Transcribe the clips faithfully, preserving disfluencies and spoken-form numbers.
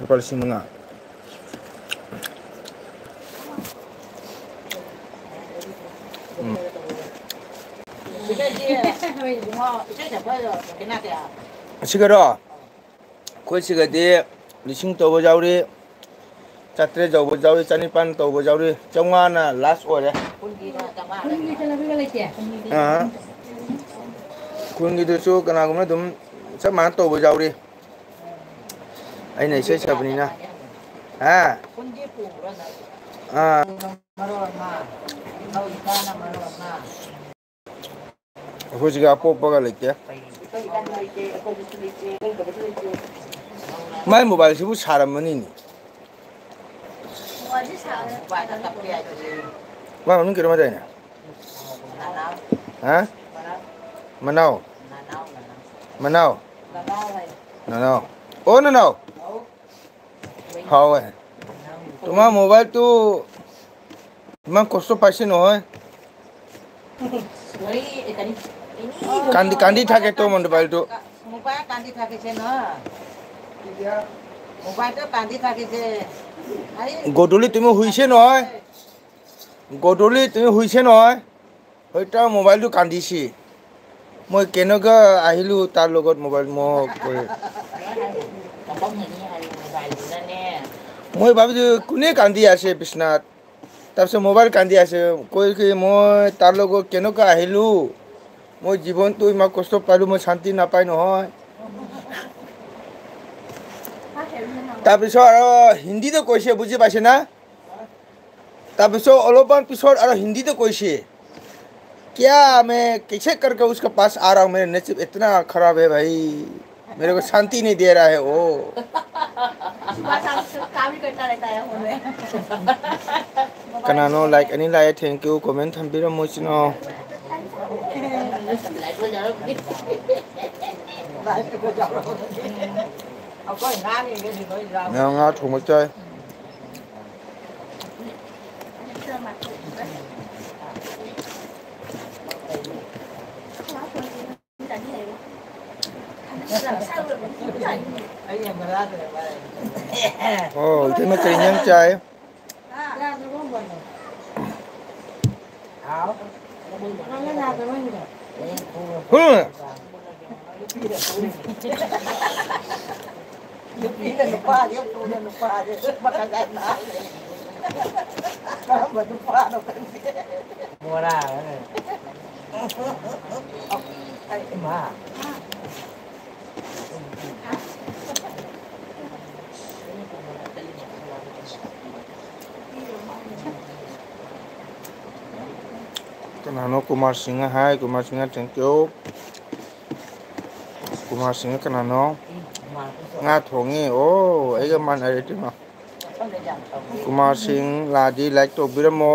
ꯂꯨꯄꯥ ꯂꯤꯁꯤꯡ ꯃꯉꯥ꯫ ꯎꯝ꯫ ꯑꯁꯤꯒꯔꯣ? ꯑꯩꯈꯣꯏ ꯁꯤꯒꯗꯤ ꯂꯤꯁꯤꯡ ꯇꯧꯕ ꯌꯥꯎꯔꯤ, ꯆꯥꯇ꯭ꯔꯦꯠ ꯌꯧꯕ ꯌꯥꯎꯔꯤ, ꯆꯅꯤꯄꯥꯟ ꯇꯧꯕ ꯌꯥꯎꯔꯤ, ꯆꯥꯝꯃꯉꯥꯅ ꯂꯥꯁ ꯑꯣꯏꯔꯦ꯫ ꯑꯥ, ꯈꯨꯟꯒꯤꯗꯨꯁꯨ ꯀꯅꯥꯒꯨꯝꯕꯅ ꯑꯗꯨꯝ ꯆꯞ ꯃꯥꯟꯅ ꯇꯧꯕ ꯌꯥꯎꯔꯤ꯫ ꯑꯩꯅ ꯏꯁꯩ ꯁꯛꯄꯅꯤꯅ꯫ ꯍꯥ? ꯑꯥ꯫ ꯑꯩꯈꯣꯏ ꯁꯤꯒ ꯑꯄꯣꯛꯄꯒ ꯂꯩꯇꯦ꯫ ꯃꯥꯏ ꯃꯣꯕꯥꯏꯜꯁꯤꯕꯨ ꯁꯥꯔꯝꯃꯅꯤꯅꯦ꯫ ꯃꯥ ꯃꯃꯤꯡ ꯀꯩꯅꯣꯝ ꯍꯥꯏꯗꯥꯏꯅꯦ? ꯍꯥ? ꯃꯅꯥꯎ? ꯃꯅꯥꯎ? ꯅꯅꯥꯎ? ꯑꯣ, ꯅꯅꯥꯎ꯫ হয়। তোমাৰ মোবাইলটো ইমান কষ্ট পাইছে নহয়। কান্দি, কান্দি থাকে তো মোবাইলটো। মোবাইল কান্দি থাকিছে ন? মোবাইলটো কান্দি থাকিছে। আৰে, গধূলি তুমি শুইছে নহয়? গধূলি তুমি শুইছে নহয়? হয়, তাৰ মোবাইলটো কান্দিছে। মই কেনেকুৱা আহিলোঁ তাৰ লগত মোবাইল মই কৈ। মই ভাবিছোঁ কোনে কান্দি আছে বিচনাত, তাৰপিছত মোবাইল কান্দি আছে। কৈ কি মই তাৰ লগত কেনেকুৱা আহিলোঁ, মই জীৱনটো ইমান কষ্ট পালোঁ, মই শান্তি নাপায় নহয়। তাৰপিছত আৰু হিন্দীতে কৈছে, বুজি পাইছে না? তাৰপিছত অলপমান পিছত আৰু হিন্দীতে কৈছে, क्या मैं कैसे करके उसके पास आ रहा हूँ, मेरा नसीब इतना खराब है भाई, मेरे को शांति नहीं दे रहा है वो। सुबह शाम से काम ही करता रहता है वो। ꯀꯅꯥꯅꯣ like ꯑꯅꯤ ꯂꯥꯛꯑꯦ, thank you, comment ꯊꯝꯕꯤꯔꯝꯃꯣ ꯏꯆꯤꯟ ꯏꯅꯥꯎ꯫ ꯃꯌꯥꯝ ꯉꯥ ꯊꯣꯡꯕ ꯆꯥꯏ꯫ ꯑꯣ, ꯏꯇꯩꯃ ꯀꯔꯤ ꯏꯟꯖꯥꯡ ꯆꯥꯏ? ꯍꯨꯝ꯫ ꯅꯨꯄꯤꯅ ꯅꯨꯄꯥꯁꯦ, ꯄꯨꯅ ꯅꯨꯄꯥꯁꯦ ꯃꯈꯜ ꯃꯈꯜ ꯂꯩ꯫ ꯀꯔꯝꯕ ꯅꯨꯄꯥꯅꯣ ꯈꯪꯗꯦ꯫ ꯃꯣꯔꯥ꯫ ꯑꯩ ꯏꯃꯥ꯫ ꯀꯅꯥꯅꯣ ꯀꯨꯃꯥꯔ ꯁꯤꯡꯍ ꯍꯥꯏ? Kumar Singh, thank you꯫ ꯀꯨꯃꯥꯔ ꯁꯤꯡꯍ ꯀꯅꯥꯅꯣ? ꯉꯥ ꯊꯣꯡꯉꯤ꯫ ꯑꯣ, ꯑꯩꯒ ꯃꯥꯟꯅꯔꯦ ꯀꯩꯅꯣ꯫ ꯀꯨꯃꯥꯔ ꯁꯤꯡ ꯂꯥꯛꯑꯗꯤ like ꯇꯧꯕꯤꯔꯝꯃꯣ꯫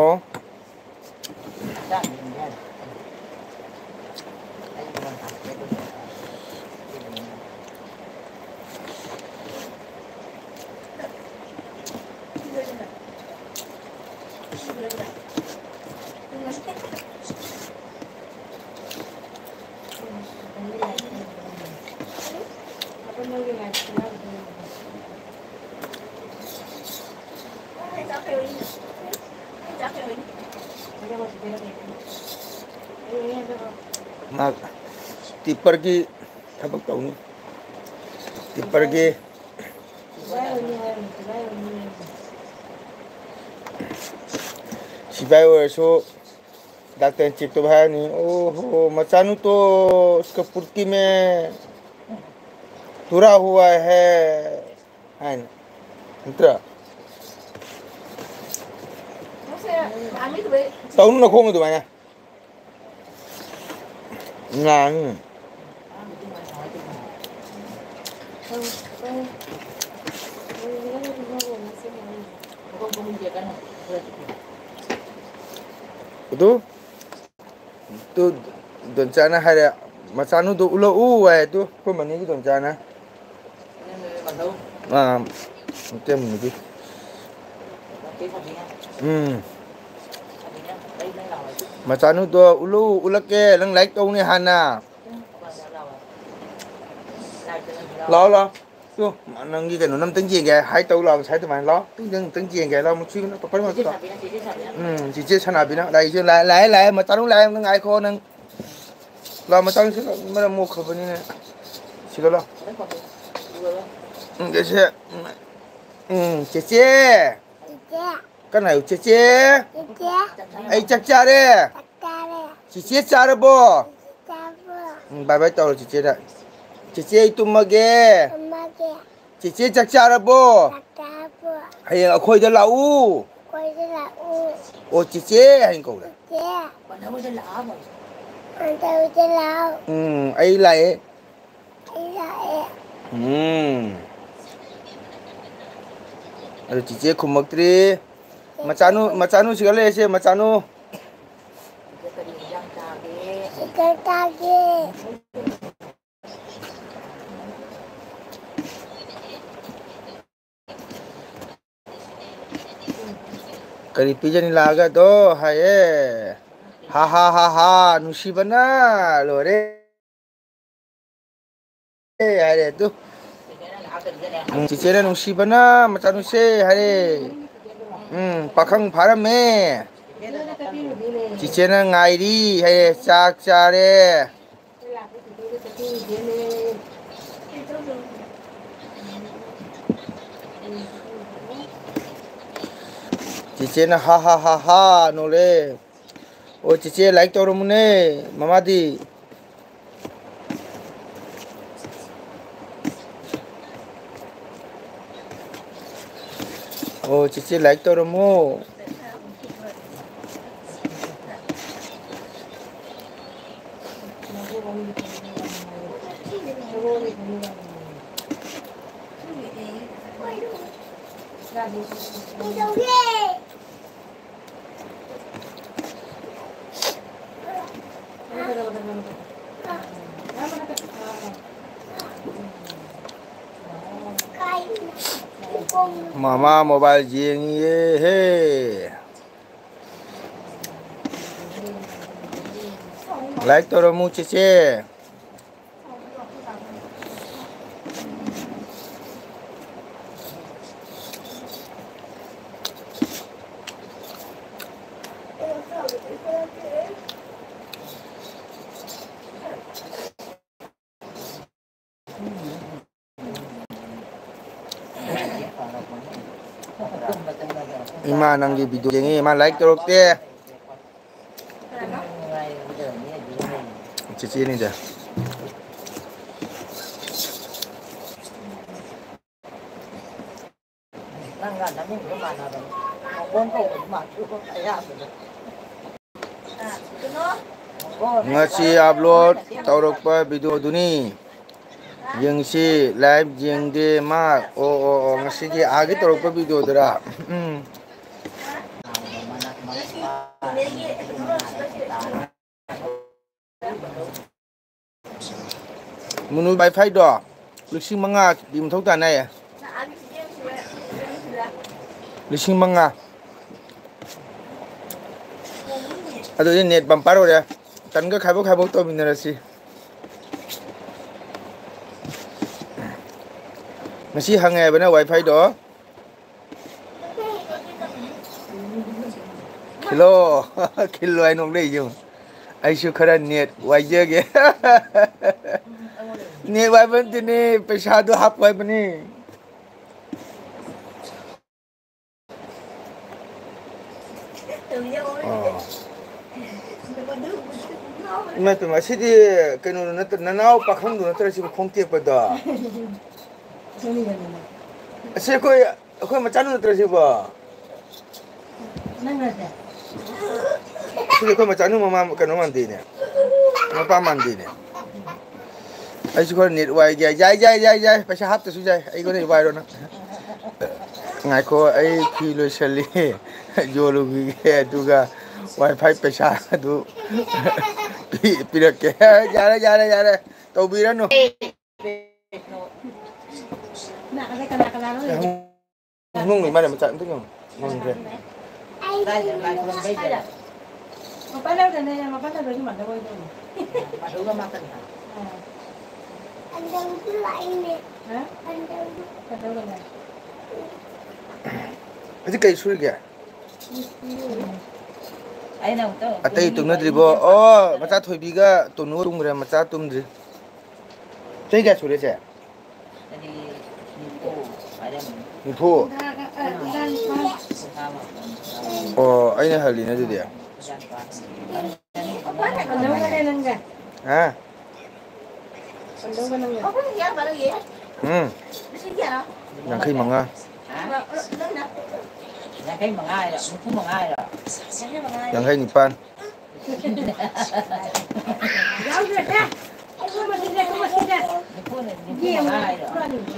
ꯃꯥ ꯇꯤꯞꯄꯔꯒꯤ ꯊꯕꯛ ꯇꯧꯅꯤ꯫ ꯇꯤꯞꯄꯔꯒꯤ ꯁꯤꯐꯥꯏ ꯑꯣꯏꯔꯁꯨ ꯗꯥꯛꯇꯔ ꯆꯤꯞꯇꯨ ꯍꯥꯏꯔꯅꯤ, "ꯑꯣ ꯍꯣ, ꯃꯆꯥꯅꯨ ꯇꯣ ꯎꯁꯀ ꯄꯨꯔꯇꯤ ꯃꯦ ꯇꯨꯔꯥ ꯍꯨꯋꯥ ꯍꯦ" ꯍꯥꯏꯅ, ꯅꯠꯇ꯭ꯔꯥ? ꯇꯧꯅꯨ ꯅꯈꯣꯡ ꯑꯗꯨꯃꯥꯏꯅ꯫ ꯉꯥꯡꯉꯤ꯫ ꯑꯗꯨ ꯇꯨ ꯗꯣꯟꯆꯥꯅ ꯍꯥꯏꯔꯦ, "ꯃꯆꯥꯅꯨꯗꯣ ꯎꯠꯂꯛꯎ" ꯍꯥꯏ꯫ ꯇꯨ ꯑꯩꯈꯣꯏ ꯃꯅꯤꯒꯤ ꯗꯣꯟꯆꯥꯅ꯫ ꯑꯥ, ꯃꯇꯩ ꯃꯅꯤꯒꯤ꯫ ꯎꯝ꯫ "ꯃꯆꯥꯅꯨꯗꯣ ꯎꯠꯂꯛꯎ, ꯎꯠꯂꯛꯀꯦ, ꯅꯪ like ꯇꯧꯅꯦ ꯍꯥꯟꯅ꯫ ꯂꯥꯛꯑꯣ, ꯂꯥꯛꯑꯣ꯫ ꯅꯪꯒꯤ ꯀꯩꯅꯣ ꯑꯝꯇꯪ ꯌꯦꯡꯒꯦ ꯍꯥꯏ ꯇꯧ ꯂꯥꯛꯑꯣ, ꯉꯁꯥꯏ ꯑꯗꯨꯃꯥꯏꯅ ꯂꯥꯛꯑꯣ꯫ ꯑꯝꯇꯪ, ꯑꯝꯇꯪ ꯌꯦꯡꯒꯦ ꯍꯥꯏ ꯂꯥꯛꯑꯣ, ꯃꯨꯛꯁꯨ ꯄꯥꯄꯔ ꯃꯆꯥ꯫ ꯎꯝ, ꯆꯤꯆꯦ ꯁꯅꯥꯕꯤꯅ ꯂꯥꯛꯏꯁꯦ, ꯂꯥꯛꯑꯦ, ꯂꯥꯛꯑꯦ, ꯂꯥꯛꯑꯦ, ꯃꯆꯥꯅꯨ ꯂꯥꯛꯑꯦ, ꯅꯪ ꯉꯥꯏꯈꯣ ꯅꯪ꯫ ꯂꯥꯛꯑꯣ, ꯃꯆꯥꯅꯨ ꯁꯤ ꯃꯔꯝ ꯃꯣꯛꯈ꯭ꯔꯕꯅꯤꯅ꯫ ꯁꯤꯗ ꯂꯥꯛꯑꯣ꯫ ꯎꯝ, ꯆꯤꯆꯦ꯫ ꯎꯝ, ꯆꯤꯆꯦ꯫ ꯆꯤꯆꯦ꯫ ꯀꯟꯅ ꯍꯥꯏꯌꯨ, "ꯆꯦꯆꯦ, ꯆꯦꯆꯦ, ꯑꯩ ꯆꯥꯛ ꯆꯥꯔꯦ꯫ ꯆꯥꯛ ꯆꯥꯔꯦ꯫ ꯆꯦꯆꯦ ꯆꯥꯔꯕꯣ?" ꯆꯥꯔꯕꯣ? ꯎꯝ, bye bye ꯇꯧꯔꯣ ꯆꯦꯆꯦꯗ꯫ "ꯆꯦꯆꯦ, ꯑꯩ ꯇꯨꯝꯃꯒꯦ꯫ ꯇꯨꯝꯃꯒꯦ꯫ ꯆꯦꯆꯦ, ꯆꯥꯛ ꯆꯥꯔꯕꯣ? ꯆꯥꯛ ꯆꯥꯔꯕꯣ? ꯍꯌꯦꯡ ꯑꯩꯈꯣꯏꯗ ꯂꯥꯛꯎ꯫ ꯑꯩꯈꯣꯏꯗ ꯂꯥꯛꯎ꯫ ꯑꯣ, ꯆꯦꯆꯦ ꯍꯥꯏꯅ ꯀꯧꯔꯦ꯫ ꯆꯦꯆꯦ꯫ ꯑꯩꯈꯣꯏꯗ ꯂꯥꯛꯎ꯫ ꯎꯝ, ꯑꯩ ꯂꯥꯛꯑꯦ꯫ ꯑꯩ ꯂꯥꯛꯑꯦ꯫ ꯎꯝ꯫ ꯑꯗꯨ ꯆꯤꯆꯦ ꯈꯨꯝꯃꯛꯇ꯭ꯔꯤ꯫ ꯃꯆꯥꯅꯨ, ꯃꯆꯥꯅꯨ ꯁꯤꯒ ꯂꯩꯔꯁꯦ, ꯃꯆꯥꯅꯨ꯫ ꯁꯤꯒ ꯇꯥꯒꯦ꯫ ꯀꯔꯤ ꯄꯤꯖꯅꯤ ꯂꯥꯛꯑꯒꯗꯣ ꯍꯥꯏꯌꯦ꯫ ꯍꯥ ꯍꯥ ꯍꯥ ꯍꯥ, ꯅꯨꯡꯁꯤꯕꯅ ꯂꯣꯏꯔꯦ꯫ ꯍꯥꯏꯔꯦ ꯑꯗꯨ꯫ ꯎꯝ, ꯆꯤꯆꯦꯅ ꯅꯨꯡꯁꯤꯕꯅ ꯃꯆꯥꯅꯨꯁꯦ ꯍꯥꯏꯔꯦ꯫ ꯎꯝ, ꯄꯥꯈꯪ ꯐꯥꯔꯝꯃꯦ꯫ ꯆꯤꯆꯦꯅ ꯉꯥꯏꯔꯤ ꯍꯥꯏꯔꯦ꯫ ꯆꯥꯛ ꯆꯥꯔꯦ꯫ ꯆꯤꯆꯦꯅ ꯍꯥ ꯍꯥ ꯍꯥ ꯍꯥ ꯅꯣꯛꯂꯦ꯫ ꯑꯣ, ꯆꯤꯆꯦ like ꯇꯧꯔꯝꯃꯨꯅꯦ, ꯃꯃꯥꯗꯤ꯫ ꯑꯣ, ꯆꯤꯆꯦ like ꯇꯧꯔꯝꯃꯣ꯫ ꯃꯃꯥ mobile ꯌꯦꯡꯉꯤꯌꯦ ꯍꯦ꯫ Like ꯇꯧꯔꯝꯃꯨ ꯆꯦꯆꯦ꯫ ꯏꯃꯥ, ꯅꯪꯒꯤ ꯚꯤꯗꯤꯑꯣ ꯌꯦꯡꯉꯤ, ꯏꯃꯥ ꯂꯥꯏꯛ ꯇꯧꯔꯛꯇꯦ꯫ ꯆꯦꯆꯦꯅꯤꯗ꯫ ꯅꯪꯒ ꯅꯃꯤꯡꯗꯣ ꯃꯥꯟꯅꯕꯅꯤ꯫ ꯃꯀꯣꯟ ꯀꯧꯕꯗꯤ ꯃꯥꯟꯅꯗꯦ ꯑꯌꯥꯝꯕꯗ꯫ ꯉꯁꯤ ꯑꯞꯂꯣꯗ ꯇꯧꯔꯛꯄ ꯚꯤꯗꯤꯑꯣꯗꯨꯅꯤ꯫ ꯌꯦꯡꯁꯤ, ꯂꯥꯏꯚ ꯌꯦꯡꯗꯦ ꯃꯥ꯫ ꯑꯣ, ꯑꯣ, ꯑꯣ, ꯉꯁꯤꯒꯤ ꯑꯥꯒꯤ ꯇꯧꯔꯛꯄ ꯚꯤꯗꯤꯑꯣꯗꯨꯔꯥ? ꯎꯝ꯫ ꯃꯨꯅꯨ ꯋꯥꯏꯐꯥꯏꯗꯣ ꯂꯤꯁꯤꯡ ꯃꯉꯥ ꯄꯤ ꯃꯊꯧ ꯇꯥꯅꯦ꯫ ꯂꯤꯁꯤꯡ ꯃꯉꯥ꯫ ꯑꯗꯨꯗꯤ ꯅꯦꯠ ꯕꯝꯄꯔ ꯑꯣꯏꯔꯦ꯫ ꯇꯟꯒ ꯈꯥꯏꯕꯣꯛ ꯈꯥꯏꯕꯣꯛ ꯇꯧꯃꯤꯟꯅꯔꯁꯤ꯫ ꯉꯁꯤ ꯍꯪꯉꯦ ꯍꯥꯏꯕꯅ ꯋꯥꯏꯐꯥꯏꯗꯣ꯫ ꯈꯤꯜꯂꯣ꯫ ꯈꯤꯜꯂꯣ ꯍꯥꯏ ꯅꯣꯛꯂꯛꯏꯁꯦ ꯌꯦꯡꯉꯨ꯫ ꯑꯩꯁꯨ ꯈꯔ ꯅꯦꯠ ꯋꯥꯏꯖꯒꯦ꯫ ꯅꯦꯠ ꯋꯥꯏꯕ ꯅꯠꯇꯦꯅꯦ, ꯄꯩꯁꯥꯗꯣ ꯍꯥꯞꯄꯨ ꯍꯥꯏꯕꯅꯤ꯫ ꯑꯣ꯫ ꯏꯃꯥ, ꯏꯃꯥ, ꯁꯤꯗꯤ ꯀꯩꯅꯣꯗꯣ ꯅꯠꯇ꯭ꯔ, ꯅꯅꯥꯎ ꯄꯥꯈꯪꯗꯣ ꯅꯠꯇ꯭ꯔ ꯁꯤꯕꯨ ꯈꯣꯡ ꯇꯦꯛꯄꯗꯣ? ꯑꯁꯤ ꯑꯩꯈꯣꯏ, ꯑꯩꯈꯣꯏ ꯃꯆꯥꯅꯨ ꯅꯠꯇ꯭ꯔ ꯁꯤꯕꯣ? ꯁꯤꯗꯤ ꯑꯩꯈꯣꯏ ꯃꯆꯥꯅꯨ ꯃꯃꯥ ꯀꯩꯅꯣ ꯃꯥꯟꯗꯦꯅꯦ, ꯃꯄꯥ ꯃꯥꯟꯗꯦꯅꯦ꯫ ꯑꯩꯁꯨ ꯈꯔ ꯅꯦꯠ ꯋꯥꯏꯒꯦ꯫ ꯌꯥꯏ, ꯌꯥꯏ, ꯌꯥꯏ, ꯌꯥꯏ, ꯄꯩꯁꯥ ꯍꯥꯞꯇꯁꯨ ꯌꯥꯏ, ꯑꯩꯉꯣꯟꯗ ꯋꯥꯏꯔꯣ ꯅꯪ꯫ ꯉꯥꯏꯈꯣ, ꯑꯩ ꯐꯤ ꯂꯣꯏꯁꯜꯂꯤ, ꯌꯣꯜꯂꯨꯈꯤꯒꯦ, ꯑꯗꯨꯒ ꯋꯥꯏꯐꯥꯏ ꯄꯩꯁꯥ ꯑꯗꯨ ꯄꯤ-, ꯄꯤꯔꯛꯀꯦ꯫ ꯌꯥꯔꯦ, ꯌꯥꯔꯦ, ꯌꯥꯔꯦ, ꯇꯧꯕꯤꯔꯅꯨ꯫ ꯅꯨꯡ ꯂꯩ ꯃꯥꯜꯂꯦ, ꯃꯆꯥ ꯑꯝꯇ ꯌꯦꯡꯉꯨ꯫ ꯉꯝꯗ꯭ꯔꯦ꯫ ꯃꯄꯥꯟ ꯂꯧꯗꯅꯦ, ꯃꯄꯥꯟ ꯂꯧꯗ꯭ꯔꯁꯨ ꯃꯥꯟꯅꯕ ꯑꯣꯏꯗꯣꯏꯅꯦ꯫ ꯑꯥ꯫ ꯍꯥ? ꯀꯩꯗꯧꯔꯒꯦ? ꯍꯧꯖꯤꯛ ꯀꯩ ꯁꯨꯔꯤꯒꯦ? ꯑꯇꯩ ꯇꯨꯝꯅꯗ꯭ꯔꯤꯕꯣ? ꯑꯣ, ꯃꯆꯥ ꯊꯣꯏꯕꯤꯒ ꯇꯣꯅꯨꯒ ꯇꯨꯝꯈ꯭ꯔꯦ, ꯃꯆꯥ ꯇꯨꯝꯗ꯭ꯔꯤ꯫ ꯆꯍꯤ ꯀꯌꯥ ꯁꯨꯔꯦ, ꯆꯦ? ꯅꯤꯐꯨ? ꯑꯣ, ꯑꯩꯅ ꯍꯜꯂꯤꯅꯦ ꯑꯗꯨꯗꯤ꯫ ꯍꯥ? ꯎꯝ꯫ ꯌꯥꯡꯈꯩ ꯃꯉꯥ꯫ ꯌꯥꯡꯈꯩ ꯃꯉꯥ ꯍꯥꯏꯔꯣ? ꯅꯤꯐꯨ ꯃꯉꯥ ꯍꯥꯏꯔꯣ? ꯌꯥꯡꯈꯩ ꯅꯤꯄꯥꯟ꯫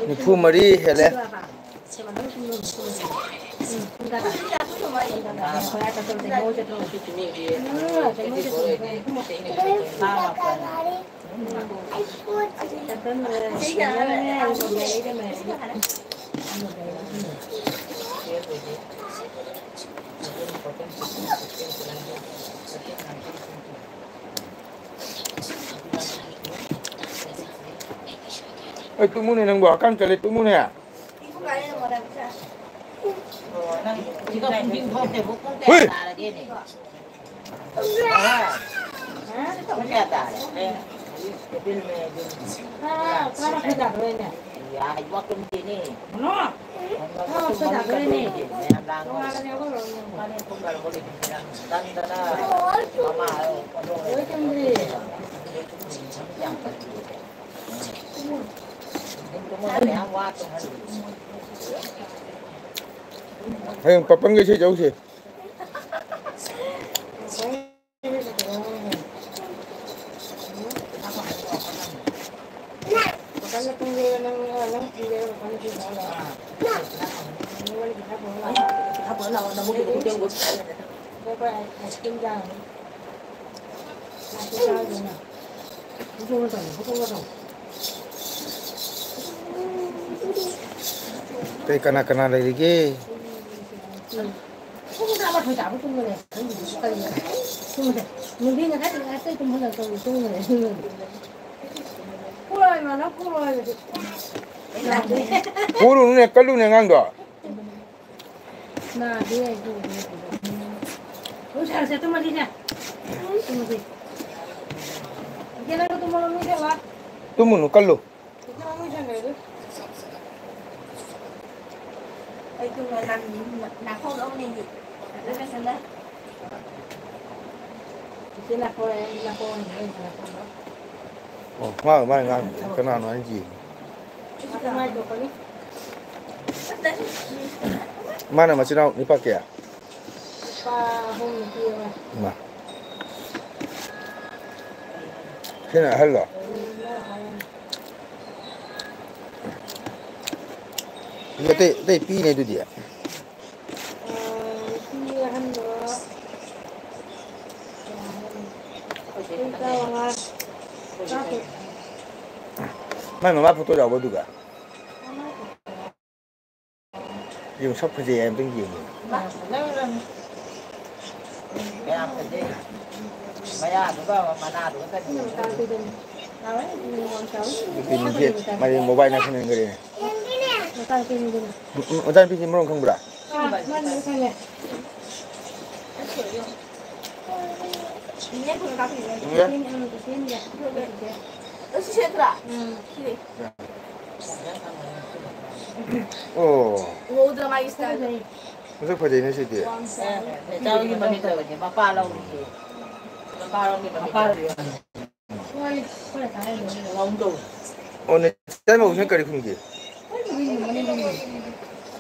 ꯅꯤꯐꯨ ꯃꯔꯤ ꯍꯦꯜꯂꯦ꯫ ꯑꯩ ꯇꯨꯝꯃꯨꯅꯦ ꯅꯪꯕꯨ, ꯍꯛꯀꯥꯝ ꯆꯜꯂꯦ, ꯇꯨꯝꯃꯨꯅꯦ꯫ ꯍꯨꯏ! ꯍꯌꯦꯡ ꯄꯥꯄꯟꯒ ꯏꯁꯩ ꯆꯧꯁꯦ꯫ ꯀꯩ, ꯀꯅꯥ ꯀꯅꯥ ꯂꯩꯔꯤꯒꯦ? ꯄꯨꯡ ꯇꯔꯥꯃꯥꯊꯣꯏ ꯇꯥꯕ ꯇꯨꯝꯕꯅꯦ꯫ ꯈꯪꯗꯦ, ꯀꯔꯤꯅꯣ? ꯇꯨꯝꯕꯁꯦ꯫ ꯅꯨꯡꯊꯤꯟ ꯉꯁꯥꯏ ꯉꯁꯥꯏ ꯇꯨꯝꯕ ꯅꯠꯇꯕ ꯇꯨꯝꯕꯅꯦ꯫ ꯄꯨꯔꯣꯏ, ꯃꯥꯅ ꯄꯨꯔꯣꯏ꯫ ꯄꯨꯔꯨꯅꯨꯅꯦ, ꯀꯜꯂꯨꯅꯦ ꯑꯉꯥꯡꯗꯣ꯫ ꯅꯥꯗꯦ ꯑꯩ ꯄꯨꯕꯗꯤ꯫ ꯁꯦ, ꯇꯨꯝꯃꯁꯤꯁꯦ꯫ ꯇꯨꯝꯃꯁꯤ꯫ ꯏꯆꯦ, ꯅꯪꯁꯨ ꯇꯨꯝꯃꯣ, ꯃꯤ ꯈꯔ ꯋꯥ꯫ ꯇꯨꯝꯃꯨꯅꯨ, ꯀꯜꯂꯨ꯫ ꯏꯆꯦ, ꯃꯃꯤ ꯁꯪꯈ꯭ꯔꯦ ꯑꯗꯨ꯫ ꯑꯩ ꯇꯨꯝꯃꯦ, ꯅꯪ ꯅꯥꯈꯣꯛꯑꯝꯅꯦ ꯑꯩꯗꯤ꯫ ꯐꯖꯅ ꯁꯦꯝꯃꯦ꯫ ꯏꯆꯦ ꯅꯥꯈꯣꯛꯑꯦ, ꯑꯩ ꯅꯥꯈꯣꯛꯑꯝꯅꯦ, ꯑꯩ ꯅꯥꯈꯣꯛꯑꯝꯅꯦ꯫ ꯑꯣ, ꯃꯥ, ꯃꯥ ꯉꯥꯡ-, ꯀꯅꯥꯅꯣ ꯍꯥꯏꯅ ꯌꯦꯡꯉꯤ꯫ ꯃꯥꯅ ꯃꯆꯤꯟ ꯃꯅꯥꯎ ꯅꯨꯄꯥ ꯀꯌꯥ? ꯅꯨꯄꯥ ꯑꯍꯨꯝ, ꯅꯨꯄꯤ ꯑꯃ꯫ ꯏꯃꯥ꯫ ꯁꯤꯅ ꯑꯍꯜꯂꯣ? ꯎꯝ, ꯁꯤꯅ ꯑꯍꯜ꯫ ꯑꯗꯨꯗꯤ ꯑꯇꯩ, ꯑꯇꯩ ꯄꯤꯅꯦ ꯑꯗꯨꯗꯤ꯫ ꯑꯥ, ꯅꯨꯄꯤ ꯑꯍꯟꯗꯣ ꯆꯍꯤ ꯇꯔꯥꯃꯉꯥ, ꯇꯔꯥꯇꯔꯨꯛ꯫ ꯃꯥꯏ ꯃꯃꯥ ꯐꯣꯇꯣ ꯌꯥꯎꯕ ꯑꯗꯨꯒ? ꯌꯦꯡꯉꯨ, ꯁꯛ ꯐꯖꯩ ꯍꯥꯏ, ꯑꯝꯇꯪ ꯌꯦꯡꯉꯨ꯫ ꯀꯌꯥꯝ ꯐꯖꯩ꯫ ꯃꯌꯥꯗꯨꯒ ꯃꯅꯥꯗꯨꯒ ꯆꯠꯈꯤꯕ꯫ ꯅꯨꯄꯤ ꯃꯤꯁꯦ ꯃꯥꯗꯤ ꯃꯣꯕꯥꯏꯜ ꯅꯛꯁꯟꯅꯈ꯭ꯔꯦꯅꯦ꯫ ꯎꯝ, ꯎꯝ, ꯃꯆꯥꯅꯨꯄꯤꯁꯤ ꯃꯔꯣꯟ ꯈꯪꯕ꯭ꯔꯥ? ꯑꯣ꯫ ꯎꯍꯧꯗ꯭ꯔ ꯃꯥꯒꯤ style ꯗꯣ? ꯃꯁꯛ ꯐꯖꯩꯅꯦ ꯁꯤꯗꯤ꯫ ꯑꯦ, ꯃꯦꯆꯥ ꯍꯣꯏꯒꯤ ꯃꯃꯤꯠ ꯇꯧꯔꯤꯁꯦ, ꯃꯄꯥ ꯂꯧꯔꯤꯁꯦ꯫ ꯃꯄꯥ ꯂꯧꯔꯤ ꯃꯃꯤꯠ ꯇꯧꯔꯤꯁꯦ꯫ ꯂꯧꯗꯧ꯫ ꯑꯣ, ꯅꯦꯆꯥꯏ ꯃꯧꯁꯤꯅ ꯀꯔꯤ ꯈꯨꯝꯒꯦ?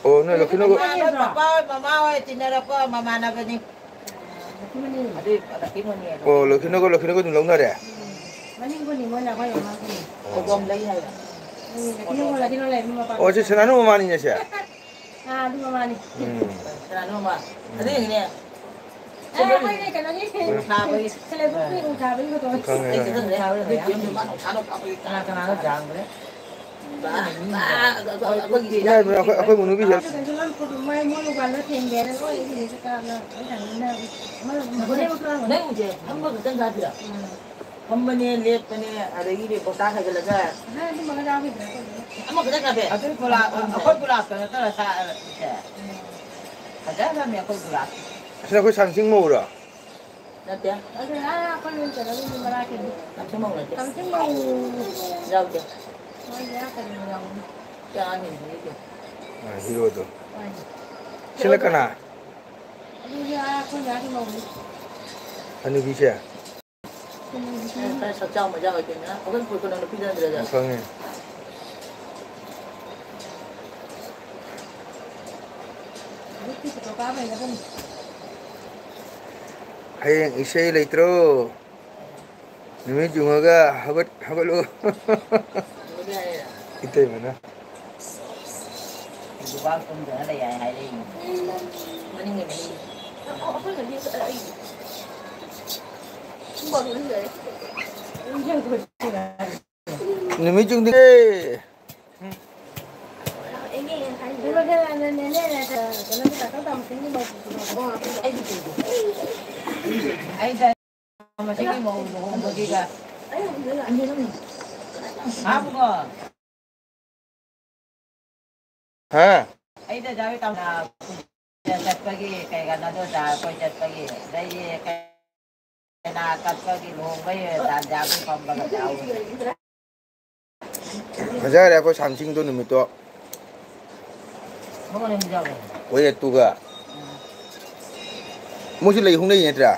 ꯑꯣ, ꯅꯣꯏ ꯂꯧꯈꯤꯅꯨ꯫ ꯃꯄꯥ ꯍꯣꯏ, ꯃꯃꯥ ꯍꯣꯏ ꯇꯤꯟꯅꯔꯛꯄ ꯃꯃꯥꯟꯅꯕꯅꯤ꯫ ꯑꯗꯨꯏ ꯂꯛꯀꯤ ꯃꯅꯤ ꯍꯥꯏꯗꯣ꯫ ꯑꯣ, ꯂꯣꯏꯈꯤꯅꯨꯀꯣ, ꯂꯣꯏꯈꯤꯅꯨꯀꯣ ꯑꯗꯨꯝ ꯂꯧꯅꯔꯦ? ꯎꯝ꯫ ꯃꯅꯤꯡꯗꯨꯅꯤ ꯃꯣꯏꯅ ꯑꯩꯈꯣꯏ ꯃꯃꯥꯡꯗꯨꯅꯤ꯫ ꯈꯧꯄꯨꯝ ꯂꯩ ꯍꯥꯏꯕ꯫ ꯎꯝ, ꯂꯛꯀꯤꯅꯨ, ꯂꯛꯀꯤꯅꯨ ꯂꯩ, ꯃꯄꯥ ꯑꯣ, ꯁꯤ ꯁꯅꯥꯅꯨ ꯃꯃꯥꯅꯤꯅꯦ, ꯁꯦ? ꯑꯥ, ꯑꯗꯨ ꯃꯃꯥꯅꯤ꯫ ꯎꯝ꯫ ꯁꯅꯥꯅꯨ ꯃꯃꯥ꯫ ꯎꯝ꯫ ꯑꯗꯨꯒꯤꯅꯦ꯫ ꯑꯦ, ꯃꯣꯏꯅꯦ ꯀꯩꯅꯣꯒꯤ꯫ ꯎꯝ꯫ ꯊꯥꯕꯒꯤ꯫ Celebrity ꯎ ꯊꯥꯕꯒꯤ ꯐꯣꯇꯣ꯫ ꯈꯪꯉꯦ, ꯑꯩ ꯈꯪꯉꯦ꯫ ꯈꯪꯗꯦ꯫ ꯀꯅꯥ ꯀꯅꯥꯅꯣ ꯖꯥꯡꯈ꯭ꯔꯦ? ꯏꯃꯥꯏ, ꯏꯃꯥꯏ, ꯑꯩꯈꯣꯏ, ꯑꯩꯈꯣꯏ ꯃꯨꯅꯨꯕꯤ ꯍꯦꯜ- ꯃꯣꯏ, ꯃꯣꯏ ꯃꯄꯥꯟꯗ ꯊꯦꯡꯅꯔꯦ, ꯂꯣꯏ ꯏꯔꯦ, ꯀꯅꯥꯅ ꯂꯣꯏ ꯊꯝꯃꯤꯟꯅꯔꯦ꯫ ꯃꯣꯏ, ꯃꯣꯏ, ꯅꯪ ꯎꯁꯦ ꯐꯝꯕ ꯈꯛꯇꯪ ꯅꯠꯇ꯭ꯔꯣ? ꯎꯝ꯫ ꯐꯝꯕꯅꯦ, ꯂꯦꯞꯄꯅꯦ, ꯑꯗꯒꯤꯗꯤ ꯕꯣꯇꯥ ꯈꯥꯏꯒꯠꯂꯒ ꯑꯍꯥ, ꯑꯗꯨꯝꯕꯒ ꯌꯥꯎꯈꯤꯗ꯭ꯔꯦ ꯑꯩꯈꯣꯏꯗꯤ꯫ ꯑꯃꯈꯛꯇꯪ ꯀꯥꯞꯄꯦ? ꯑꯗꯨ ꯒꯨꯂꯥꯞ, ꯑꯩꯈꯣꯏ ꯒꯨꯂꯥꯞꯇ ꯅꯠꯇ꯭ꯔꯣ ꯁꯥ-, ꯁꯦ? ꯎꯝ꯫ ꯐꯖꯈ꯭ꯔꯕꯅꯦ ꯑꯩꯈꯣꯏ ꯒꯨꯂꯥꯞ꯫ ꯑꯁꯤꯅ ꯑꯩꯈꯣꯏ ꯁꯥꯡꯆꯤꯡ ꯃꯧꯔꯣ? ꯅꯠꯇꯦ꯫ ꯑꯗꯨ ꯑꯥ ꯑꯩꯈꯣꯏ ꯀꯩꯅꯣꯒꯤ ꯃꯅꯥꯛꯀꯤꯗꯤ꯫ ꯇꯝꯆꯤꯡꯃꯧ ꯅꯠꯇꯦ꯫ ꯇꯝꯆꯤꯡꯃꯧ꯫ ꯌꯥꯎꯗꯦ꯫ ꯃꯣꯏꯒꯤ ꯑꯥ ꯀꯩꯅꯣ ꯌꯥꯎꯕꯅꯤ꯫ ꯁꯤ ꯑꯉꯥꯡꯁꯤꯡꯗꯨꯒꯤꯗꯤ꯫ ꯑꯥ, ꯍꯤꯔꯣꯗꯣ꯫ ꯍꯣꯏꯅꯦ꯫ ꯁꯤꯅ ꯀꯅꯥ? ꯑꯗꯨꯗꯤ ꯑꯥ ꯑꯩꯈꯣꯏ ꯃꯌꯥꯝꯒꯤ ꯃꯧꯅꯤ꯫ ꯍꯅꯨꯕꯤꯁꯦ? ꯈꯔ ꯁꯛꯆꯥꯎ ꯃꯆꯥ ꯑꯣꯏꯗꯣꯏꯅꯤꯅ꯫ ꯑꯩꯈꯣꯏ ꯈꯨꯟ ꯈꯨꯟꯅ ꯅꯨꯄꯤꯗ ꯅꯠꯇ꯭ꯔꯗ꯫ ꯈꯪꯉꯦ꯫ ꯍꯌꯦꯡ ꯏꯁꯩ ꯂꯩꯇ꯭ꯔꯣ? ꯅꯨꯃꯤꯠ ꯌꯨꯡꯉꯒ ꯍꯧꯒꯠ-, ꯍꯧꯒꯠꯂꯣ꯫ ꯏꯇꯩꯃꯅ꯫ ꯗꯨꯀꯥꯟ ꯀꯨꯝꯗꯅ ꯂꯩ ꯍꯥꯏ ꯍꯥꯏꯔꯛꯏꯅꯦ꯫ ꯃꯅꯤꯡꯒꯤ ꯃꯅꯤꯡꯒꯤ꯫ ꯅꯨꯃꯤꯠ ꯌꯨꯡꯗꯦ꯫ ꯑꯩꯗ ꯃꯁꯤꯒꯤ ꯃꯧ ꯂꯨꯍꯣꯡꯕꯒꯤꯒ꯫ ꯍꯥ, ꯕꯨꯡꯉꯣ? ꯍꯥ? ꯑꯩꯗ ꯖꯥꯎꯒꯤ ꯇꯝꯅ ꯆꯠꯄꯒꯤ ꯀꯩ ꯀꯩꯅꯣꯗꯣ ꯀꯣꯏ ꯆꯠꯄꯒꯤ ꯑꯗꯩꯗꯤ ꯀꯩꯅꯥ ꯀꯠꯄꯒꯤ ꯂꯨꯍꯣꯡꯕꯒꯤ ꯇꯥꯟꯖꯥꯒꯤ ꯐꯝꯕꯒ ꯌꯥꯎꯋꯦ꯫ ꯐꯖꯈ꯭ꯔꯦ ꯑꯩꯈꯣꯏ ꯁꯥꯝꯆꯤꯡꯗꯣ ꯅꯨꯃꯤꯠꯇꯣ꯫ ꯃꯉꯣꯟꯗ ꯌꯥꯎꯋꯦ꯫ ꯍꯣꯏ, ꯑꯗꯨꯒ ꯃꯣꯏꯁꯨ ꯂꯩ ꯍꯧꯅꯩ ꯅꯠꯇ꯭ꯔꯥ?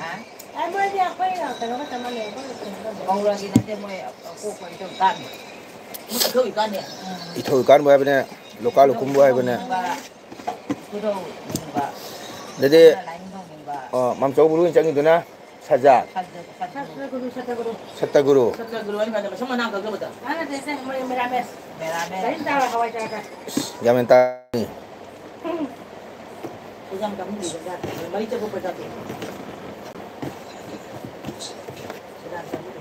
ꯍꯥ? ꯑꯦ, ꯃꯣꯏꯗꯤ ꯑꯩꯈꯣꯏ ꯀꯩꯅꯣꯒ ꯆꯞ ꯃꯥꯟꯅꯩ, ꯑꯩꯈꯣꯏ ꯀꯩꯅꯣꯒ꯫ ꯃꯧꯔꯥꯒꯤ ꯅꯠꯇꯦ, ꯃꯣꯏ ꯑꯀꯣꯛꯄ ꯏꯊꯧ ꯀꯥꯟꯅꯤ꯫ ꯏꯊꯧ ꯀꯥꯟꯅꯤ꯫ ꯏꯊꯧ ꯀꯥꯟꯕ ꯍꯥꯏꯕꯅꯦ, ꯂꯣꯀꯥ ꯂꯨꯈꯨꯝꯕꯨ ꯍꯥꯏꯕꯅꯦ꯫ ꯈꯨꯗꯧ ꯅꯤꯡꯕ꯫ ꯑꯗꯨꯗꯤ, ꯑꯃꯅ ꯂꯥꯏꯅꯤꯡꯊꯧ ꯅꯤꯡꯕ꯫ ꯑꯣ, ꯃꯥꯝꯆꯧ ꯕꯨꯔꯨ ꯑꯣꯏꯅ ꯆꯪꯉꯤꯗꯨꯅ ꯁꯖꯥ꯫ ꯁꯠꯇꯒꯨꯔꯨ, ꯁꯠꯇꯒꯨꯔꯨ꯫ ꯁꯠꯇꯒꯨꯔꯨ꯫ ꯁꯠꯇꯒꯨꯔꯨ ꯍꯥꯏꯅ ꯃꯥꯅ ꯃꯁꯝ ꯃꯅꯥ ꯀꯛꯆꯕꯗꯣ꯫ ꯃꯥꯅ ꯗ꯭ꯔꯦꯁꯁꯦ ꯃꯣꯏ ꯃꯦꯔꯥꯃꯦꯁ꯫ ꯃꯦꯔꯥꯃꯦꯁ꯫ ꯀꯔꯤꯝ ꯆꯥꯔꯣꯏ, ꯍꯋꯥꯏ ꯆꯥꯔꯒ꯫ ꯏꯁ, ꯒ꯭ꯌꯥꯟ ꯃꯦꯟ ꯇꯥ-꯫ ꯄꯩꯁꯥ ꯌꯥꯝ ꯆꯪꯍꯟꯕꯤꯕ ꯖꯥꯠꯅꯤ꯫ ꯃꯔꯤ ꯆꯠꯄ ꯄꯩꯁꯥꯗꯣ꯫ ꯁꯦꯔꯥꯟ ꯆꯪꯍꯟꯕꯤꯕ꯫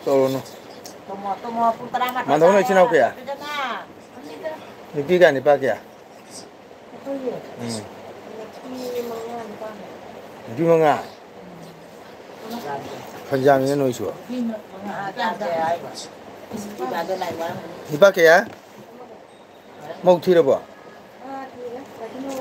ꯇꯧꯔꯨꯅꯨ꯫ ꯇꯣꯃꯣ, ꯇꯣꯃꯣ, ꯄꯨꯡ ꯇꯔꯥꯃꯥꯊꯣꯏ ꯃꯥꯟꯗꯧꯅ ꯏꯆꯤꯟ ꯏꯅꯥꯎ ꯀꯌꯥ? ꯇꯥꯔꯦ꯫ ꯅꯨꯄꯤ ꯀꯌꯥ, ꯅꯨꯄꯥ ꯀꯌꯥ? ꯑꯩꯈꯣꯏꯒꯤ ꯎꯝ꯫ ꯅꯨꯄꯤ ꯃꯉꯥ, ꯅꯨꯄꯥ ꯃꯉꯥ꯫ ꯅꯨꯄꯤ ꯃꯉꯥ? ꯐꯅꯌꯥꯝꯅꯤꯅꯦ ꯅꯣꯏꯁꯨ꯫ ꯅꯨꯄꯤ ꯃꯉꯥ ꯇꯥꯗꯦ ꯍꯥꯏꯕ꯫ ꯅꯨꯄꯥ ꯀꯌꯥ? ꯃꯧ ꯊꯤꯔꯕꯣ? ꯑꯥ, ꯊꯤꯔꯦ꯫ ꯂꯥꯛꯈꯤꯅꯨ꯫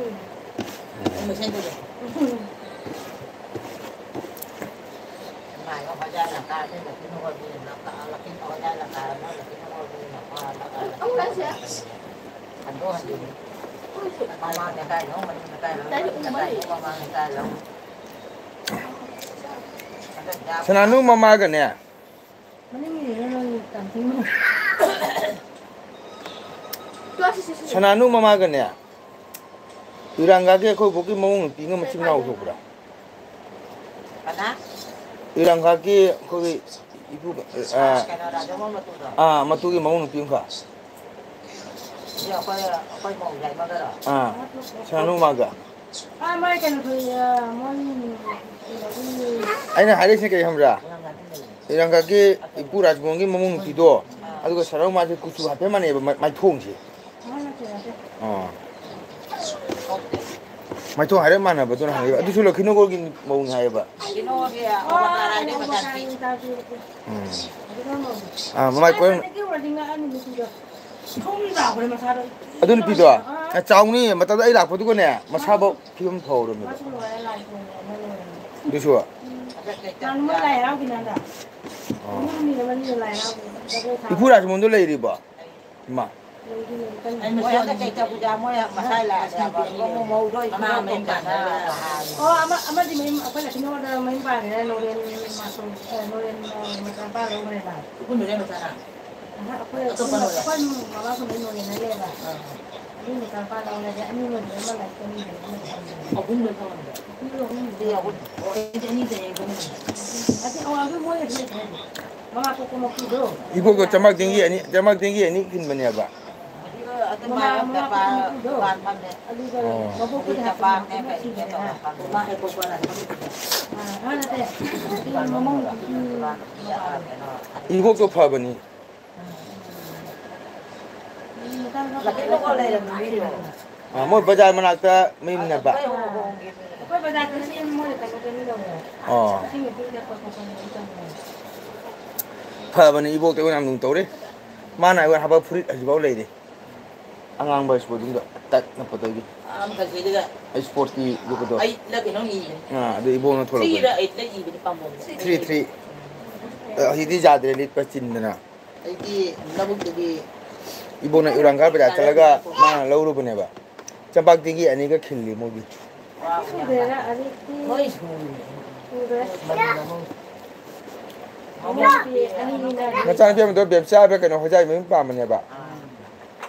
ꯁꯅꯥꯅꯨ ꯃꯃꯥꯒꯅꯦ꯫ ꯃꯅꯤꯡꯒꯤꯗꯨꯅ ꯅꯣꯏ ꯇꯝꯊꯤꯅ꯫ ꯁꯅꯥꯅꯨ ꯃꯃꯥꯒꯅꯦ, ꯏꯔꯥꯡꯒꯥꯒꯤ ꯑꯩꯈꯣꯏ ꯕꯣꯛꯀꯤ ꯃꯃꯧ ꯅꯨꯄꯤ ꯑꯃ ꯃꯆꯤꯟ ꯃꯅꯥꯎ ꯊꯣꯛꯄ꯭ꯔꯥ? ꯀꯅꯥ? ꯏꯔꯥꯡꯒꯥꯒꯤ ꯑꯩꯈꯣꯏꯒꯤ ꯏꯄꯨ, ꯑ, ꯀꯩꯅꯣ, ꯔꯥꯖꯃꯣꯍꯟ ꯃꯇꯨꯗꯣ? ꯑꯥ, ꯃꯇꯨꯒꯤ ꯃꯃꯧ ꯅꯨꯄꯤ ꯑꯃꯈꯛ꯫ ꯁꯤ ꯑꯩꯈꯣꯏ, ꯑꯩꯈꯣꯏ ꯃꯧ ꯌꯥꯏꯃꯒꯔꯣ? ꯑꯥ, ꯁꯅꯥꯅꯨ ꯃꯃꯥꯒ꯫ ꯑꯥ, ꯃꯣꯏ ꯀꯩꯅꯣ ꯊꯣꯛꯏ, ꯑꯥ, ꯃꯣꯏ ꯀꯩꯅꯣꯒꯤ ꯑꯩꯅ ꯍꯥꯏꯔꯤꯁꯦ ꯀꯔꯤ ꯈꯪꯕ꯭ꯔꯥ? ꯏꯔꯥꯡꯒꯥꯒꯤ ꯏꯄꯨ ꯔꯥꯖꯃꯣꯍꯟꯒꯤ ꯃꯃꯧ ꯅꯨꯄꯤꯗꯣ, ꯑꯥ꯫ ꯑꯗꯨꯒ ꯁꯅꯥꯅꯨ ꯃꯃꯥꯁꯦ ꯀꯨꯆꯨ ꯍꯥꯏꯐꯦꯠ ꯃꯥꯟꯅꯩꯕ, ꯃ-, ꯃꯥꯏꯊꯣꯡꯁꯦ꯫ ꯑꯍꯟ ꯅꯠꯇꯦ, ꯅꯠꯇꯦ꯫ ꯑꯥ꯫ ꯃꯥꯏꯊꯣꯡ ꯍꯥꯏꯔꯞ ꯃꯥꯟꯅꯕꯗꯨꯅ ꯍꯪꯉꯤꯕ꯫ ꯑꯗꯨꯁꯨ ꯂꯈꯤꯅꯣꯒꯣꯔꯒꯤ ꯃꯧꯅꯤ ꯍꯥꯏꯌꯦꯕ꯫ ꯂꯈꯤꯅꯣꯒꯤ ꯑꯣ, ꯑꯣ, ꯑꯣ, ꯃꯆꯥꯅꯨꯄꯤ꯫ ꯎꯝ꯫ ꯑꯗꯨꯒ ꯃꯧꯅꯤ꯫ ꯑꯥ, ꯃꯃꯥꯏ ꯀꯣꯏꯔꯝ-, ꯑꯗꯨ ꯅꯨꯄꯤꯗꯣ꯫ ꯁꯨꯝ ꯆꯥꯎꯈ꯭ꯔꯦ ꯃꯁꯥꯗꯣ꯫ ꯑꯗꯨ ꯅꯨꯄꯤꯗꯣ? ꯑꯥ꯫ ꯑ, ꯆꯥꯎꯅꯤ꯫ ꯃꯇꯝꯗ ꯑꯩ ꯂꯥꯛꯄꯗꯨꯒꯅꯦ, ꯃꯁꯥꯐꯧ ꯐꯤꯕꯝ ꯐꯍꯧꯔꯝꯃꯦꯕ꯫ ꯃꯥꯁꯨ ꯂꯣꯏꯔꯦ, ꯂꯥꯏ ꯈꯨꯔꯨꯝꯕ ꯑꯃ ꯂꯣꯏꯔꯦ꯫ ꯑꯗꯨꯁꯨ? ꯎꯝ꯫ ꯅꯍꯥꯟ ꯃꯣꯏ ꯂꯥꯏ ꯍꯔꯥꯎꯈꯤꯅ ꯍꯟꯗꯛ꯫ ꯑꯣ꯫ ꯅꯨꯃꯤꯠ ꯑꯃꯅꯤꯅ ꯂꯥꯏ ꯍꯔꯥꯎꯈꯤ꯫ ꯖꯒꯣꯏ ꯁꯥ ꯏꯄꯨ ꯔꯥꯖꯃꯣꯍꯟꯗꯣ ꯂꯩꯔꯤꯕꯣ? ꯏꯃꯥ꯫ ꯂꯩꯗꯤ ꯂꯩ, ꯀꯟꯅ꯫ ꯃꯣꯏ ꯍꯟꯗꯛ ꯆꯩꯇ ꯄꯨꯖꯥ ꯃꯣꯏ ꯃꯁꯥ ꯂꯥꯛꯑꯦ ꯍꯥꯏꯕ꯫ ꯃꯃꯧ ꯂꯣꯏ ꯃꯃꯥ ꯃꯌꯨꯝ ꯄꯥꯟꯅꯔꯦ꯫ ꯑꯣ, ꯑꯃ-, ꯑꯃꯗꯤ ꯃꯌꯨꯝ, ꯑꯩꯈꯣꯏ ꯂꯛꯈꯤꯅꯣꯗ ꯃꯌꯨꯝ ꯄꯥꯟꯈ꯭ꯔꯦ, ꯅꯣꯔꯦꯟ ꯃꯆꯥꯅꯨꯄꯥ ꯂꯧꯈ꯭ꯔꯦꯕ꯫ ꯄꯨꯄꯨ ꯅꯣꯔꯦꯟ ꯃꯆꯥꯅ? ꯑꯍ, ꯑꯩꯈꯣꯏ, ꯑꯇꯣꯞꯄ ꯂꯧꯔꯦ? ꯑꯩꯈꯣꯏ ꯃꯃꯥ ꯁꯣꯝꯗꯩ ꯅꯣꯔꯦꯟꯗ ꯂꯩꯌꯦꯕ꯫ ꯑꯥ꯫ ꯑꯗꯨꯏ ꯃꯆꯥꯅꯨꯄꯥ ꯂꯧꯔꯦ, ꯑꯗꯩ ꯑꯅꯤ ꯂꯣꯟꯕꯗ ꯑꯃ ꯂꯥꯏꯔꯤꯛ ꯇꯝꯃꯤꯕꯅꯦ, ꯑꯃꯗꯤ ꯇꯝꯗ꯭ꯔꯦ꯫ ꯑꯍꯨꯝ ꯂꯣꯏ ꯐꯪꯉꯝꯗ꯭ꯔꯣ? ꯅꯨꯄꯤ ꯑꯍꯨꯝ꯫ ꯅꯨꯄꯤ ꯑꯍꯨꯝ꯫ ꯑꯣ, ꯑꯗꯨꯗꯤ ꯑꯅꯤ ꯂꯩꯌꯦ, ꯑꯗꯨꯅ꯫ ꯑꯗꯨ ꯑꯋꯥꯡꯕ ꯃꯣꯏꯒꯗꯤ ꯂꯩꯇ꯭ꯔꯦ꯫ ꯃꯉꯥ ꯄꯣꯛꯄ ꯃꯄꯨꯗꯣ꯫ ꯏꯕꯣꯛꯇꯣ ꯆꯃꯥꯛ ꯗꯦꯡꯒꯤ ꯑꯅꯤ, ꯆꯃꯥꯛ ꯗꯦꯡꯒꯤ ꯑꯅꯤ ꯈꯤꯟꯕꯅꯦꯕ꯫ ꯑꯗꯨꯒ ꯑꯗꯨ ꯃꯉꯥ, ꯃꯥ ꯃꯉꯥ ꯄꯣꯛꯄ ꯃꯄꯨꯗꯣ꯫ ꯗꯨꯀꯥꯟ ꯐꯝꯃꯦ꯫ ꯑꯗꯨꯒ ꯃꯕꯣꯛꯄꯨꯗꯤ ꯍꯥꯞꯄ ꯆꯄꯥꯛꯅꯦ ꯃꯄꯨ ꯀꯩꯅꯦ ꯁꯤꯗꯅ꯫ ꯇꯧꯔꯒ ꯐꯝꯃꯦ꯫ ꯃꯥ ꯍꯦꯛ ꯄꯣꯛꯄ ꯑꯗꯨꯝ ꯑꯥ, ꯑꯥ, ꯅꯠꯇꯦ꯫ ꯑꯗꯨꯒꯤ ꯃꯃꯧ ꯅꯨꯄꯤ ꯏꯕꯣꯛꯇꯣ ꯐꯕꯅꯤ꯫ ꯂꯀꯤꯂꯣꯡꯗ ꯂꯩꯔꯝꯃꯤꯅꯤꯅꯦ꯫ ꯑ, ꯃꯣꯏ ꯕꯖꯥꯔ ꯃꯅꯥꯛꯇ ꯃꯌꯨꯝꯅꯦꯕ꯫ ꯑꯩꯈꯣꯏ ꯍꯣꯡꯉꯦ꯫ ꯑꯩꯈꯣꯏ ꯕꯖꯥꯔꯗ ꯁꯤ ꯃꯣꯏꯅ ꯀꯩꯅꯣꯗꯒꯤ ꯂꯧꯔꯦ꯫ ꯑꯣ꯫ ꯏꯁꯤꯡ ꯅꯨꯄꯤꯗ ꯈꯣꯠꯄ ꯈꯣꯠꯄ ꯇꯧꯔꯦ꯫ ꯐꯕꯅꯤ, ꯏꯕꯣꯛꯇ ꯑꯩꯉꯣꯟꯗ ꯌꯥꯝ ꯂꯨꯅ ꯇꯧꯔꯤ꯫ ꯃꯥꯅ ꯑꯩꯉꯣꯟꯗ ꯍꯥꯞꯄ ꯐꯨꯔꯤꯠ ꯍꯧꯖꯤꯛꯐꯥꯎ ꯂꯩꯔꯤ꯫ ꯑꯉꯥꯡꯕ ꯏꯁꯄꯣꯔꯠꯁꯤꯡꯗꯣ ꯇꯥꯏꯠ ꯅꯞꯄꯗꯒꯤ꯫ ꯑꯥ, ꯃꯊꯛꯁꯤꯗ ꯏꯁꯄꯣꯔꯠꯀꯤ ꯌꯣꯠꯄꯗꯣ꯫ ꯑꯩꯠꯂ ꯀꯩꯅꯣꯝ ꯏꯕꯅꯤ꯫ ꯑꯥ, ꯑꯗꯨ ꯏꯕꯣꯛꯅ ꯊꯣꯛꯂꯛꯄꯅꯤ꯫ ꯊ꯭ꯔꯤꯔ ꯑꯩꯠꯂ ꯏꯕꯅꯤ ꯄꯥꯝꯕꯣꯝꯁꯦ꯫ Three, three. ꯑ, ꯍꯧꯖꯤꯛꯇꯤ ꯌꯥꯗ꯭ꯔꯦ, ꯂꯤꯠꯄ ꯆꯤꯟꯗꯅ꯫ ꯑꯩꯗꯤ ꯂꯧꯕꯨꯛꯇꯒꯤ ꯏꯕꯣꯛꯅ ꯏꯔꯥꯡ ꯈꯔ ꯕꯖꯥꯔ ꯆꯠꯂꯒ ꯃꯥꯅ ꯂꯧꯔꯨꯕꯅꯦꯕ꯫ ꯆꯝꯄꯥꯛꯇꯤꯒꯤ ꯑꯅꯤꯒ ꯈꯤꯜꯂꯤ ꯃꯣꯏꯒꯤ꯫ ꯁꯨꯗꯦꯗ, ꯑꯗꯨꯗꯤ ꯂꯣꯏ ꯁꯨꯔꯤꯅꯦ꯫ ꯁꯨꯗꯦ꯫ ꯃꯅꯝ ꯑꯃ꯫ ꯃꯃꯥꯡꯒꯤ ꯑꯅꯤꯅ ꯅꯆꯥꯅꯨꯄꯤ ꯑꯃꯗꯣ ꯕꯦꯝꯆꯥ ꯍꯥꯏꯕ꯭ꯔꯥ ꯀꯩꯅꯣ, ꯍꯣꯖꯥꯏ ꯃꯌꯨꯝ ꯄꯥꯝꯕꯅꯦꯕ꯫ ꯑꯥ꯫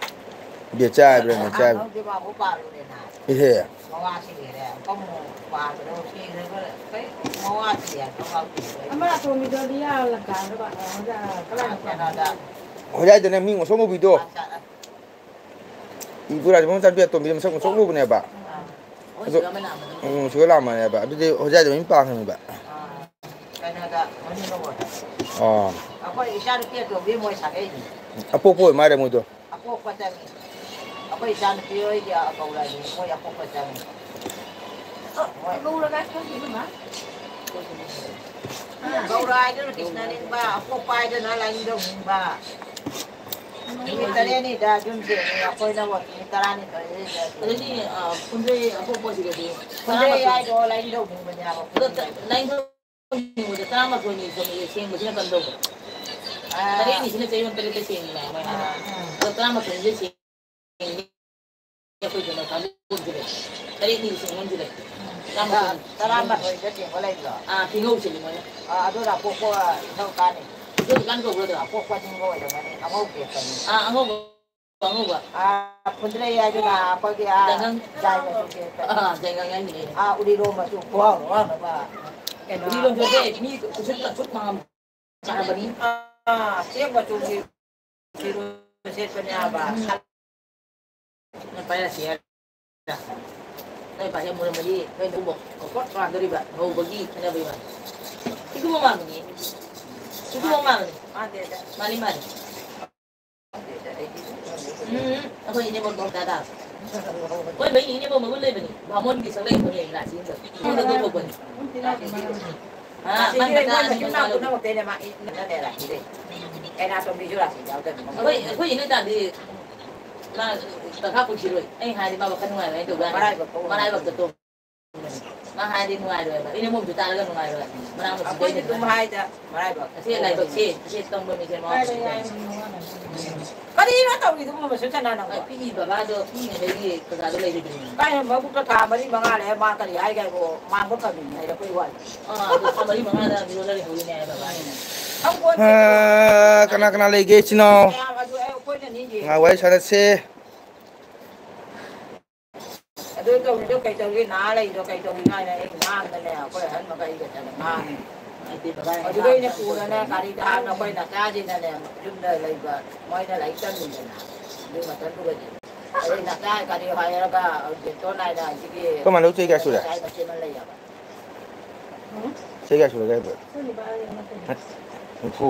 ꯕꯦꯝꯆꯥ ꯍꯥꯏꯕ꯭ꯔꯥ, ꯃꯦꯝꯆꯥ ꯍꯥꯏꯕ꯭ꯔꯥ? ꯑꯉꯥꯡ ꯍꯧꯖꯤꯛ ꯃꯥꯕꯨ ꯄꯥꯜꯂꯨꯔꯦꯅ꯫ ꯏꯍꯦ꯫ ꯃꯋꯥ ꯁꯤꯔꯦ꯫ ꯀꯃꯨ ꯄꯥꯜꯂꯨꯔꯦ, ꯁꯤꯔꯒ ꯀꯩ ꯃꯋꯥ ꯁꯤꯔꯦ, ꯃꯋꯥ ꯁꯤꯔꯦ꯫ ꯑꯃ ꯑꯇꯣꯝꯕꯤꯗꯣ ꯂꯤꯌꯥ ꯂꯪꯀꯥꯗ ꯕ-, ꯑ, ꯍꯣꯖꯥ-, ꯀꯗꯥꯏꯗ? ꯀꯩꯅꯣꯗ꯫ ꯍꯣꯖꯥꯏꯗꯅ ꯃꯤ ꯉꯧꯁꯣꯛ ꯉꯧꯕꯤꯗꯣ꯫ ꯑ, ꯆꯠꯂꯦ꯫ ꯏꯕꯨ ꯔꯥꯖꯕ ꯃꯆꯥꯅꯨꯄꯤ ꯑꯇꯣꯝꯕꯤꯗꯣ ꯃꯁꯛ ꯉꯧꯁꯣꯛ ꯉꯧꯕꯅꯦꯕ꯫ ꯑꯥ꯫ ꯑꯗꯨ, ꯁꯤꯒ ꯑꯃ ꯂꯥꯛꯑꯝꯕꯗꯣ꯫ ꯎꯝ, ꯁꯤꯒ ꯂꯥꯛꯑꯝꯕꯅꯦꯕ꯫ ꯑꯗꯨꯗꯤ ꯍꯣꯖꯥꯏꯗ ꯃꯌꯨꯝ ꯄꯥꯟꯈ꯭ꯔꯅꯦꯕ꯫ ꯑꯥ꯫ ꯀꯩꯅꯣꯗ, ꯃꯅꯤꯡꯗ ꯑꯣꯏꯔꯦ꯫ ꯑꯥ꯫ ꯑꯩꯈꯣꯏ ꯏꯆꯥꯅꯨꯄꯤ ꯑꯇꯣꯝꯕꯤ ꯃꯣꯏ ꯁꯥꯒꯩꯅꯤ꯫ ꯑꯄꯣꯛꯄ ꯑꯣꯏ ꯃꯥꯜꯂꯦ ꯃꯣꯏꯗꯣ꯫ ꯑꯄꯣꯛꯄ ꯆꯪꯉꯤ꯫ ꯑꯩꯈꯣꯏ ꯏꯆꯥꯅꯨꯄꯤ ꯍꯣꯏꯒꯤ ꯀꯧꯔꯛꯑꯗꯤ ꯃꯣꯏ ꯑꯄꯣꯛꯄ ꯆꯪꯉꯤ꯫ ꯍꯣꯏ꯫ ꯒꯧꯔ ꯍꯥꯏꯗꯨꯅ ꯀ꯭ꯔꯤꯁꯅ ꯅꯤꯡꯕ, ꯑꯄꯣꯛꯄ ꯍꯥꯏꯗꯨꯅ ꯂꯥꯏꯅꯤꯡꯊꯧ ꯅꯤꯡꯕ꯫ ꯅꯨꯃꯤꯠ ꯇꯔꯦꯠꯅꯤꯗ ꯌꯨꯝ ꯁꯦꯡꯉꯤ, ꯑꯩꯈꯣꯏꯅ ꯅꯨꯃꯤꯠ ꯇꯔꯥꯅꯤꯊꯣꯏꯅꯤꯗ ꯁꯦꯡꯉꯤ꯫ ꯑꯗꯨꯗꯤ, ꯑ, ꯐꯨꯟꯗ꯭ꯔꯩ ꯑꯄꯣꯛꯄꯁꯤꯗꯗꯤ ꯐꯨꯟꯗ꯭ꯔꯩ ꯇꯔꯥꯃꯥꯊꯣꯏ꯫ ꯍꯥꯏꯗꯣ ꯂꯥꯏꯅꯤꯡꯊꯧ ꯅꯤꯡꯕꯅꯦ ꯍꯥꯏꯕ ꯑꯗꯣ ꯐꯨꯟꯗ꯭ꯔꯩ ꯍꯥꯏꯗꯣ꯫ ꯂꯥꯏꯅꯤꯡꯊꯧ ꯅꯤꯡꯕꯗ ꯇꯔꯥꯃꯥꯊꯣꯏꯅꯤ ꯁꯦꯡꯕꯁꯦ, ꯁꯦꯡꯕꯁꯤꯅ ꯀꯝꯗꯧꯕ? ꯑꯥ꯫ ꯇꯔꯦꯠꯅꯤꯁꯤꯅ ꯆꯌꯣꯜ ꯇꯔꯦꯠꯇ ꯁꯦꯡꯉꯤꯅꯦ ꯃꯣꯏ ꯍꯥꯏꯅ꯫ ꯑꯥ, ꯑꯥ꯫ ꯑꯗꯣ ꯇꯔꯥꯃꯥꯊꯣꯏꯁꯤꯗ ꯁꯦꯡꯉꯤ꯫ ꯑꯩꯈꯣꯏ ꯀꯩꯅꯣ ꯀꯥꯡꯕꯨꯁꯦ ꯂꯩ꯫ ꯇꯔꯦꯠꯅꯤꯒꯤ ꯁꯦꯡꯕꯝꯁꯦ ꯂꯩ꯫ ꯇꯔꯥꯃꯥꯊꯣꯏ꯫ ꯇꯔꯥꯃꯥꯊꯣꯏꯗ ꯆꯤꯡꯕ ꯂꯩꯕ꯭ꯔꯣ? ꯑꯥ, ꯐꯤꯉꯧ ꯆꯤꯡꯉꯤ ꯃꯣꯏꯅ꯫ ꯑꯥ, ꯑꯗꯨꯅ ꯑꯄꯣꯛꯄ ꯏꯙꯧ ꯀꯥꯅꯤ꯫ ꯏꯙꯧ ꯀꯥꯟ ꯀꯧꯕ꯭ꯔꯣ ꯑꯗꯣ? ꯑꯄꯣꯛꯄ ꯅꯤꯡꯕ ꯑꯣꯏꯔꯝꯒꯅꯤ, ꯑꯉꯧꯕ ꯀꯦꯞꯇꯅꯤ꯫ ꯑꯥ, ꯑꯉꯧꯕ, ꯑꯉꯧꯕ꯫ ꯑꯥ, ꯐꯨꯟꯗ꯭ꯔꯩ ꯍꯥꯏꯗꯨꯅ ꯑꯩꯈꯣꯏꯒꯤ, ꯑꯥ, ꯖꯥꯏꯒꯪ꯫ ꯖꯥꯏ ꯃꯆꯨ ꯀꯦꯞꯇꯅꯤ꯫ ꯑꯥ, ꯖꯥꯏꯒꯪ ꯍꯥꯏꯅꯦ꯫ ꯑꯥ, ꯎꯔꯤꯔꯣꯝ ꯃꯆꯨ ꯈꯨꯋꯥꯎ ꯋꯥꯎꯅꯕ꯫ ꯀꯩꯅꯣ꯫ ꯎꯔꯤꯔꯣꯝ ꯆꯠꯇꯦ, ꯃꯤ ꯎꯁꯨꯠ ꯀꯥꯁꯨꯠ ꯃꯥꯡꯉꯝ꯫ ꯆꯥꯅꯕꯅꯤ꯫ ꯑꯥ, ꯆꯦꯛ ꯃꯆꯨꯒꯤ ꯐꯤꯔꯣꯜ ꯁꯦꯠꯄꯅꯦ ꯍꯥꯏꯕ꯫ ꯅꯪ ꯄꯥꯏꯔꯛꯀꯦ ꯍꯥꯏꯔ? ꯅꯣꯏ ꯄꯥꯏꯔꯛ ꯃꯨꯔꯝꯃꯗꯤ ꯅꯣꯏ ꯅꯕꯨꯛ ꯀꯣꯠ ꯀꯣꯠ ꯀꯥꯟꯗꯣꯔꯤꯕ, ꯃꯧꯕꯒꯤ ꯈꯦꯠꯅꯕꯒꯤ ꯋꯥꯅꯤ꯫ ꯏꯀꯨꯕꯣꯛ ꯃꯥꯟꯕꯅꯤ꯫ ꯏꯀꯨꯕꯣꯛ ꯃꯥꯟꯕꯅꯤ꯫ ꯃꯥꯅꯤ, ꯃꯥꯅꯤ꯫ ꯎꯝ, ꯑꯩꯈꯣꯏ ꯏꯅꯦꯝꯕꯣꯛ ꯃꯧ ꯇꯥ ꯇꯥꯕ꯫ ꯑꯩꯈꯣꯏ ꯃꯩ ꯏꯅꯦꯝꯕꯣꯛ ꯃꯒꯨꯟ ꯂꯩꯕꯅꯤ꯫ ꯕꯥꯃꯣꯟꯒꯤ ꯁꯛꯂꯩ ꯃꯣꯏ ꯂꯥꯁꯤ ꯑꯃꯗ꯫ ꯃꯣꯏꯗ ꯇꯧꯊꯣꯛꯄꯅꯤ꯫ ꯑꯥ, ꯃꯥ ꯃꯆꯥ ꯑꯅꯤ ꯅꯨꯄꯥ ꯂꯧꯕꯤ꯫ ꯄꯨꯝꯅꯃꯛꯇꯩꯅꯦ ꯃꯥ ꯏ-, ꯅꯅꯦ ꯔꯥꯁꯤꯗꯩ꯫ ꯀꯩꯅꯥꯇꯣꯝꯕꯤꯁꯨ ꯔꯥꯁꯤ ꯌꯥꯎꯗꯕꯅꯤ꯫ ꯑꯩꯈꯣꯏ, ꯑꯩꯈꯣꯏ ꯏꯅꯦ ꯇꯥꯗꯤ ꯃꯥ ꯇꯪꯈꯥ ꯄꯨꯟꯁꯤꯔꯣꯏ꯫ ꯑꯩ ꯍꯥꯏꯔꯗꯤ ꯃꯥ ꯋꯥꯈꯜ ꯅꯨꯡꯉꯥꯏꯔꯣꯏ ꯍꯥꯏꯅ ꯇꯧꯕ ꯌꯥꯅꯤ꯫ ꯃꯔꯥꯏꯕꯛ ꯐꯧ꯫ ꯃꯔꯥꯏꯕꯛꯇ ꯇꯣꯡ-, ꯃꯥ ꯍꯥꯏꯔꯗꯤ ꯅꯨꯡꯉꯥꯏꯔꯣꯏꯕ꯫ ꯏꯅꯦꯝꯕꯣꯛꯁꯨ ꯇꯥꯔꯒ ꯅꯨꯡꯉꯥꯏꯔꯣꯏ꯫ ꯃꯅꯥ ꯃꯁꯤꯡ ꯑꯩꯈꯣꯏꯗꯤ ꯑꯗꯨꯝ ꯍꯥꯏꯗ ꯃꯔꯥꯏꯕꯛ꯫ ꯑꯁꯤ ꯂꯥꯏꯕꯛꯁꯦ, ꯑꯁꯤ ꯇꯝꯕ ꯃꯤꯁꯦ ꯃꯥ ꯀꯔꯤꯅꯣ ꯇꯧꯔꯤꯗꯨꯕꯨ ꯃꯁꯨ ꯆꯅꯥ ꯅꯪꯕꯣ? ꯑꯩ ꯄꯤꯛꯏ ꯕꯕꯥꯗꯣ ꯄꯤꯛꯏꯉꯩꯗꯒꯤ ꯀꯀꯥꯗꯣ ꯂꯩꯔꯤꯕꯅꯤ꯫ ꯀꯥꯏꯅ ꯃꯕꯨꯛꯇ ꯊꯥ ꯃꯔꯤ ꯃꯉꯥ ꯂꯩꯔ ꯃꯥ ꯀꯔꯤ ꯍꯥꯏꯒꯦ ꯍꯥꯏꯕꯣ? ꯃꯥꯡꯕ ꯐꯪꯉꯤꯅꯤ ꯍꯥꯏꯔꯛꯄꯩ ꯋꯥꯅꯤ꯫ ꯑꯥ, ꯑꯗꯨ ꯊꯥ ꯃꯔꯤ ꯃꯉꯥꯗ ꯃꯤꯔꯣꯜꯗ ꯂꯩꯍꯧꯔꯤꯅꯦ ꯍꯥꯏ ꯕꯕꯥ꯫ ꯈꯪꯄꯣꯟꯇꯦ꯫ ꯑꯥ, ꯀꯅꯥ ꯀꯅꯥ ꯂꯩꯒꯦ ꯏꯆꯤꯟ ꯏꯅꯥꯎ? ꯃꯌꯥꯝ ꯑꯗꯨ ꯑꯩ ꯑꯩꯈꯣꯏꯅ ꯅꯤꯡꯁꯤꯡꯉꯤ꯫ ꯉꯥꯏꯍꯥꯛ ꯋꯥꯔꯤ ꯁꯥꯟꯅꯁꯦ꯫ ꯑꯗꯨ ꯇꯧꯔꯤꯗꯣ ꯀꯩ ꯇꯧꯔꯤ? ꯅꯥ ꯂꯩꯗꯣ ꯀꯩ ꯇꯧꯔꯤꯅꯣ ꯍꯥꯏꯅ ꯑꯩ ꯉꯥꯡꯗꯅꯦ, ꯑꯩꯈꯣꯏ ꯑꯍꯟ ꯃꯈꯩꯒ ꯆꯠꯂ ꯉꯥꯡꯉꯤ꯫ ꯑꯗꯨꯗ ꯑꯩꯅ ꯄꯨꯔꯅꯦ ꯒꯥꯔꯤꯗ ꯍꯥꯞꯅ ꯑꯩꯈꯣꯏ ꯅꯆꯥꯁꯤꯡꯅꯅꯦ ꯌꯨꯝꯗ ꯂꯩꯕ ꯃꯣꯏꯅ ꯂꯥꯏꯔꯤꯛ ꯇꯝꯃꯤꯗꯅ ꯑꯗꯨ ꯃꯇꯝꯗꯨꯒꯗꯤ꯫ ꯑꯗꯩ ꯅꯆꯥ ꯒꯥꯔꯤ ꯍꯥꯏꯔꯒ ꯍꯧꯖꯤꯛ ꯇꯣꯟ ꯍꯥꯏꯅ ꯍꯧꯖꯤꯛꯀꯤ ꯇꯣꯟ ꯃꯥꯟꯂꯧ ꯆꯍꯤ ꯀꯌꯥ ꯁꯨꯔꯦ? ꯃꯆꯥ ꯃꯆꯦ ꯑꯃ ꯂꯩꯌꯦꯕ꯫ ꯆꯍꯤ ꯀꯌꯥ ꯁꯨꯔꯒꯦ ꯍꯥꯏꯕ? ꯅꯤꯐꯨ꯫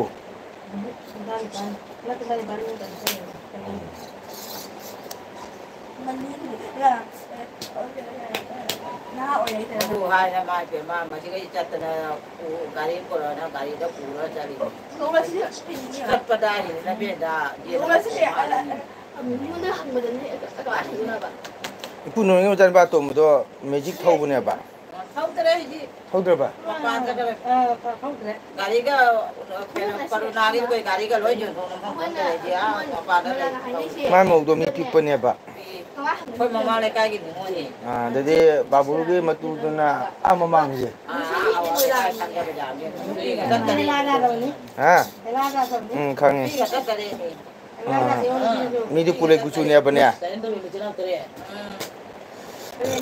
ꯑꯗꯨ ꯍꯥꯏꯅ ꯃꯥ ꯏꯕꯦꯝꯃ ꯃꯁꯤꯒꯩ ꯆꯠꯇꯅ ꯄꯨ-, ꯒꯥꯔꯤ ꯄꯨꯔꯛꯑꯅ ꯒꯥꯔꯤꯗ ꯄꯨꯔ ꯆꯠꯂꯤꯅꯤ꯫ ꯆꯠꯄꯗ ꯍꯥꯏꯔꯤꯅꯤ ꯂꯝꯕꯦꯟꯗ ꯌꯦꯟ ꯑꯃ ꯊꯣꯡꯉ ꯍꯥꯜꯂꯅꯤ꯫ ꯃꯤꯉꯣꯟꯗ ꯍꯪꯕꯗꯅꯦ ꯑꯗꯨ ꯑꯗꯨꯃꯥꯏꯅ ꯍꯪꯅꯕ꯫ ꯏꯄꯨ ꯅꯣꯏꯒꯤ ꯃꯆꯥꯅꯨꯄꯥ ꯑꯇꯣꯝꯕꯗꯣ ꯃꯦꯖꯤꯛ ꯊꯧꯕꯅꯦꯕ꯫ ꯊꯧꯗ꯭ꯔꯦ ꯍꯧꯖꯤꯛ꯫ ꯊꯧꯗ꯭ꯔꯕ? ꯃꯄꯥꯟ ꯆꯠꯈ꯭ꯔꯦ꯫ ꯑ, ꯊꯧꯗ꯭ꯔꯦ꯫ ꯒꯥꯔꯤꯒ, ꯀꯩꯅꯣ, ꯀꯔꯨꯅꯥꯒꯤ ꯑꯩꯈꯣꯏ ꯒꯥꯔꯤꯒ ꯂꯣꯏ ꯌꯣꯟꯊꯣꯛꯅ ꯃꯐꯝ ꯈꯪꯗ꯭ꯔꯦ꯫ ꯑꯥ, ꯃꯄꯥꯟꯗ ꯂꯩ꯫ ꯃꯥꯏ ꯃꯧꯗꯣ ꯃꯤ ꯄꯤꯛꯄꯅꯦꯕ꯫ ꯑꯩꯈꯣꯏ ꯃꯃꯥ ꯂꯩꯀꯥꯏꯒꯤ ꯅꯤꯉꯣꯜꯅꯤ꯫ ꯑꯥ, ꯑꯗꯨꯗꯤ ꯕꯥꯕꯨꯒꯤ ꯃꯇꯨꯗꯨꯅ ꯑꯥ ꯃꯃꯥꯡꯁꯦ꯫ ꯑꯥ, ꯑꯥ, ꯑꯥ, ꯂꯩꯀꯥꯏ ꯊꯪꯅꯕ ꯖꯥꯝꯅꯤ꯫ ꯅꯨꯄꯤꯒ ꯆꯠꯇꯔꯦ꯫ ꯍꯥ? ꯎꯝ, ꯈꯪꯉꯦ꯫ ꯅꯨꯄꯤꯒ ꯆꯠꯇꯔꯦ꯫ ꯑꯥ, ꯃꯤꯗꯤ ꯄꯨꯂꯩ ꯀꯨꯆꯨꯅꯦꯕꯅꯦ꯫ ꯎꯝ꯫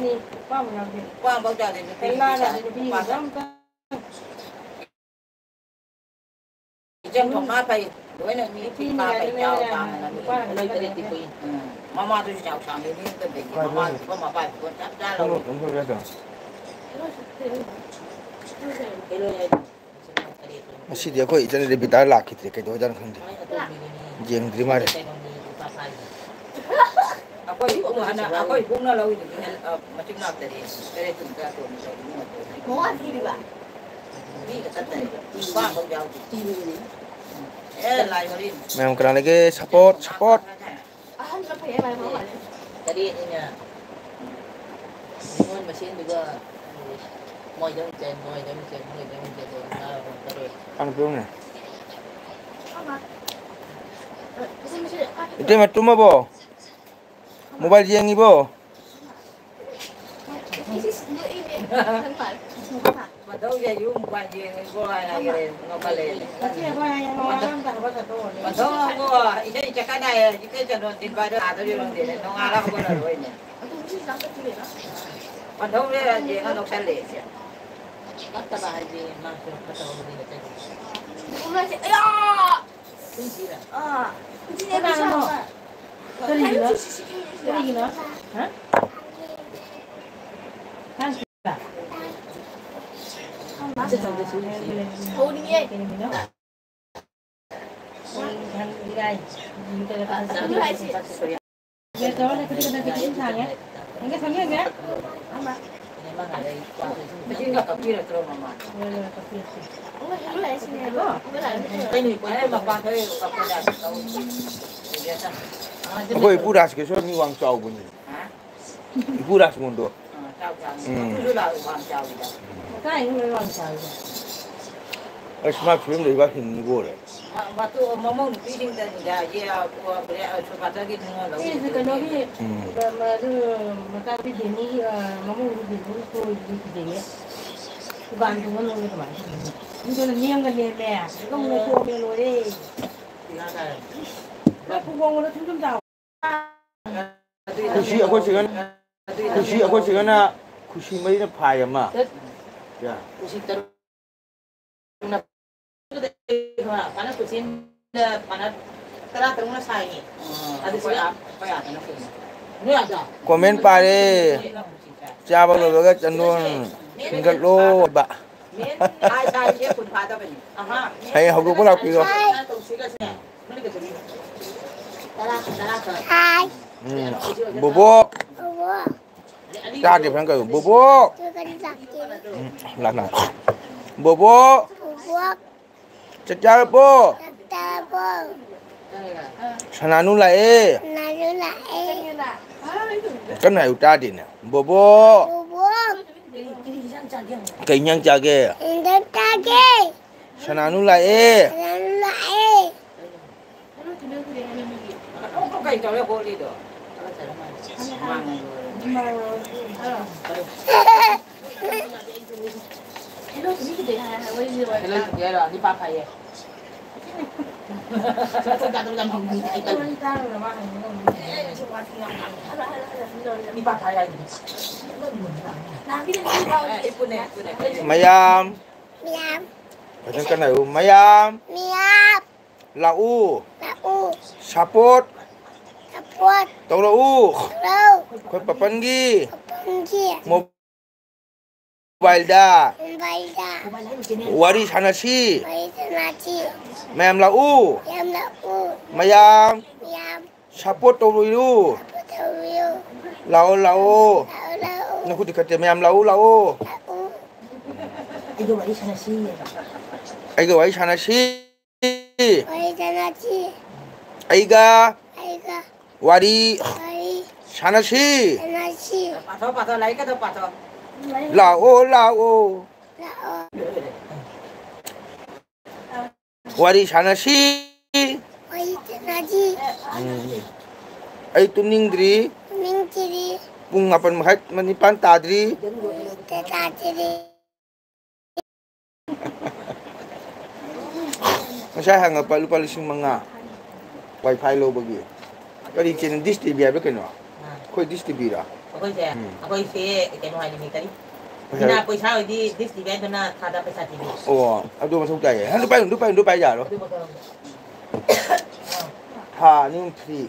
ꯅꯨꯄꯥ ꯑꯃꯐꯥꯎ ꯌꯥꯎꯗꯦ, ꯅꯨꯄꯤ ꯃꯆꯥ꯫ ꯏꯆꯝ ꯊꯣꯛꯅ ꯐꯩ꯫ ꯂꯣꯏꯅ ꯃꯤ ꯄꯤꯛꯄ ꯐꯩ, ꯆꯥꯎ ꯇꯥꯡꯗꯅ ꯃꯤ ꯅꯣꯏ ꯇꯔꯦꯠꯇꯤ ꯀꯨꯏ꯫ ꯎꯝ꯫ ꯃꯃꯥꯗꯨꯁꯨ ꯆꯥꯎ ꯁꯥꯡꯉꯤ, ꯃꯤ ꯑꯝꯇ ꯂꯩꯇꯦ꯫ ꯃꯃꯥꯗꯨ ꯐꯤꯕꯝ ꯃꯄꯥ ꯐꯤꯕꯝ ꯆꯞ ꯆꯥꯅ ꯂꯧꯏ꯫ ꯀꯩꯅꯣ ꯍꯥꯏꯗꯣ꯫ ꯉꯁꯤꯗꯤ ꯑꯩꯈꯣꯏ ꯏꯆꯟ ꯔꯦꯕꯤꯇꯥ ꯂꯥꯛꯈꯤꯗ꯭ꯔꯦ, ꯀꯩꯗꯧꯔꯖꯥꯠꯅꯣ ꯈꯪꯗꯦ꯫ ꯌꯦꯡꯗ꯭ꯔꯤ ꯃꯥꯜꯂꯦ꯫ ꯑꯩꯈꯣꯏ ꯏꯕꯨꯡ ꯍꯥꯟꯅ, ꯑꯩꯈꯣꯏ ꯏꯕꯨꯡꯅ ꯂꯧꯔꯤꯗꯨꯗꯤ, ꯑ, ꯃꯆꯤꯟ ꯃꯅꯥꯎ ꯇꯔꯦꯠ, ꯇꯔꯦꯠ ꯇꯨꯝꯕ ꯇꯔꯥ ꯇꯨꯝꯕ ꯏꯕꯨꯡ ꯑꯇꯣꯝꯕꯤꯗꯣ꯫ ꯃꯤ ꯈꯛꯇ ꯇꯔꯦꯠ, ꯅꯤꯄꯥꯟ ꯐꯥꯎ ꯌꯥꯎꯗꯦ꯫ ꯑꯦ, ꯂꯥꯏ ꯃꯔꯤ꯫ ꯃꯌꯥꯝ ꯀꯅꯥ ꯂꯩꯒꯦ? Support, support꯫ ꯑꯍꯟꯅ ꯐꯩ ꯍꯥꯏꯕ ꯃꯥꯜꯂꯦ꯫ ꯇꯔꯦꯠꯅꯤꯅ ꯅꯤꯉꯣꯜ ꯃꯁꯦꯟꯗꯨꯒ ꯃꯣꯏꯗ ꯑꯃꯨꯛ ꯆꯦꯟ, ꯃꯣꯏꯗ ꯑꯃꯨꯛ ꯆꯦꯟ, ꯃꯣꯏꯗ ꯑꯃꯨꯛ ꯆꯦꯟ, ꯃꯣꯏꯗ ꯑꯃꯨꯛ ꯆꯦꯟ꯫ ꯏꯇꯩꯃ ꯇꯨꯝꯃꯕꯣ? Mobile ꯌꯦꯡꯉꯤꯕꯣ? ꯃꯊꯧꯁꯦ ꯌꯨꯝ ꯃꯣꯕꯥꯏꯜ ꯌꯦꯡꯉꯤꯕꯣ ꯍꯥꯏꯔꯦ, ꯉꯥꯎꯈꯠꯂꯛꯑꯦ꯫ ꯃꯊꯧ ꯑꯃꯨꯛ ꯏꯁꯩ ꯆꯠꯀꯅꯤ ꯍꯥꯏꯌꯦ, ꯏꯁꯩ ꯀꯩꯅꯣ ꯊꯤꯟꯕ ꯍꯥꯏꯗꯣ ꯊꯥꯗꯣꯏꯔꯣ ꯈꯪꯗꯦꯅꯦ, ꯅꯣꯡꯉꯥꯜꯂ ꯍꯧꯒꯠꯂꯔꯣꯏꯅꯦ꯫ ꯃꯊꯧꯁꯦ ꯌꯦꯡꯉ ꯅꯣꯛꯁꯜꯂꯦ꯫ ꯐꯠꯇꯕ ꯍꯥꯏꯗꯤ ꯃꯥꯁꯨ ꯐꯠꯇꯕ ꯃꯤꯗꯤ ꯅꯠꯇꯦ꯫ ꯑꯌꯥ! ꯑꯥ꯫ ꯀꯅꯥꯅꯣ? ꯀꯔꯤꯒꯤꯅꯣ? ꯀꯔꯤꯒꯤꯅꯣ? ꯍꯥ? ꯁꯧꯅꯤꯡꯉꯦ꯫ ꯑꯩꯈꯣꯏ ꯏꯄꯨ ꯔꯥꯖꯀꯦꯁꯣꯔ ꯃꯤ ꯋꯥꯡ ꯆꯥꯎꯕꯅꯤ꯫ ꯏꯄꯨ ꯔꯥꯖꯃꯣꯍꯟꯗꯣ꯫ ꯎꯝ꯫ ꯑꯁ, ꯃꯥ ꯐꯤꯂꯝꯗ ꯏꯕꯥ ꯍꯤꯡꯉꯤꯕꯣ꯫ ꯃꯇꯨ-, ꯃꯃꯧ ꯅꯨꯄꯤꯁꯤꯡꯗꯅꯤꯗ, ꯌꯦ-, ꯑ, ꯑ, ꯁꯣꯄꯥꯇꯔꯒꯤ ꯅꯤꯉꯣꯜ ꯂꯧꯔꯤꯗꯨ꯫ ꯁꯤꯁꯦ ꯀꯩꯅꯣꯒꯤ, ꯎꯝ꯫ ꯃ-, ꯃ-, ꯑꯗꯨ ꯃꯆꯥꯅꯨꯄꯤ ꯗꯦꯅꯤꯒꯤ, ꯑ, ꯃꯃꯧ ꯅꯨꯄꯤ ꯗꯦꯅꯤꯒꯤ ꯇꯣꯏꯗꯨꯗꯤ ꯀꯤꯖꯩꯌꯦ꯫ ꯗꯨꯀꯥꯟ ꯊꯣꯡ ꯂꯣꯜꯂꯦ ꯀꯃꯥꯏꯅ ꯇꯧꯗꯣꯏꯅꯣ? ꯃꯤꯗꯨꯅ ꯅꯦꯝꯒ ꯅꯦꯝꯃꯦ, ꯑꯗꯨꯒ ꯃꯨꯛ ꯇꯣꯡꯉꯦ ꯂꯣꯏꯔꯦ꯫ ꯅꯪ ꯐꯨꯒꯣꯡꯕꯗꯣ ꯊꯨꯝ ꯊꯨꯝ ꯆꯥꯎ꯫ ꯈꯨꯁꯤ ꯑꯩꯈꯣꯏ ꯆꯤꯡꯉꯅ, ꯈꯨꯁꯤ ꯑꯩꯈꯣꯏ ꯆꯤꯡꯉꯅ ꯈꯨꯁꯤ ꯃꯔꯤꯅ ꯐꯥꯏ ꯑꯃ꯫ ꯌꯥ꯫ ꯄꯥꯅ ꯀꯨꯁꯤꯟꯗ ꯄꯥꯅ ꯇꯔꯥ ꯇꯔꯨꯛꯅ ꯁꯥꯏꯅꯤ꯫ ꯑꯗꯨ ꯁꯤꯗ ꯁꯥꯗꯅ ꯀꯨꯟ꯫ ꯅꯣꯏ ꯑꯗꯣ? ꯀꯣꯃꯦꯟ ꯄꯥꯔꯦ꯫ ꯆꯥꯕ ꯂꯣꯏꯕꯒ ꯆꯟꯗꯣꯟ ꯁꯤꯡꯒꯠꯂꯣ ꯍꯥꯏꯕ꯫ ꯃꯦꯟ ꯍꯥꯏ ꯁꯥꯏꯁꯦ ꯀꯨꯟ ꯐꯥꯗꯕꯅꯤ꯫ ꯑꯍꯥ꯫ ꯍꯌꯦꯡ ꯍꯧꯗꯣꯛꯄ ꯂꯥꯛꯄꯤꯔꯣ꯫ ꯇꯧꯁꯤꯜꯂꯁꯤꯅꯦ꯫ ꯇꯔꯥ, ꯇꯔꯥ ꯈꯛ꯫ ꯍꯥꯏ꯫ ꯎꯝ꯫ ꯕꯣꯕꯣꯛ꯫ ꯕꯣꯕꯣꯛ꯫ ꯇꯥꯗꯦ ꯐꯖꯅ ꯀꯩꯅꯣ꯫ ꯕꯣꯕꯣꯛ꯫ ꯑꯗꯨ ꯀꯔꯤ ꯂꯥꯛꯀꯦ? ꯎꯝ, ꯂꯥꯛ, ꯂꯥꯛ꯫ ꯕꯣꯕꯣꯛ꯫ ꯕꯣꯕꯣꯛ꯫ ꯆꯥꯛ ꯆꯥꯔꯕꯣ? ꯆꯥꯛ ꯆꯥꯔꯕꯣ? ꯁꯅꯥꯅꯨ ꯂꯥꯛꯑꯦ꯫ ꯁꯅꯥꯅꯨ ꯂꯥꯛꯑꯦ꯫ ꯀꯟꯅ ꯍꯥꯏꯌꯨ ꯇꯥꯗꯦꯅꯦ꯫ ꯕꯣꯕꯣꯛ꯫ ꯕꯣꯕꯣꯛ꯫ ꯀꯩ ꯏꯟꯖꯥꯡ ꯆꯥꯒꯦ? ꯀꯩ ꯏꯟꯖꯥꯡ ꯆꯥꯒꯦ? ꯁꯅꯥꯅꯨ ꯂꯥꯛꯑꯦ꯫ ꯁꯅꯥꯅꯨ ꯂꯥꯛꯑꯦ꯫ ꯀꯩ ꯇꯧꯔꯦ ꯍꯣꯠꯂꯤꯗꯣ? ꯍꯦꯜꯂꯣ ꯇꯨꯃꯤ ꯀꯩꯗꯧꯔꯦ ꯍꯥꯏ? ꯋꯥꯔꯤ ꯂꯤꯔꯣ꯫ ꯍꯦꯜꯂꯣ ꯇꯨꯃꯤ ꯍꯥꯏꯔꯣ, ꯅꯤꯄꯥ ꯐꯥꯏꯌꯦ꯫ ꯅꯤꯄꯥ ꯐꯥꯏ ꯍꯥꯏꯗꯨꯗꯤ꯫ ꯃꯌꯥꯝ꯫ ꯃꯌꯥꯝ꯫ ꯐꯖꯅ ꯀꯟꯅ ꯍꯥꯏꯌꯨ꯫ ꯃꯌꯥꯝ꯫ ꯃꯌꯥꯝ꯫ ꯂꯥꯛꯎ꯫ ꯂꯥꯛꯎ꯫ ꯁꯄꯣꯔꯠ꯫ ꯁꯄꯣꯔꯠ꯫ ꯇꯧꯔꯛꯎ꯫ ꯇꯧꯔꯛꯎ꯫ ꯑꯩꯈꯣꯏ ꯄꯥꯄꯟꯒꯤ꯫ ꯄꯥꯄꯟꯒꯤ꯫ ꯃꯣꯕꯥꯏꯜꯗ꯫ ꯃꯣꯕꯥꯏꯜꯗ꯫ ꯋꯥꯔꯤ ꯁꯥꯟꯅꯁꯤ꯫ ꯋꯥꯔꯤ ꯁꯥꯟꯅꯁꯤ꯫ ꯃꯌꯥꯝ ꯂꯥꯛꯎ꯫ ꯃꯌꯥꯝ ꯂꯥꯛꯎ꯫ ꯃꯌꯥꯝ꯫ ꯃꯌꯥꯝ꯫ ꯁꯄꯣꯔꯠ ꯇꯧꯕꯤꯌꯨ꯫ ꯁꯄꯣꯔꯠ ꯇꯧꯕꯤꯌꯨ꯫ ꯂꯥꯛꯑꯣ, ꯂꯥꯛꯑꯣ꯫ ꯂꯥꯛꯑꯣ, ꯂꯥꯛꯑꯣ꯫ ꯅꯈꯨꯠꯇꯤ ꯈꯠꯇꯦ꯫ ꯃꯌꯥꯝ ꯂꯥꯛꯑꯣ, ꯂꯥꯛꯑꯣ꯫ ꯂꯥꯛꯑꯣ꯫ ꯑꯩꯒ ꯋꯥꯔꯤ ꯁꯥꯟꯅꯁꯤ꯫ ꯑꯩꯒ ꯋꯥꯔꯤ ꯁꯥꯟꯅꯁꯤ꯫ ꯋꯥꯔꯤ ꯁꯥꯟꯅꯁꯤ꯫ ꯑꯩꯒ ꯑꯩꯒ ꯋꯥꯔꯤ ꯋꯥꯔꯤ ꯁꯥꯟꯅꯁꯤ꯫ ꯁꯥꯟꯅꯁꯤ꯫ ꯄꯥꯊꯣ, ꯄꯥꯊꯣ, ꯂꯥꯏꯔꯤꯛꯀꯗꯣ ꯄꯥꯊꯣ꯫ ꯂꯥꯛꯑꯣ, ꯂꯥꯛꯑꯣ꯫ ꯂꯥꯛꯑꯣ꯫ ꯋꯥꯔꯤ ꯁꯥꯟꯅꯁꯤ꯫ ꯋꯥꯔꯤ ꯁꯥꯟꯅꯁꯤ꯫ ꯎꯝ꯫ ꯑꯩ ꯇꯨꯝꯅꯤꯡꯗ꯭ꯔꯤ꯫ ꯇꯨꯝꯅꯤꯡꯗ꯭ꯔꯤ꯫ ꯄꯨꯡ ꯃꯥꯄꯟ ꯃꯈꯥꯏ, ꯅꯤꯄꯥꯟ ꯇꯥꯗ꯭ꯔꯤ꯫ ꯄꯨꯡ ꯇꯥꯗ꯭ꯔꯤ꯫ ꯉꯁꯥꯏ ꯍꯪꯉꯛꯄ ꯂꯨꯄꯥ ꯂꯤꯁꯤꯡ ꯃꯉꯥ ꯋꯥꯏꯐꯥꯏ ꯂꯧꯕꯒꯤ꯫ ꯀꯔꯤ ꯆꯦꯅꯦꯜ? ꯗꯤꯁ ꯇꯤ ꯚꯤ ꯍꯥꯏꯕ꯭ꯔꯥ ꯀꯩꯅꯣ? ꯑꯥ꯫ ꯑꯩꯈꯣꯏ ꯗꯤꯁ ꯇꯤ ꯚꯤꯔꯥ? ꯑꯩꯈꯣꯏꯁꯦ, ꯎꯝ꯫ ꯑꯩꯈꯣꯏꯁꯦ ꯀꯩꯅꯣ ꯍꯥꯏꯅꯤꯡꯉꯤ, ꯀꯔꯤ? ꯄꯩꯁꯥ, ꯄꯩꯁꯥ ꯑꯣꯏꯗꯤ ꯗꯤꯁ ꯇꯤꯚꯤ ꯍꯥꯏꯗꯨꯅ ꯊꯥꯗ ꯄꯩꯁꯥ ꯊꯤꯕꯤ꯫ ꯑꯣ, ꯑꯗꯨ ꯃꯊꯧ ꯇꯥꯏꯌꯦ꯫ ꯑꯗꯨ ꯄꯥꯏ, ꯑꯗꯨ ꯄꯥꯏ, ꯑꯗꯨ ꯄꯥꯏ ꯌꯥꯔꯣ? ꯑꯗꯨ ꯃꯊꯧ ꯇꯥꯏ꯫ ꯊꯥ ꯑꯅꯤ ꯑꯍꯨꯝ ꯐ꯭ꯔꯤ꯫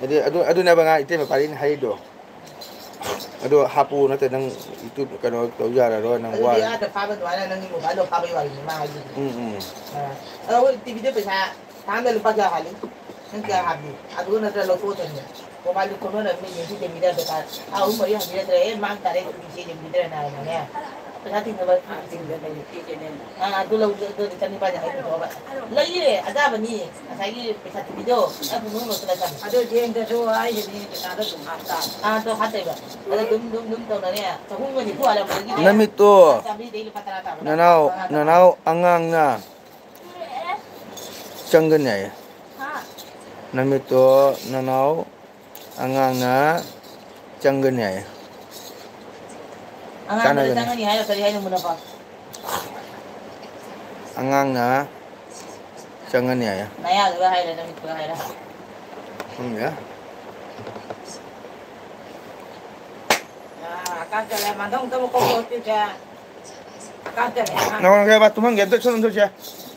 ꯑꯗꯨ, ꯑꯗꯨ, ꯑꯗꯨꯅꯦꯕ ꯉꯥ ꯏꯇꯩꯃ ꯄꯥꯔꯤꯅ ꯍꯥꯏꯔꯤꯗꯣ꯫ ꯑꯗꯣ ꯍꯥꯞꯄꯨ ꯅꯠꯇ꯭ꯔ ꯅꯪ YouTube ꯀꯩꯅꯣ ꯇꯧ ꯌꯥꯔꯔꯣꯏ, ꯅꯪ ꯑꯗꯨꯗꯤ ꯋꯥꯔꯅꯤ꯫ ꯑꯥꯗ ꯐꯥꯕ ꯑꯗꯨꯃꯥꯏꯅ ꯅꯪꯒꯤ ꯃꯣꯕꯥꯏꯜꯗꯣ ꯐꯥꯕꯒꯤ ꯋꯥꯔꯤꯅꯤ ꯃꯥ ꯍꯥꯏꯁꯤꯗꯤ꯫ ꯎꯝ, ꯎꯝ꯫ ꯑ, ꯑꯗꯣ ꯑꯩꯈꯣꯏ ꯇꯤꯚꯤꯗ ꯄꯩꯁꯥ ꯊꯥ ꯑꯃꯗ ꯂꯨꯄꯥ ꯀꯌꯥ ꯍꯥꯜꯂꯤ? ꯅꯪ ꯀꯌꯥ ꯍꯥꯞꯄꯤ? ꯑꯗꯨ ꯅꯠꯇ꯭ꯔ ꯂꯧꯊꯣꯛꯑ ꯊꯝꯃꯤ? ꯃꯣꯕꯥꯏꯜꯗꯨ ꯈꯣꯟꯅꯅꯕꯅꯤ ꯌꯦꯡꯁꯤ ꯌꯦꯡꯕꯤꯗ ꯗꯔꯀꯥꯔ꯫ ꯊꯥ ꯑꯍꯨꯝ ꯃꯔꯤ ꯍꯟꯕꯤꯔꯛꯇ꯭ꯔꯦ꯫ ꯑꯦ, ꯃꯥꯡ ꯇꯥꯔꯦ, ꯇꯤꯚꯤꯁꯦ ꯌꯦꯡꯕꯤꯗ꯭ꯔꯦꯅ ꯍꯥꯏꯅꯅꯦ꯫ ꯄꯩꯁꯥ ꯇꯤꯡꯅꯕ꯫ ꯑꯥ, ꯇꯤꯡꯗꯅ ꯂꯩꯇꯦꯅꯦ꯫ ꯑꯥ, ꯑꯗꯨ ꯂꯧ-, ꯑꯗꯨ ꯆꯅꯤꯄꯥꯟ ꯌꯥꯡꯈꯩ ꯄꯨꯊꯣꯛꯑꯒ꯫ ꯂꯩꯌꯦ, ꯑꯗꯥꯕꯅꯤ꯫ ꯉꯁꯥꯏꯒꯤ ꯄꯩꯁꯥ ꯇꯤꯚꯤꯗꯣ, ꯑꯗꯨ ꯅꯣꯏ ꯅꯣꯏ ꯆꯠꯂ ꯊꯝꯃꯦ꯫ ꯑꯗꯨ ꯌꯦꯡꯗ꯭ꯔꯁꯨ ꯑꯩꯒꯤꯗꯤ ꯄꯩꯁꯥꯗꯣ ꯑꯗꯨꯝ ꯍꯥꯞ ꯇꯥꯕ꯫ ꯑꯥ, ꯑꯗꯣ ꯍꯥꯞꯇꯣꯏꯕ꯫ ꯑꯗꯣ ꯑꯗꯨꯝ, ꯑꯗꯨꯝ, ꯑꯗꯨꯝ ꯇꯧꯅꯔꯦ꯫ ꯆꯍꯨꯝꯒ ꯅꯤꯐꯨ ꯍꯥꯜꯂꯛꯄꯗꯒꯤꯅꯦ꯫ ꯅꯃꯤꯠꯇꯣ ꯆꯥꯝꯃꯔꯤꯗꯩ ꯂꯨꯄꯥ ꯇꯔꯥ ꯇꯥꯕ꯫ ꯅꯅꯥꯎ, ꯃꯉꯥ ꯇꯥꯕ꯫ ꯅꯅꯥꯎ ꯑꯉꯥꯡꯅ ꯆꯪꯒꯅꯤ ꯍꯥꯏꯌꯦ꯫ ꯍꯥ? ꯅꯃꯤꯠꯇꯣ ꯅꯅꯥꯎ ꯑꯉꯥꯡꯅ ꯆꯪꯒꯅꯤ ꯍꯥꯏꯌꯦ꯫ ꯑꯉꯥꯡꯗꯨꯅ ꯆꯥꯟꯅꯒꯅꯤ꯫ ꯆꯪꯒꯅꯤ ꯍꯥꯏꯔꯣ, ꯀꯔꯤ ꯍꯥꯏꯅꯣ, ꯃꯨꯟꯅꯐꯝ? ꯑꯉꯥꯡꯅ ꯆꯪꯒꯅꯤ ꯍꯥꯏꯌꯦ꯫ ꯅꯌꯥꯗꯨꯒ ꯍꯥꯏꯔ, ꯅꯃꯤꯠꯇꯨꯒ ꯍꯥꯏꯔ꯫ ꯈꯪꯗꯦ꯫ ꯑꯥ, ꯀꯥꯡ ꯆꯠꯂꯦ, ꯃꯥꯗꯧ ꯑꯝꯇ ꯃꯀꯣꯛ ꯀꯣꯛꯄꯤꯗꯦ꯫ ꯀꯥꯡ ꯆꯠꯂꯦ, ꯑꯉꯥꯡ꯫ ꯅꯉꯣꯟꯗ ꯀꯩ ꯍꯥꯏꯕ? ꯇꯨꯝꯍꯟꯒꯦ, ꯑꯝꯇ ꯁꯣꯝꯗ ꯊꯣꯛꯁꯦ꯫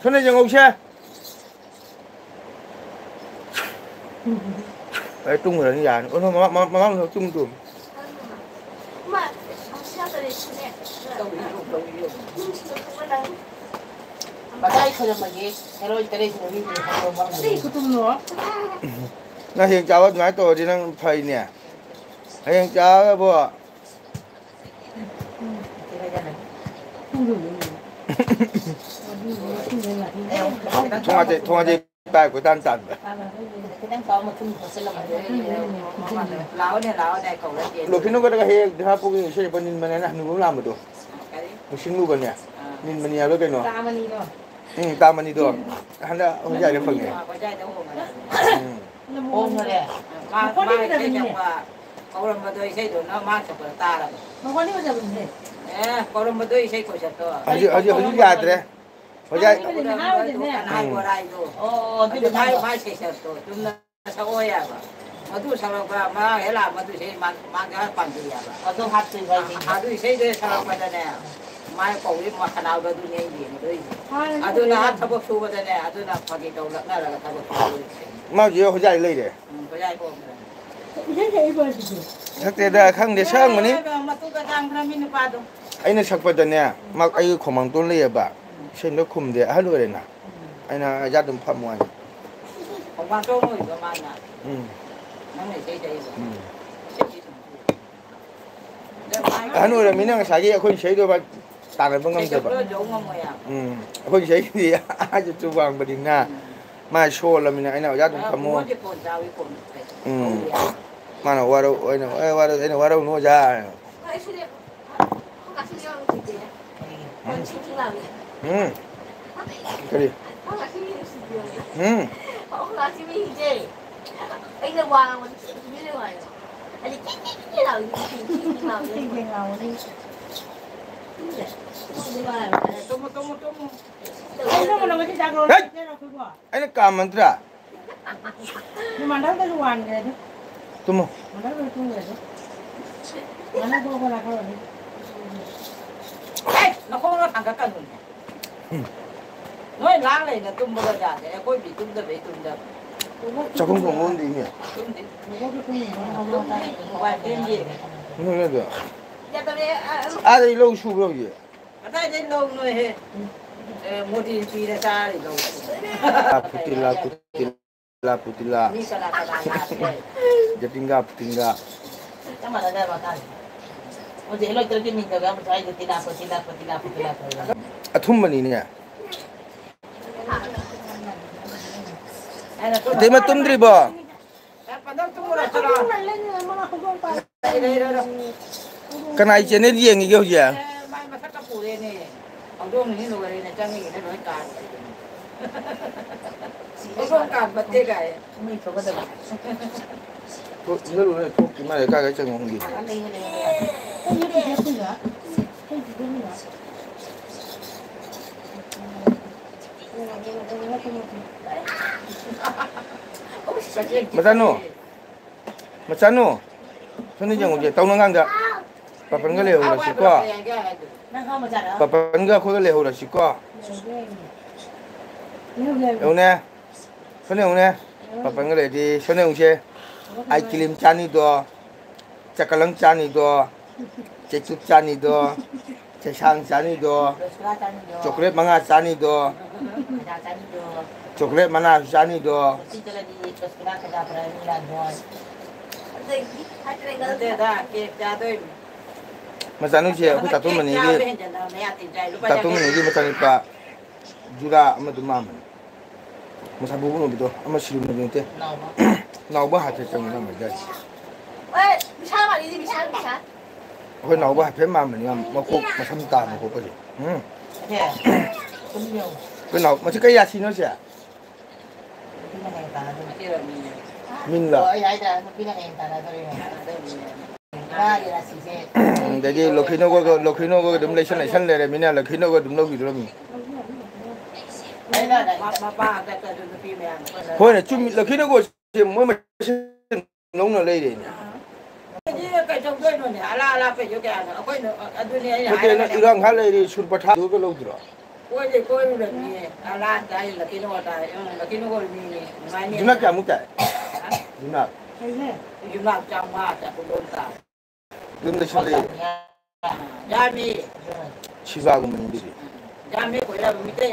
ꯁꯣꯝꯗ ꯌꯦꯡꯍꯧꯁꯦ꯫ ꯑꯩ ꯇꯨꯝꯈ꯭ꯔꯅꯤ ꯌꯥꯔꯅꯤ꯫ ꯑꯣ, ꯃꯃꯥ, ꯃꯃꯥ, ꯃꯃꯥ ꯇꯨꯝ, ꯇꯨꯝ꯫ ꯃꯇꯥꯏ ꯈꯣꯏꯔꯝꯃꯒꯦ꯫ ꯍꯦꯔꯣꯏ ꯇꯔꯦꯠꯁꯤꯅ ꯃꯤ ꯈꯨꯇꯨꯝꯅꯣ꯫ ꯅꯪ ꯍꯌꯦꯡ ꯆꯥꯕ ꯑꯗꯨꯃꯥꯏꯅ ꯇꯧꯔꯗꯤ ꯅꯪ ꯐꯩꯅꯦ꯫ ꯍꯌꯦꯡ ꯆꯥꯕꯕꯨ꯫ ꯊꯣꯡ ꯍꯥꯡꯖꯩ, ꯊꯣꯡ ꯍꯥꯡꯖꯩ ꯇꯥꯏ ꯀꯣꯏꯇꯥꯟ ꯇꯥꯟꯕ꯫ ꯈꯤꯇꯪ ꯆꯥꯎ ꯃꯊꯨꯝ ꯈꯣꯠꯆꯜꯂꯝꯃꯒꯦ꯫ ꯂꯥꯛꯑꯣꯅꯦ, ꯂꯥꯛꯑꯣꯅꯦ ꯀꯧꯔꯒꯦ꯫ ꯂꯣꯐꯤꯅꯨꯒꯗꯒ ꯍꯦꯛ ꯍꯦꯛ ꯍꯥꯞꯄꯨꯒꯦ, ꯏꯁꯩ ꯄꯟꯅꯤꯡꯕꯅꯦꯅ ꯍꯅꯨꯕ ꯑꯃ ꯂꯥꯛꯑꯝꯕꯗꯣ꯫ ꯀꯔꯤ? ꯃꯨꯁꯤꯡꯂꯨꯕꯅꯦ꯫ ꯑꯥ꯫ ꯅꯤꯟꯃꯅꯤ ꯍꯥꯏꯕ꯭ꯔꯥ ꯀꯩꯅꯣ? ꯇꯥꯃꯅꯤꯗꯣ꯫ ꯎꯝ, ꯇꯥꯃꯅꯤꯗꯣ꯫ ꯍꯟꯗꯛ ꯍꯣꯏꯖꯥꯏꯗ ꯐꯪꯉꯦ꯫ ꯑꯥ, ꯍꯣꯏꯖꯥꯏꯗ ꯍꯣꯡꯉꯦ꯫ ꯎꯝ꯫ ꯍꯣꯡꯉꯦ꯫ ꯃꯥ, ꯃꯥ ꯏꯁꯩ ꯁꯛꯄ ꯀꯧꯔꯝꯕꯗꯣ ꯏꯁꯩꯗꯣ ꯅꯪ ꯃꯥ ꯁꯛꯄꯗꯣ ꯇꯥꯔꯕꯣ? ꯃꯈꯣꯟꯗꯤ ꯐꯖꯕꯅꯤꯍꯦ꯫ ꯑꯦ, ꯀꯧꯔꯝꯕꯗꯣ ꯏꯁꯩ ꯈꯣꯏ ꯁꯛꯇꯣ꯫ ꯍꯧꯖꯤꯛ, ꯍꯧꯖꯤꯛ, ꯍꯧꯖꯤꯛ ꯌꯥꯗ꯭ꯔꯦ꯫ ꯍꯣꯏꯖꯥꯏ꯫ ꯃꯥ ꯏꯁꯩ ꯐꯖꯅ ꯍꯥꯏꯕꯗꯨꯅꯦ꯫ ꯀꯅꯥ ꯍꯥꯏꯕ ꯎꯝ꯫ ꯋꯥꯔꯥꯏꯗꯣ? ꯑꯣ, ꯑꯗꯨ ꯑꯗꯨ ꯃꯥꯏ, ꯃꯥꯏ ꯏꯁꯩ ꯁꯛꯇꯣ ꯆꯨꯝꯅ ꯁꯛꯑꯣ ꯌꯥꯕ꯫ ꯃꯗꯨ ꯁꯛꯂꯛꯄ ꯃꯔꯥꯡ ꯍꯦꯛ ꯂꯥꯛ ꯃꯗꯨ ꯏꯁꯩ ꯃꯥ-, ꯃꯥꯒꯤ ꯍꯥꯏ ꯄꯥꯝꯖꯩ ꯍꯥꯏꯕ꯫ ꯑꯗꯨ ꯍꯥꯞꯇꯣꯏꯕ ꯑꯩꯗꯤ꯫ ꯑꯗꯨ ꯏꯁꯩꯗꯨ ꯁꯛꯂꯛꯄꯗꯅꯦ, ꯃꯥꯏ ꯀꯧꯏ ꯃꯈꯅꯥꯎꯗꯣ ꯑꯗꯨꯅꯦ ꯑꯩ ꯌꯦꯡꯗꯣꯏꯁꯦ꯫ ꯍꯥꯟꯅꯗꯤ ꯑꯗꯨꯅ ꯀꯩꯅꯣ ꯊꯕꯛ ꯁꯨꯕꯗꯅꯦ, ꯑꯗꯨꯅ ꯐꯥꯒꯤ ꯇꯧ ꯂꯛꯅꯔꯒ ꯊꯕꯛ ꯁꯨꯗꯣꯏꯁꯦ꯫ ꯃꯥꯁꯨ ꯍꯧꯖꯤꯛ ꯂꯩꯔꯦ꯫ ꯎꯝ, ꯍꯣꯖꯥꯏ ꯀꯧꯕꯗꯅꯦ꯫ ꯏꯁꯩ ꯁꯛꯏꯕꯣ ꯑꯗꯨꯗꯤ? ꯁꯛꯇꯦꯗ, ꯈꯪꯗꯦ, ꯁꯛꯑꯝꯒꯅꯤ꯫ ꯑꯦ, ꯃꯇꯨꯒ ꯇꯥꯡꯈ꯭ꯔꯃꯤ ꯅꯨꯄꯥꯗꯣ꯫ ꯑꯩꯅ ꯁꯛꯄꯗꯅꯦ, ꯃꯥ ꯑꯩꯒꯤ ꯈꯣꯡꯃꯥꯡꯇꯣꯟ ꯂꯩꯌꯦꯕ, ꯏꯁꯩꯗꯣ ꯈꯨꯝꯗꯦ, ꯑꯍꯜ ꯑꯣꯏꯔꯦꯅ꯫ ꯑꯩꯅ ꯑꯩꯖꯥ ꯑꯗꯨꯝ ꯐꯝꯃꯣ ꯍꯥꯏ꯫ ꯈꯣꯡꯕꯥꯟ ꯆꯧ ꯂꯣꯏꯕ ꯃꯥꯅ꯫ ꯎꯝ꯫ ꯅꯪꯅ ꯏꯁꯩ ꯁꯛꯏꯕ꯫ ꯎꯝ꯫ ꯏꯁꯩꯗꯤ ꯑꯗꯨꯝ ꯁꯛꯏ꯫ ꯑꯗ ꯃꯥꯒꯤ ꯑꯍꯟ ꯑꯣꯏꯔꯝꯃꯤꯅ ꯉꯁꯥꯏꯒꯤ ꯑꯩꯈꯣꯏ ꯏꯁꯩꯗꯣ ꯇꯥꯟꯅꯕ ꯉꯝꯗꯕ꯫ ꯏꯁꯩ ꯁꯛꯄ ꯌꯧ ꯉꯝꯃꯣꯏ ꯍꯥꯏꯕ꯫ ꯎꯝ꯫ ꯑꯩꯈꯣꯏ ꯏꯁꯩꯗꯤ ꯑꯥ ꯆꯠꯁꯨ ꯋꯥꯡꯕꯅꯤꯅ ꯎꯝ꯫ ꯃꯥ ꯁꯣꯜꯂꯃꯤꯅ ꯑꯩꯅ ꯑꯣꯖꯥ ꯑꯗꯨꯝ ꯑꯥ, ꯐꯝꯃꯣ꯫ ꯀꯨꯃꯣꯟꯁꯦ ꯀꯣꯟ ꯆꯥꯎꯏ ꯀꯣꯟ ꯐꯩ꯫ ꯎꯝ꯫ ꯀꯧꯏ ꯍꯥꯏꯕ꯫ ꯃꯥꯅ ꯋꯥꯔꯧ-, ꯑꯩꯅ, "ꯑꯦ, ꯋꯥꯔꯧ-, ꯑꯩꯅ ꯋꯥꯔꯧꯅꯨ ꯑꯣꯖꯥ"꯫ ꯎꯝ꯫ ꯀꯔꯤ? ꯎꯝ꯫ ꯇꯨꯝꯃꯣ, ꯇꯨꯝꯃꯣ, ꯇꯨꯝꯃꯣ꯫ ꯍꯩꯠ! ꯑꯩꯅ ꯀꯥ ꯃꯟꯇ꯭ꯔ꯫ ꯃꯥꯟꯗꯧꯗꯁꯨ ꯋꯥꯟꯈ꯭ꯔꯦ ꯑꯗꯨ꯫ ꯇꯨꯝꯃꯣ꯫ ꯃꯥꯟꯗꯧꯗꯁꯨ ꯇꯨꯝꯈ꯭ꯔꯦ ꯑꯗꯨ꯫ ꯃꯥꯟꯗꯧꯗꯣ ꯀꯅꯥ ꯈꯪꯒꯅꯤ? ꯍꯦ! ꯅꯈꯣꯡꯅ ꯊꯥꯡꯒꯠꯀꯅꯨꯅꯦ꯫ ꯎꯝ꯫ ꯅꯣꯏ ꯂꯥꯡ ꯂꯩꯅ ꯇꯨꯝꯕꯒ ꯌꯥꯗꯦ꯫ ꯑꯩꯈꯣꯏꯗꯤ ꯇꯨꯝꯗꯕꯩ ꯇꯨꯝꯗꯕ꯫ ꯆꯥꯛꯈꯨꯝ ꯊꯣꯡꯕ ꯑꯣꯟꯗ꯭ꯔꯤꯅꯦ꯫ ꯇꯨꯝꯗꯦ꯫ ꯃꯣꯕꯥꯏꯜ ꯐꯤꯂꯝ ꯌꯦꯡꯉꯦ꯫ ꯅꯣꯏ ꯑꯗꯣ꯫ ꯌꯥꯗꯕꯅꯦ, ꯑ, ꯑ꯫ ꯑꯥꯗꯩ ꯂꯧ ꯁꯨꯕ꯭ꯔꯣ ꯍꯧꯖꯤꯛ? ꯀꯗꯥꯏꯗꯩ ꯂꯧꯅꯣꯍꯦ? ꯑꯦ, ꯃꯣꯗꯤ ꯄꯤꯔ ꯆꯥꯔꯤ ꯂꯧ꯫ ꯂꯥ ꯐꯨꯇꯤꯂꯥ, ꯀꯨꯇꯤꯂꯥ, ꯐꯨꯇꯤꯂꯥ꯫ ꯃꯤ ꯀꯅꯥ ꯀꯅꯥ ꯂꯥꯛꯀꯦ? ꯖꯇꯤꯡꯒꯥ, ꯐꯨꯇꯤꯡꯒꯥ꯫ ꯆꯞ ꯃꯥꯟꯅꯗꯕ ꯉꯥꯡꯁꯦ꯫ ꯃꯣꯗꯤ ꯍꯦꯂꯣꯏꯇꯔꯒꯤ ꯃꯤꯡꯗꯒ ꯑꯃꯁꯨ ꯍꯥꯏꯗꯦ, ꯇꯤꯂꯥ, ꯐꯨꯇꯤꯂꯥ, ꯐꯨꯇꯤꯂꯥ, ꯐꯨꯇꯤꯂꯥ ꯇꯧꯔꯒ꯫ ꯑꯊꯨꯝꯕꯅꯤꯅꯦ꯫ ꯑꯇꯩꯃ ꯇꯨꯝꯗ꯭ꯔꯤꯕꯣ? ꯀꯅꯥꯏ ꯆꯦꯅꯦꯜ ꯌꯦꯡꯉꯤꯒꯦ ꯍꯧꯖꯤꯛ? ꯑꯦ, ꯃꯥꯏ ꯃꯁꯛꯀ ꯄꯨꯔꯦꯅꯦ꯫ ꯍꯧꯗꯣꯡꯅꯤꯅ ꯂꯣꯏꯔꯦꯅꯦ, ꯆꯪꯉꯤꯉꯩꯗ ꯂꯣꯏ ꯀꯥꯔꯦ꯫ ꯍꯧꯗꯣꯡ ꯀꯥꯟ ꯐꯠꯇꯦ ꯀꯥꯏ꯫ ꯊꯣꯛ-, ꯏꯟꯖꯜꯂꯨꯅꯦ, ꯊꯣꯛꯇ꯭ꯔꯤ ꯃꯥꯜꯂꯦ, ꯀꯥꯏ ꯀꯥꯏ ꯆꯪꯉꯣ ꯈꯪꯗꯦ꯫ ꯃꯆꯥꯅꯨ, ꯃꯆꯥꯅꯨ, ꯁꯣꯝꯗ ꯌꯦꯡꯉꯨꯁꯦ, ꯇꯧꯅꯉꯥꯡꯗ ꯄꯥꯄꯟꯒ ꯂꯩꯍꯧꯔꯁꯤꯀꯣ꯫ ꯄꯥꯄꯟꯒ ꯑꯩꯈꯣꯏꯒ ꯂꯩꯍꯧꯔꯁꯤꯀꯣ꯫ ꯌꯦꯡꯉꯨꯅꯦ, ꯁꯣꯝꯗ ꯌꯦꯡꯉꯨꯅꯦ, ꯄꯥꯄꯟꯒ ꯂꯩꯔꯗꯤ ꯁꯣꯝꯗ ꯌꯦꯡꯉꯨꯁꯦ꯫ ꯑꯥꯏꯁ ꯀ꯭ꯔꯤꯝ ꯆꯥꯅꯤꯗꯣ, ꯆꯀꯂꯪ ꯆꯥꯅꯤꯗꯣ, ꯆꯩꯇꯨꯞ ꯆꯥꯅꯤꯗꯣ, ꯆꯩꯁꯥꯡ ꯆꯥꯅꯤꯗꯣ, ꯆꯣꯀ꯭ꯂꯦꯠ ꯃꯉꯥ ꯆꯥꯅꯤꯗꯣ, ꯆꯣꯀ꯭ꯂꯦꯠ ꯃꯉꯥꯁꯨ ꯆꯥꯅꯤꯗꯣ꯫ ꯃꯆꯥꯅꯨꯁꯦ ꯑꯩꯈꯣꯏ ꯇꯥꯇꯣꯟ ꯃꯅꯤꯒꯤ, ꯇꯥꯇꯣꯟ ꯃꯅꯤꯒꯤ ꯃꯆꯥꯅꯨꯄꯥ ꯖꯨꯔꯥ ꯑꯃꯗꯨ ꯃꯥꯟꯕꯅꯤ꯫ ꯃꯁꯥ ꯄꯨꯕ ꯉꯝꯕꯗꯣ ꯑꯃ ꯁꯤꯔꯨꯝꯅꯕꯤ ꯅꯠꯇꯦ꯫ ꯅꯥꯎꯕ ꯍꯥꯏꯐꯦꯠ ꯆꯪꯉꯦ ꯅꯪ ꯃꯩꯗꯥꯏꯁꯦ꯫ ꯑꯩꯈꯣꯏ ꯅꯥꯎꯕ ꯍꯥꯏꯐꯦꯠ ꯃꯥꯟꯕꯅꯤ ꯌꯥꯝ ꯃꯀꯣꯛ ꯃꯁꯝ ꯇꯥꯕ ꯈꯣꯠꯄꯁꯦ꯫ ꯎꯝ꯫ ꯑꯩꯈꯣꯏ ꯅꯥꯎ ꯃꯁꯤ ꯀꯩ ꯌꯥꯁꯤꯅꯣ ꯁꯦ? ꯃꯤꯟꯂ? ꯑꯗꯒꯤ ꯂꯣꯈꯤꯅꯣꯒ ꯂꯣꯈꯤꯅꯣꯒ ꯑꯗꯨꯝ ꯂꯩꯁꯟ ꯂꯩꯁꯟ ꯂꯩꯔꯃꯤꯅ ꯂꯣꯈꯤꯅꯣꯒ ꯑꯗꯨꯝ ꯂꯧꯈꯤꯗ꯭ꯔꯣꯃꯤ꯫ ꯍꯣꯏꯅꯦ ꯆꯨꯝꯃꯤ ꯂꯣꯈꯤꯅꯣꯒ ꯃꯣꯏ ꯃꯁꯦꯟ ꯂꯧꯅ ꯂꯩꯔꯦꯅꯦ꯫ ꯀꯩꯗꯧꯗꯣꯏꯅꯣꯅꯦ ꯑꯂꯥ ꯑꯂꯥ ꯄꯩꯁꯨ ꯀꯌꯥꯅꯣ ꯑꯩꯈꯣꯏꯅ ꯑꯗꯨꯅꯦ ꯑꯩꯅ ꯅꯠꯇꯦ ꯅꯪ ꯍꯥꯏꯔꯒ ꯏꯔꯥꯡ ꯈꯔ ꯂꯩꯔꯤ ꯁꯨꯔ ꯄꯊꯥꯗꯨꯒ ꯂꯧꯗ꯭ꯔꯣ? ꯀꯣꯏꯗꯦ ꯀꯣꯏꯔꯨꯔꯅꯤꯌꯦ ꯑꯂꯥ ꯇꯥꯏ ꯂꯣꯈꯤꯅꯣꯒ ꯇꯥꯏ ꯎꯝ ꯂꯣꯈꯤꯅꯣꯒ ꯃꯤꯅꯦ ꯅꯨꯡꯉꯥꯏꯅꯤ꯫ ꯌꯨꯝꯅꯥꯛ ꯀꯌꯥꯃꯨꯛ ꯇꯥꯏ? ꯌꯨꯝꯅꯥꯛ꯫ ꯌꯨꯝꯅꯥꯛ ꯆꯥꯝꯃꯉꯥ ꯆꯥꯇ꯭ꯔꯨꯛ ꯂꯣꯝ ꯇꯥꯏ꯫ ꯌꯨꯝꯗ ꯁꯨꯝ ꯂꯩ꯫ ꯌꯥꯝꯃꯤ꯫ ꯁꯤꯕꯥꯒꯨꯝꯕꯅꯤ ꯑꯗꯨꯗꯤ꯫ ꯌꯥꯝꯃꯤ ꯀꯣꯏꯔꯕ ꯃꯤꯇꯩ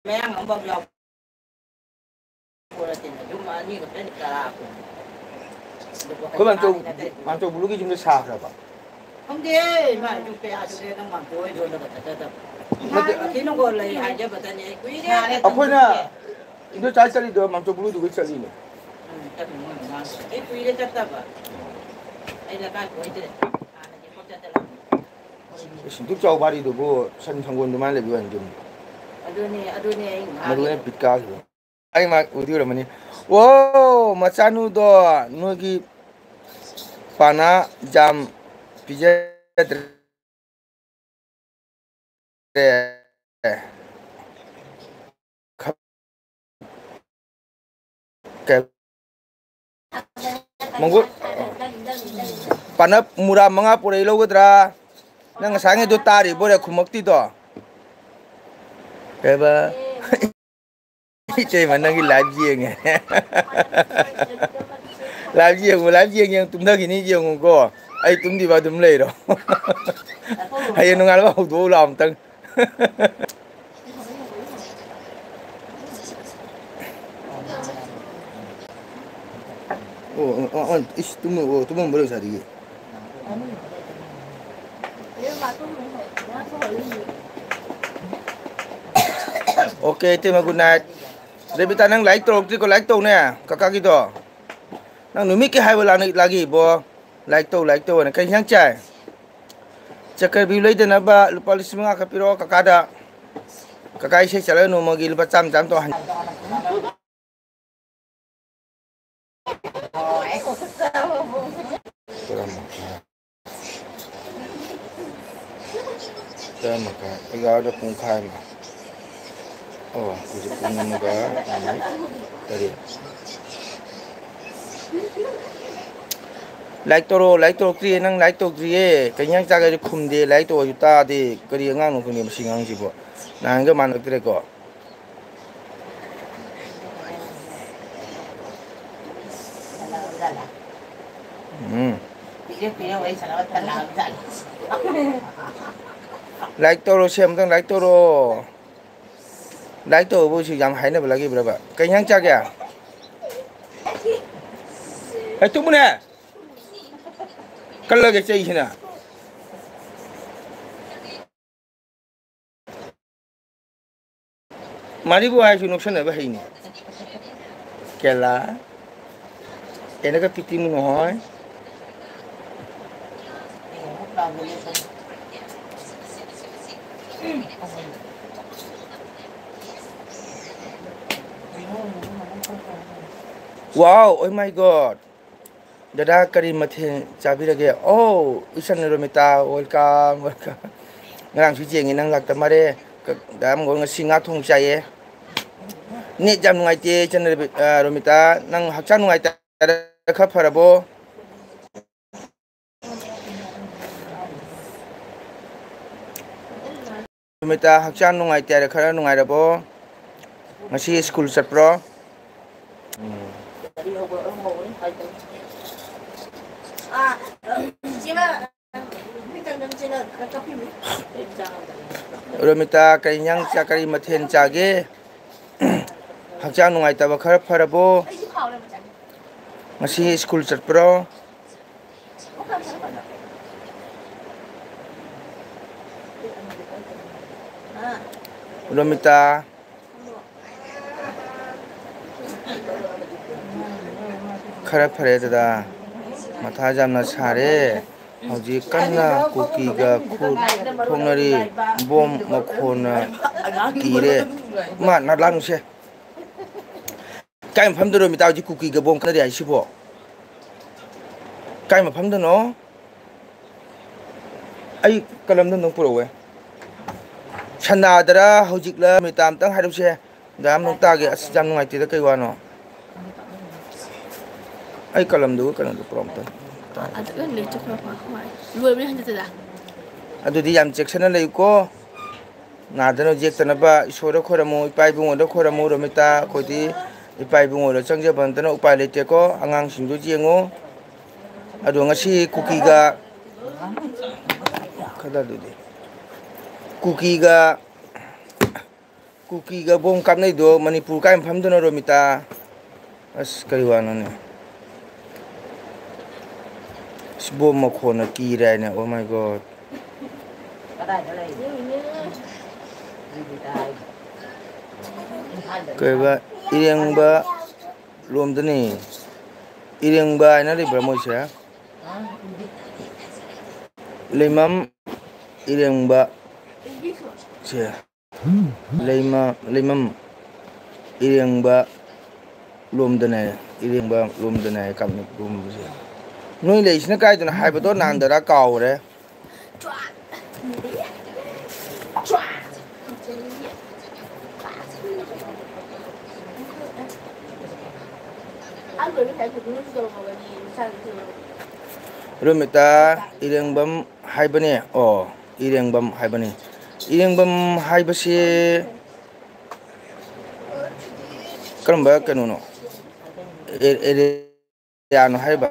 ꯃꯌꯥꯡ ꯑꯃꯐꯥꯎ ꯌꯥꯎ ꯀꯣꯟꯅ ꯇꯤꯟꯅ ꯌꯨꯝ ꯑꯅꯤ ꯈꯛꯇꯅꯤ ꯇꯔꯥ ꯀꯨꯟ꯫ ꯑꯩꯈꯣꯏ ꯃꯥꯝꯇꯣ ꯃꯥꯝꯇꯣ ꯕꯨꯂꯨꯒꯤ ꯌꯨꯝꯗ ꯁꯥꯈ꯭ꯔꯕ? ꯈꯪꯗꯦ ꯏꯃꯥ ꯌꯨꯝ ꯀꯌꯥ ꯁꯨꯔꯦ ꯅꯪ ꯃꯥꯝꯇꯣ ꯍꯣꯏ ꯌꯣꯜꯂꯒ ꯆꯠꯆꯗꯕ꯫ ꯅꯠꯇꯦ꯫ ꯂꯣꯈꯤꯅꯣꯒ ꯂꯩ ꯍꯥꯏꯖꯕꯗꯅꯤ ꯑꯩ ꯀꯨꯏꯔꯦ꯫ ꯑꯩꯈꯣꯏꯅ ꯏꯟꯗꯣꯆꯥ ꯆꯠꯂꯤꯗꯣ ꯃꯥꯝꯇꯣ ꯕꯨꯂꯨꯗꯨꯒ ꯆꯠꯂꯤꯅꯦ꯫ ꯎꯝ, ꯆꯠꯂꯤ ꯃꯣꯏ ꯃꯃꯥꯡꯗ꯫ ꯑꯩ ꯀꯨꯏꯔꯦ ꯆꯠꯇꯕ꯫ ꯑꯩ ꯂꯩꯀꯥꯏ ꯀꯣꯏꯗ꯭ꯔꯦ꯫ ꯍꯥꯟꯅꯗꯤ ꯄꯪꯆꯠ ꯆꯠꯂꯝꯃꯤ꯫ ꯏꯁ, ꯑꯗꯨꯛ ꯆꯥꯎꯕ ꯋꯥꯔꯤꯗꯨꯕꯨ ꯁꯟ ꯁꯪꯒꯣꯜ ꯑꯗꯨꯃꯥꯏꯅ ꯂꯩꯕ ꯋꯥꯅꯤ ꯑꯗꯨꯝ꯫ ꯑꯗꯨꯅꯦ, ꯑꯗꯨꯅꯦ ꯑꯩ ꯃꯗꯨꯅ ꯉꯥꯡꯉꯤꯗꯣ꯫ ꯕꯤꯠ ꯀꯥꯈꯤꯕ꯫ ꯑꯩ ꯃꯥ ꯎꯗꯤ ꯑꯣꯏꯔꯝꯃꯅꯤ꯫ ꯑꯣ, ꯃꯆꯥꯅꯨꯗꯣ ꯅꯣꯏꯒꯤ ꯄꯥꯅꯥ ꯖꯥꯝ ꯄꯤꯖꯗ꯭ꯔꯦ꯫ ꯀꯩ-, ꯃꯪꯒꯨꯠ, ꯄꯥꯅꯞ ꯃꯨꯔꯥ ꯃꯉꯥ ꯄꯨꯔꯛꯏ, ꯂꯧꯒꯗ꯭ꯔꯥ? ꯅꯪ ꯉꯁꯥꯏꯉꯩꯗꯣ ꯇꯥꯔꯤꯕꯣꯔꯦ, ꯈꯨꯝꯃꯛꯇꯤꯗꯣ? ꯀꯩꯕ? ꯏꯆꯦꯃ, ꯅꯪꯒꯤ ꯂꯥꯏꯚ ꯌꯦꯡꯉꯦ꯫ ꯂꯥꯏꯚ ꯌꯦꯡꯉꯨ, ꯂꯥꯏꯚ ꯌꯦꯡ ꯌꯦꯡ ꯇꯨꯝꯊꯈꯤꯅꯤ, ꯌꯦꯡꯉꯨꯀꯣ꯫ ꯑꯩ ꯇꯨꯝꯗꯤꯕ ꯑꯗꯨꯝ ꯂꯩꯔꯣ꯫ ꯍꯌꯦꯡ ꯅꯣꯡꯉꯥꯜꯂꯒ ꯍꯧꯗꯣꯛꯎ ꯂꯥꯛꯑꯣ ꯑꯝꯇꯪ꯫ ꯑꯣ, ꯑꯣ, ꯑꯣ, ꯏꯁ, ꯇꯨꯝꯃ-, ꯑꯣ, ꯇꯨꯝꯃꯝꯕ ꯂꯣꯏ ꯉꯁꯥꯏꯗꯒꯤ꯫ ꯑꯣꯀꯦ, ꯏꯇꯩꯃ, good night꯫ ꯔꯦꯕꯤꯇꯥ, ꯅꯪ ꯂꯥꯏꯛ ꯇꯧꯔꯛꯇ꯭ꯔꯤꯀꯣ? ꯂꯥꯏꯛ ꯇꯧꯅꯦ, ꯀꯀꯥꯒꯤꯗꯣ꯫ ꯅꯪ ꯅꯨꯃꯤꯠꯀꯤ ꯍꯥꯏꯕ ꯂꯥꯛꯅ-, ꯂꯥꯛꯏꯕꯣ? ꯂꯥꯏꯛ ꯇꯧ, ꯂꯥꯏꯛ ꯇꯧ ꯑꯅ꯫ ꯀꯩ ꯏꯟꯁꯥꯡ ꯆꯥꯏ? ꯆꯀ꯭ꯔꯕꯤꯌꯨ ꯂꯩꯗꯅꯕ ꯂꯨꯄꯥ ꯂꯤꯁꯤꯡ ꯃꯉꯥ ꯈꯛ ꯄꯤꯔꯛꯑꯣ ꯀꯀꯥꯗ꯫ ꯀꯀꯥ ꯏꯁꯩ ꯆꯠꯂꯒ ꯅꯣꯡꯃꯒꯤ ꯂꯨꯄꯥ ꯆꯥꯝꯃ ꯆꯥꯝꯃ ꯇꯧ ꯍꯟ-, ꯇꯔꯥ ꯃꯈꯥꯏ꯫ ꯇꯔꯥ ꯃꯈꯥꯏ, ꯑꯦꯒꯥꯔꯣꯗ ꯄꯨꯡꯈꯥꯏ ꯑꯃ꯫ ꯑꯣ, ꯍꯧꯖꯤꯛ ꯄꯨꯡ ꯑꯃꯒ ꯃꯤꯅꯤꯠ ꯇꯔꯦꯠ꯫ ꯂꯥꯏꯛ ꯇꯧꯔꯛꯑꯣ, ꯂꯥꯏꯛ ꯇꯧꯔꯛꯇ꯭ꯔꯤꯌꯦ, ꯅꯪ ꯂꯥꯏꯛ ꯇꯧꯗ꯭ꯔꯤꯌꯦ꯫ ꯀꯩ ꯏꯟꯖꯥꯡ ꯆꯥꯒꯦ ꯍꯥꯏꯗꯤ ꯈꯨꯝꯗꯦ, ꯂꯥꯏꯛ ꯇꯧꯕꯁꯨ ꯇꯥꯗꯦ꯫ ꯀꯔꯤ ꯑꯉꯥꯡꯅꯣ ꯈꯪꯗꯦ ꯃꯁꯤ ꯑꯉꯥꯡꯁꯤꯕꯣ꯫ ꯅꯍꯥꯟꯒ ꯃꯥꯟꯅꯗ꯭ꯔꯦꯀꯣ꯫ ꯎꯝ꯫ ꯂꯥꯏꯛ ꯇꯧꯔꯣ, ꯁꯤ ꯑꯝꯇꯪ ꯂꯥꯏꯛ ꯇꯧꯔꯣ꯫ ꯂꯥꯏꯛ ꯇꯧꯕꯕꯨ ꯁꯤ ꯌꯥꯝ ꯍꯥꯏꯅꯕ ꯂꯥꯛꯏꯕ꯭ꯔꯕ? ꯀꯩ ꯏꯟꯖꯥꯡ ꯆꯥꯒꯦ? ꯑꯩ ꯇꯨꯝꯃꯨꯅꯦ꯫ ꯀꯜꯂꯒꯦ ꯆꯩꯁꯤꯅ꯫ ꯃꯥꯔꯤꯕꯨ ꯍꯥꯏꯔꯁꯨ ꯅꯣꯛꯁꯟꯅꯕ ꯍꯩꯅꯦ꯫ ꯀꯦꯂꯥ꯫ ꯑꯦꯅꯒ ꯄꯤꯇꯤ ꯃꯨꯅꯣ ꯍꯣꯏ꯫ Wow, oh my God. ꯗꯗꯥ, ꯀꯔꯤ ꯃꯊꯦꯜ ꯆꯥꯕꯤꯔꯒꯦ? ꯑꯣ, ꯏꯆꯟ ꯔꯣꯃꯤꯇꯥ, welcome, welcome꯫ ꯉꯔꯥꯡꯁꯨ ꯌꯦꯡꯉꯦ, ꯅꯪ ꯂꯥꯛꯇ ꯃꯥꯜꯂꯦ꯫ ꯀ-, ꯗꯥ ꯑꯃꯒꯣꯜ ꯉꯁꯤ ꯉꯥ ꯊꯣꯡ ꯆꯥꯏꯌꯦ꯫ ꯅꯦꯠ ꯌꯥꯝ ꯅꯨꯡꯉꯥꯏꯇꯦ, ꯏꯆꯟ ꯔꯕꯤ-, ꯑ, ꯔꯣꯃꯤꯇꯥ꯫ ꯅꯪ ꯍꯛꯆꯥꯡ ꯅꯨꯡꯉꯥꯏꯇꯦ ꯍꯥꯏꯔ ꯈꯔ ꯐꯔꯕꯣ? ꯔꯣꯃꯤꯇꯥ, ꯍꯛꯆꯥꯡ ꯅꯨꯡꯉꯥꯏꯇꯦ ꯍꯥꯏꯔ ꯈꯔ ꯅꯨꯡꯉꯥꯏꯔꯕꯣ? ꯉꯁꯤ ꯁ꯭ꯀꯨꯜ ꯆꯠꯄ꯭ꯔꯣ? ꯎꯝ꯫ ꯔꯣꯃꯤꯇꯥ, ꯀꯔꯤ ꯏꯟꯖꯥꯡ ꯆꯥ-, ꯀꯔꯤ ꯃꯊꯦꯜ ꯆꯥꯒꯦ? ꯍꯛꯆꯥꯡ ꯅꯨꯡꯉꯥꯏꯇꯕ ꯈꯔ ꯐꯔꯕꯣ? ꯉꯁꯤ ꯁ꯭ꯀꯨꯜ ꯆꯠꯄ꯭ꯔꯣ? ꯔꯣꯃꯤꯇꯥ꯫ ꯈꯔ ꯐꯔꯦ ꯗꯗꯥ꯫ ꯃꯊꯥ ꯌꯥꯝꯅ ꯁꯥꯔꯦ꯫ ꯍꯧꯖꯤꯛ ꯀꯟꯅ ꯀꯨꯀꯤꯒ ꯈꯨꯠ ꯊꯣꯛꯅꯔꯤ꯫ ꯕꯣꯝ ꯃꯈꯣꯟꯅ ꯀꯤꯔꯦ꯫ ꯃꯥ ꯅꯥꯂꯥꯡꯁꯦ꯫ ꯀꯥꯏ ꯃꯐꯝꯗꯅꯣ ꯔꯣꯃꯤꯇꯥ ꯍꯧꯖꯤꯛ ꯀꯨꯀꯤꯒ ꯕꯣꯝ ꯀꯥꯟꯅꯔꯤ ꯍꯥꯏꯁꯤꯕꯣ? ꯀꯥꯏ ꯃꯐꯝꯗꯅꯣ? ꯑꯩ ꯀꯂꯝꯗ ꯑꯝꯇꯪ ꯄꯨꯔꯛꯎꯍꯦ꯫ ꯁꯅꯥꯗꯔ ꯍꯧꯖꯤꯛꯂ ꯔꯣꯃꯤꯇꯥ, ꯑꯝꯇꯪ ꯍꯥꯏꯔꯛꯎꯁꯦ꯫ ꯗꯥꯝ ꯂꯣꯛꯇꯥꯛꯀꯤ ꯑꯁ ꯌꯥꯝ ꯅꯨꯡꯉꯥꯏꯇꯦꯗ, ꯀꯩ ꯋꯥꯅꯣ? ꯑꯩ ꯀꯂꯝꯗꯨꯒ ꯀꯩꯅꯣꯗꯨ ꯄꯨꯔꯛꯑꯣ ꯑꯝꯇꯪ꯫ ꯑꯗꯨ ꯂꯣꯏ ꯆꯠꯈ꯭ꯔꯕ? ꯍꯣꯏ꯫ ꯂꯣꯏꯕꯅꯤ ꯍꯟꯗꯛꯇꯨꯗ꯫ ꯑꯗꯨꯗꯤ ꯌꯥꯝ ꯆꯦꯛꯁꯤꯟꯅ ꯂꯩꯌꯨꯀꯣ꯫ ꯅꯥꯗꯅ ꯌꯦꯛꯇꯅꯕ ꯏꯁꯣꯔꯗ ꯈꯣꯏꯔꯝꯃꯨ, ꯏꯄꯥ ꯏꯕꯨꯡꯉꯣꯗ ꯈꯣꯏꯔꯝꯃꯨ, ꯔꯣꯃꯤꯇꯥ꯫ ꯑꯩꯈꯣꯏꯗꯤ ꯏꯄꯥ ꯏꯕꯨꯡꯉꯣꯗ ꯆꯪꯖꯕ ꯅꯠꯇꯅ ꯎꯄꯥꯏ ꯂꯩꯇꯦꯀꯣ꯫ ꯑꯉꯥꯡꯁꯤꯡꯗꯨ ꯌꯦꯡꯉꯨ꯫ ꯑꯗꯣ ꯉꯁꯤ ꯀꯨꯀꯤꯒ, ꯀꯗꯥꯏꯗꯨꯗꯤ? ꯀꯨꯀꯤꯒ, ꯀꯨꯀꯤꯒ ꯕꯣꯝ ꯀꯥꯞꯅꯩꯗꯣ ꯃꯅꯤꯄꯨꯔ ꯀꯥꯏ ꯃꯐꯝꯗꯅꯣ, ꯔꯣꯃꯤꯇꯥ? ꯑꯁ, ꯀꯔꯤ ꯋꯥꯅꯣꯅꯦ? ꯑꯁ, ꯕꯣꯝ ꯃꯈꯣꯟꯅ ꯀꯤꯔꯦ ꯍꯥꯏꯅꯦ꯫ Oh my God꯫ ꯀꯩꯕ? ꯏꯔꯦꯡꯕ ꯂꯣꯝꯗꯅꯤ꯫ ꯏꯔꯦꯡꯕ ꯍꯥꯏꯅ ꯂꯩꯕ꯭ꯔꯥ ꯃꯣꯏꯁꯦ? ꯂꯩꯃꯝ ꯏꯔꯦꯡꯕ ꯁꯦ꯫ ꯂꯩꯃ-, ꯂꯩꯃꯝ ꯏꯔꯦꯡꯕ ꯂꯣꯝꯗꯅꯦ, ꯏꯔꯦꯡꯕ ꯂꯣꯝꯗꯅꯦ ꯀꯥꯞꯅ ꯂꯣꯝꯕꯁꯦ꯫ ꯅꯣꯏ ꯂꯩꯁꯤꯅ ꯀꯥꯏꯗꯅꯣ ꯍꯥꯏꯕꯗꯣ ꯅꯍꯥꯟꯗꯔ ꯀꯥꯎꯔꯦ꯫ ꯔꯣꯃꯤꯇꯥ ꯏꯔꯦꯡꯕꯝ ꯍꯥꯏꯕꯅꯦ꯫ ꯑꯣ, ꯏꯔꯦꯡꯕꯝ ꯍꯥꯏꯕꯅꯤ꯫ ꯏꯔꯦꯡꯕꯝ ꯍꯥꯏꯕꯁꯤ ꯀꯔꯝꯕ ꯀꯩꯅꯣꯅꯣ? ꯑꯦ-, ꯑꯦꯔꯤꯌꯥꯅꯣ ꯍꯥꯏꯔꯤꯕ?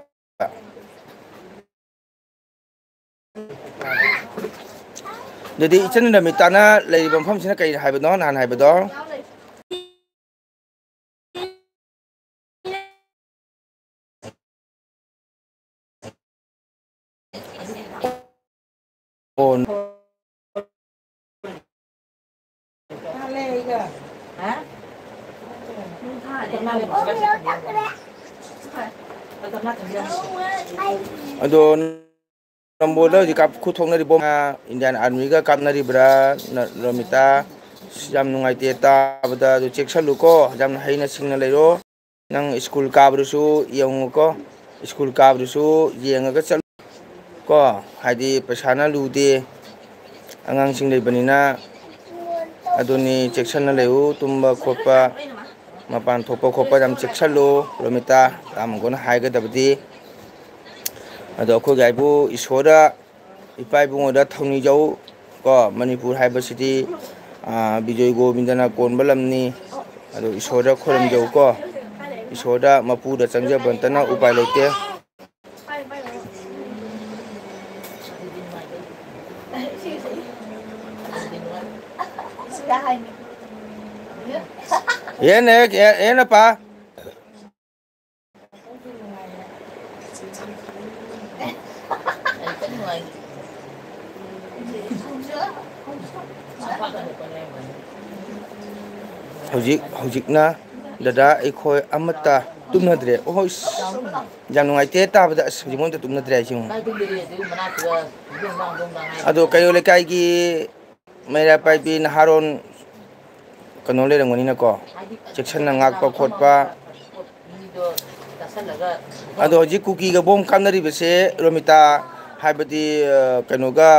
ꯑꯗꯨꯗꯤ ꯏꯆꯟ ꯔꯃꯤꯇꯥꯅ ꯂꯩꯔꯤꯕ ꯃꯐꯝꯁꯤꯅ ꯀꯔꯤ ꯍꯥꯏꯕꯅꯣ ꯅꯍꯥꯟ ꯍꯥꯏꯕꯗꯣ? ꯑꯣ꯫ ꯑꯗꯣ ꯅꯝꯕꯣꯜꯗ ꯍꯧꯖꯤꯛ ꯀꯥꯞ-, ꯈꯨꯠ ꯊꯣꯛꯅꯔꯤꯕ ꯏꯟꯗꯤꯌꯥꯟ ꯑꯥꯔꯃꯤꯒ ꯀꯥꯞꯅꯔꯤꯕ꯭ꯔꯥ, ꯅ-, ꯔꯣꯃꯤꯇꯥ? ꯑꯁ, ꯌꯥꯝ ꯅꯨꯡꯉꯥꯏꯇꯦ ꯇꯥꯕꯗ꯫ ꯑꯗꯨ ꯆꯦꯛꯁꯜꯂꯨꯀꯣ, ꯌꯥꯝꯅ ꯍꯩꯅ ꯁꯤꯡꯅ ꯂꯩꯔꯣ꯫ ꯅꯪ ꯁ꯭ꯀꯨꯜ ꯀꯥꯕꯗꯨꯁꯨ ꯌꯦꯡꯉꯨꯀꯣ, ꯁ꯭ꯀꯨꯜ ꯀꯥꯕꯗꯨꯁꯨ ꯌꯦꯡꯉꯒ ꯆꯠꯂꯨ ꯀꯣ, ꯍꯥꯏꯗꯤ ꯄꯩꯁꯥꯅ ꯂꯨꯗꯦ, ꯑꯉꯥꯡꯁꯤꯡ ꯂꯩꯕꯅꯤꯅ꯫ ꯑꯗꯨꯅꯤ, ꯆꯦꯛꯁꯟꯅ ꯂꯩꯌꯨ, ꯇꯨꯝꯕ ꯈꯣꯠꯄ, ꯃꯄꯥꯟ ꯊꯣꯛꯄ ꯈꯣꯠꯄ ꯌꯥꯝ ꯆꯦꯛꯁꯜꯂꯨ꯫ ꯔꯣꯃꯤꯇꯥ, ꯇꯥꯃꯣꯒꯣꯅ ꯍꯥꯏꯒꯗꯕꯗꯤ꯫ ꯑꯗꯣ ꯑꯩꯈꯣꯏꯒꯤ ꯍꯥꯏꯕꯨ ꯏꯁꯣꯔꯗ, ꯏꯄꯥ ꯏꯕꯨꯡꯉꯣꯗ ꯊꯧꯅꯤꯖꯧ ꯀꯣ꯫ ꯃꯅꯤꯄꯨꯔ ꯍꯥꯏꯕꯁꯤꯗꯤ, ꯑꯥ, ꯕꯤꯖꯣꯏ ꯒꯣꯕꯤꯟꯗꯅ ꯀꯣꯟꯕ ꯂꯝꯅꯤ꯫ ꯑꯗꯨ ꯏꯁꯣꯔꯗ ꯈꯣꯏꯔꯝꯖꯧ ꯀꯣ꯫ ꯏꯁꯣꯔꯗ ꯃꯄꯨꯗ ꯆꯪꯖꯕ ꯅꯠꯇꯅ ꯎꯄꯥꯏ ꯂꯩꯇꯦ꯫ ꯍꯦꯟꯅ ꯍꯦꯛ ꯍꯦ-, ꯍꯦꯟꯅ ꯄꯥ꯫ ꯍꯧꯖꯤꯛ, ꯍꯧꯖꯤꯛꯅ ꯗꯗꯥ ꯑꯩꯈꯣꯏ ꯑꯃꯠꯇ ꯇꯨꯝꯅꯗ꯭ꯔꯦ꯫ ꯑꯣꯍꯣ, ꯏꯁ, ꯌꯥꯝ ꯅꯨꯡꯉꯥꯏꯇꯦ ꯇꯥꯕꯗ꯫ ꯑꯁ, ꯍꯧꯖꯤꯛ ꯃꯣꯏ ꯑꯝꯇ ꯇꯨꯝꯅꯗ꯭ꯔꯦ ꯍꯥꯏꯁꯦ ꯌꯦꯡꯉꯨ꯫ ꯑꯗꯣ ꯀꯩꯔꯣꯜ ꯂꯩꯀꯥꯏꯒꯤ ꯃꯩꯔꯥ ꯄꯥꯏꯕꯤ ꯅꯍꯥꯔꯣꯟ ꯀꯩꯅꯣ ꯂꯩꯔꯝꯒꯅꯤꯅꯀꯣ, ꯆꯦꯛꯁꯤꯟꯅ ꯉꯥꯛꯄ ꯈꯣꯠꯄ꯫ ꯑꯗꯣ ꯍꯧꯖꯤꯛ ꯀꯨꯀꯤꯒ ꯕꯣꯝ ꯀꯥꯞꯅꯔꯤꯕꯁꯦ, ꯔꯣꯃꯤꯇꯥ, ꯍꯥꯏꯕꯗꯤ, ꯑ, ꯀꯩꯅꯣꯒ,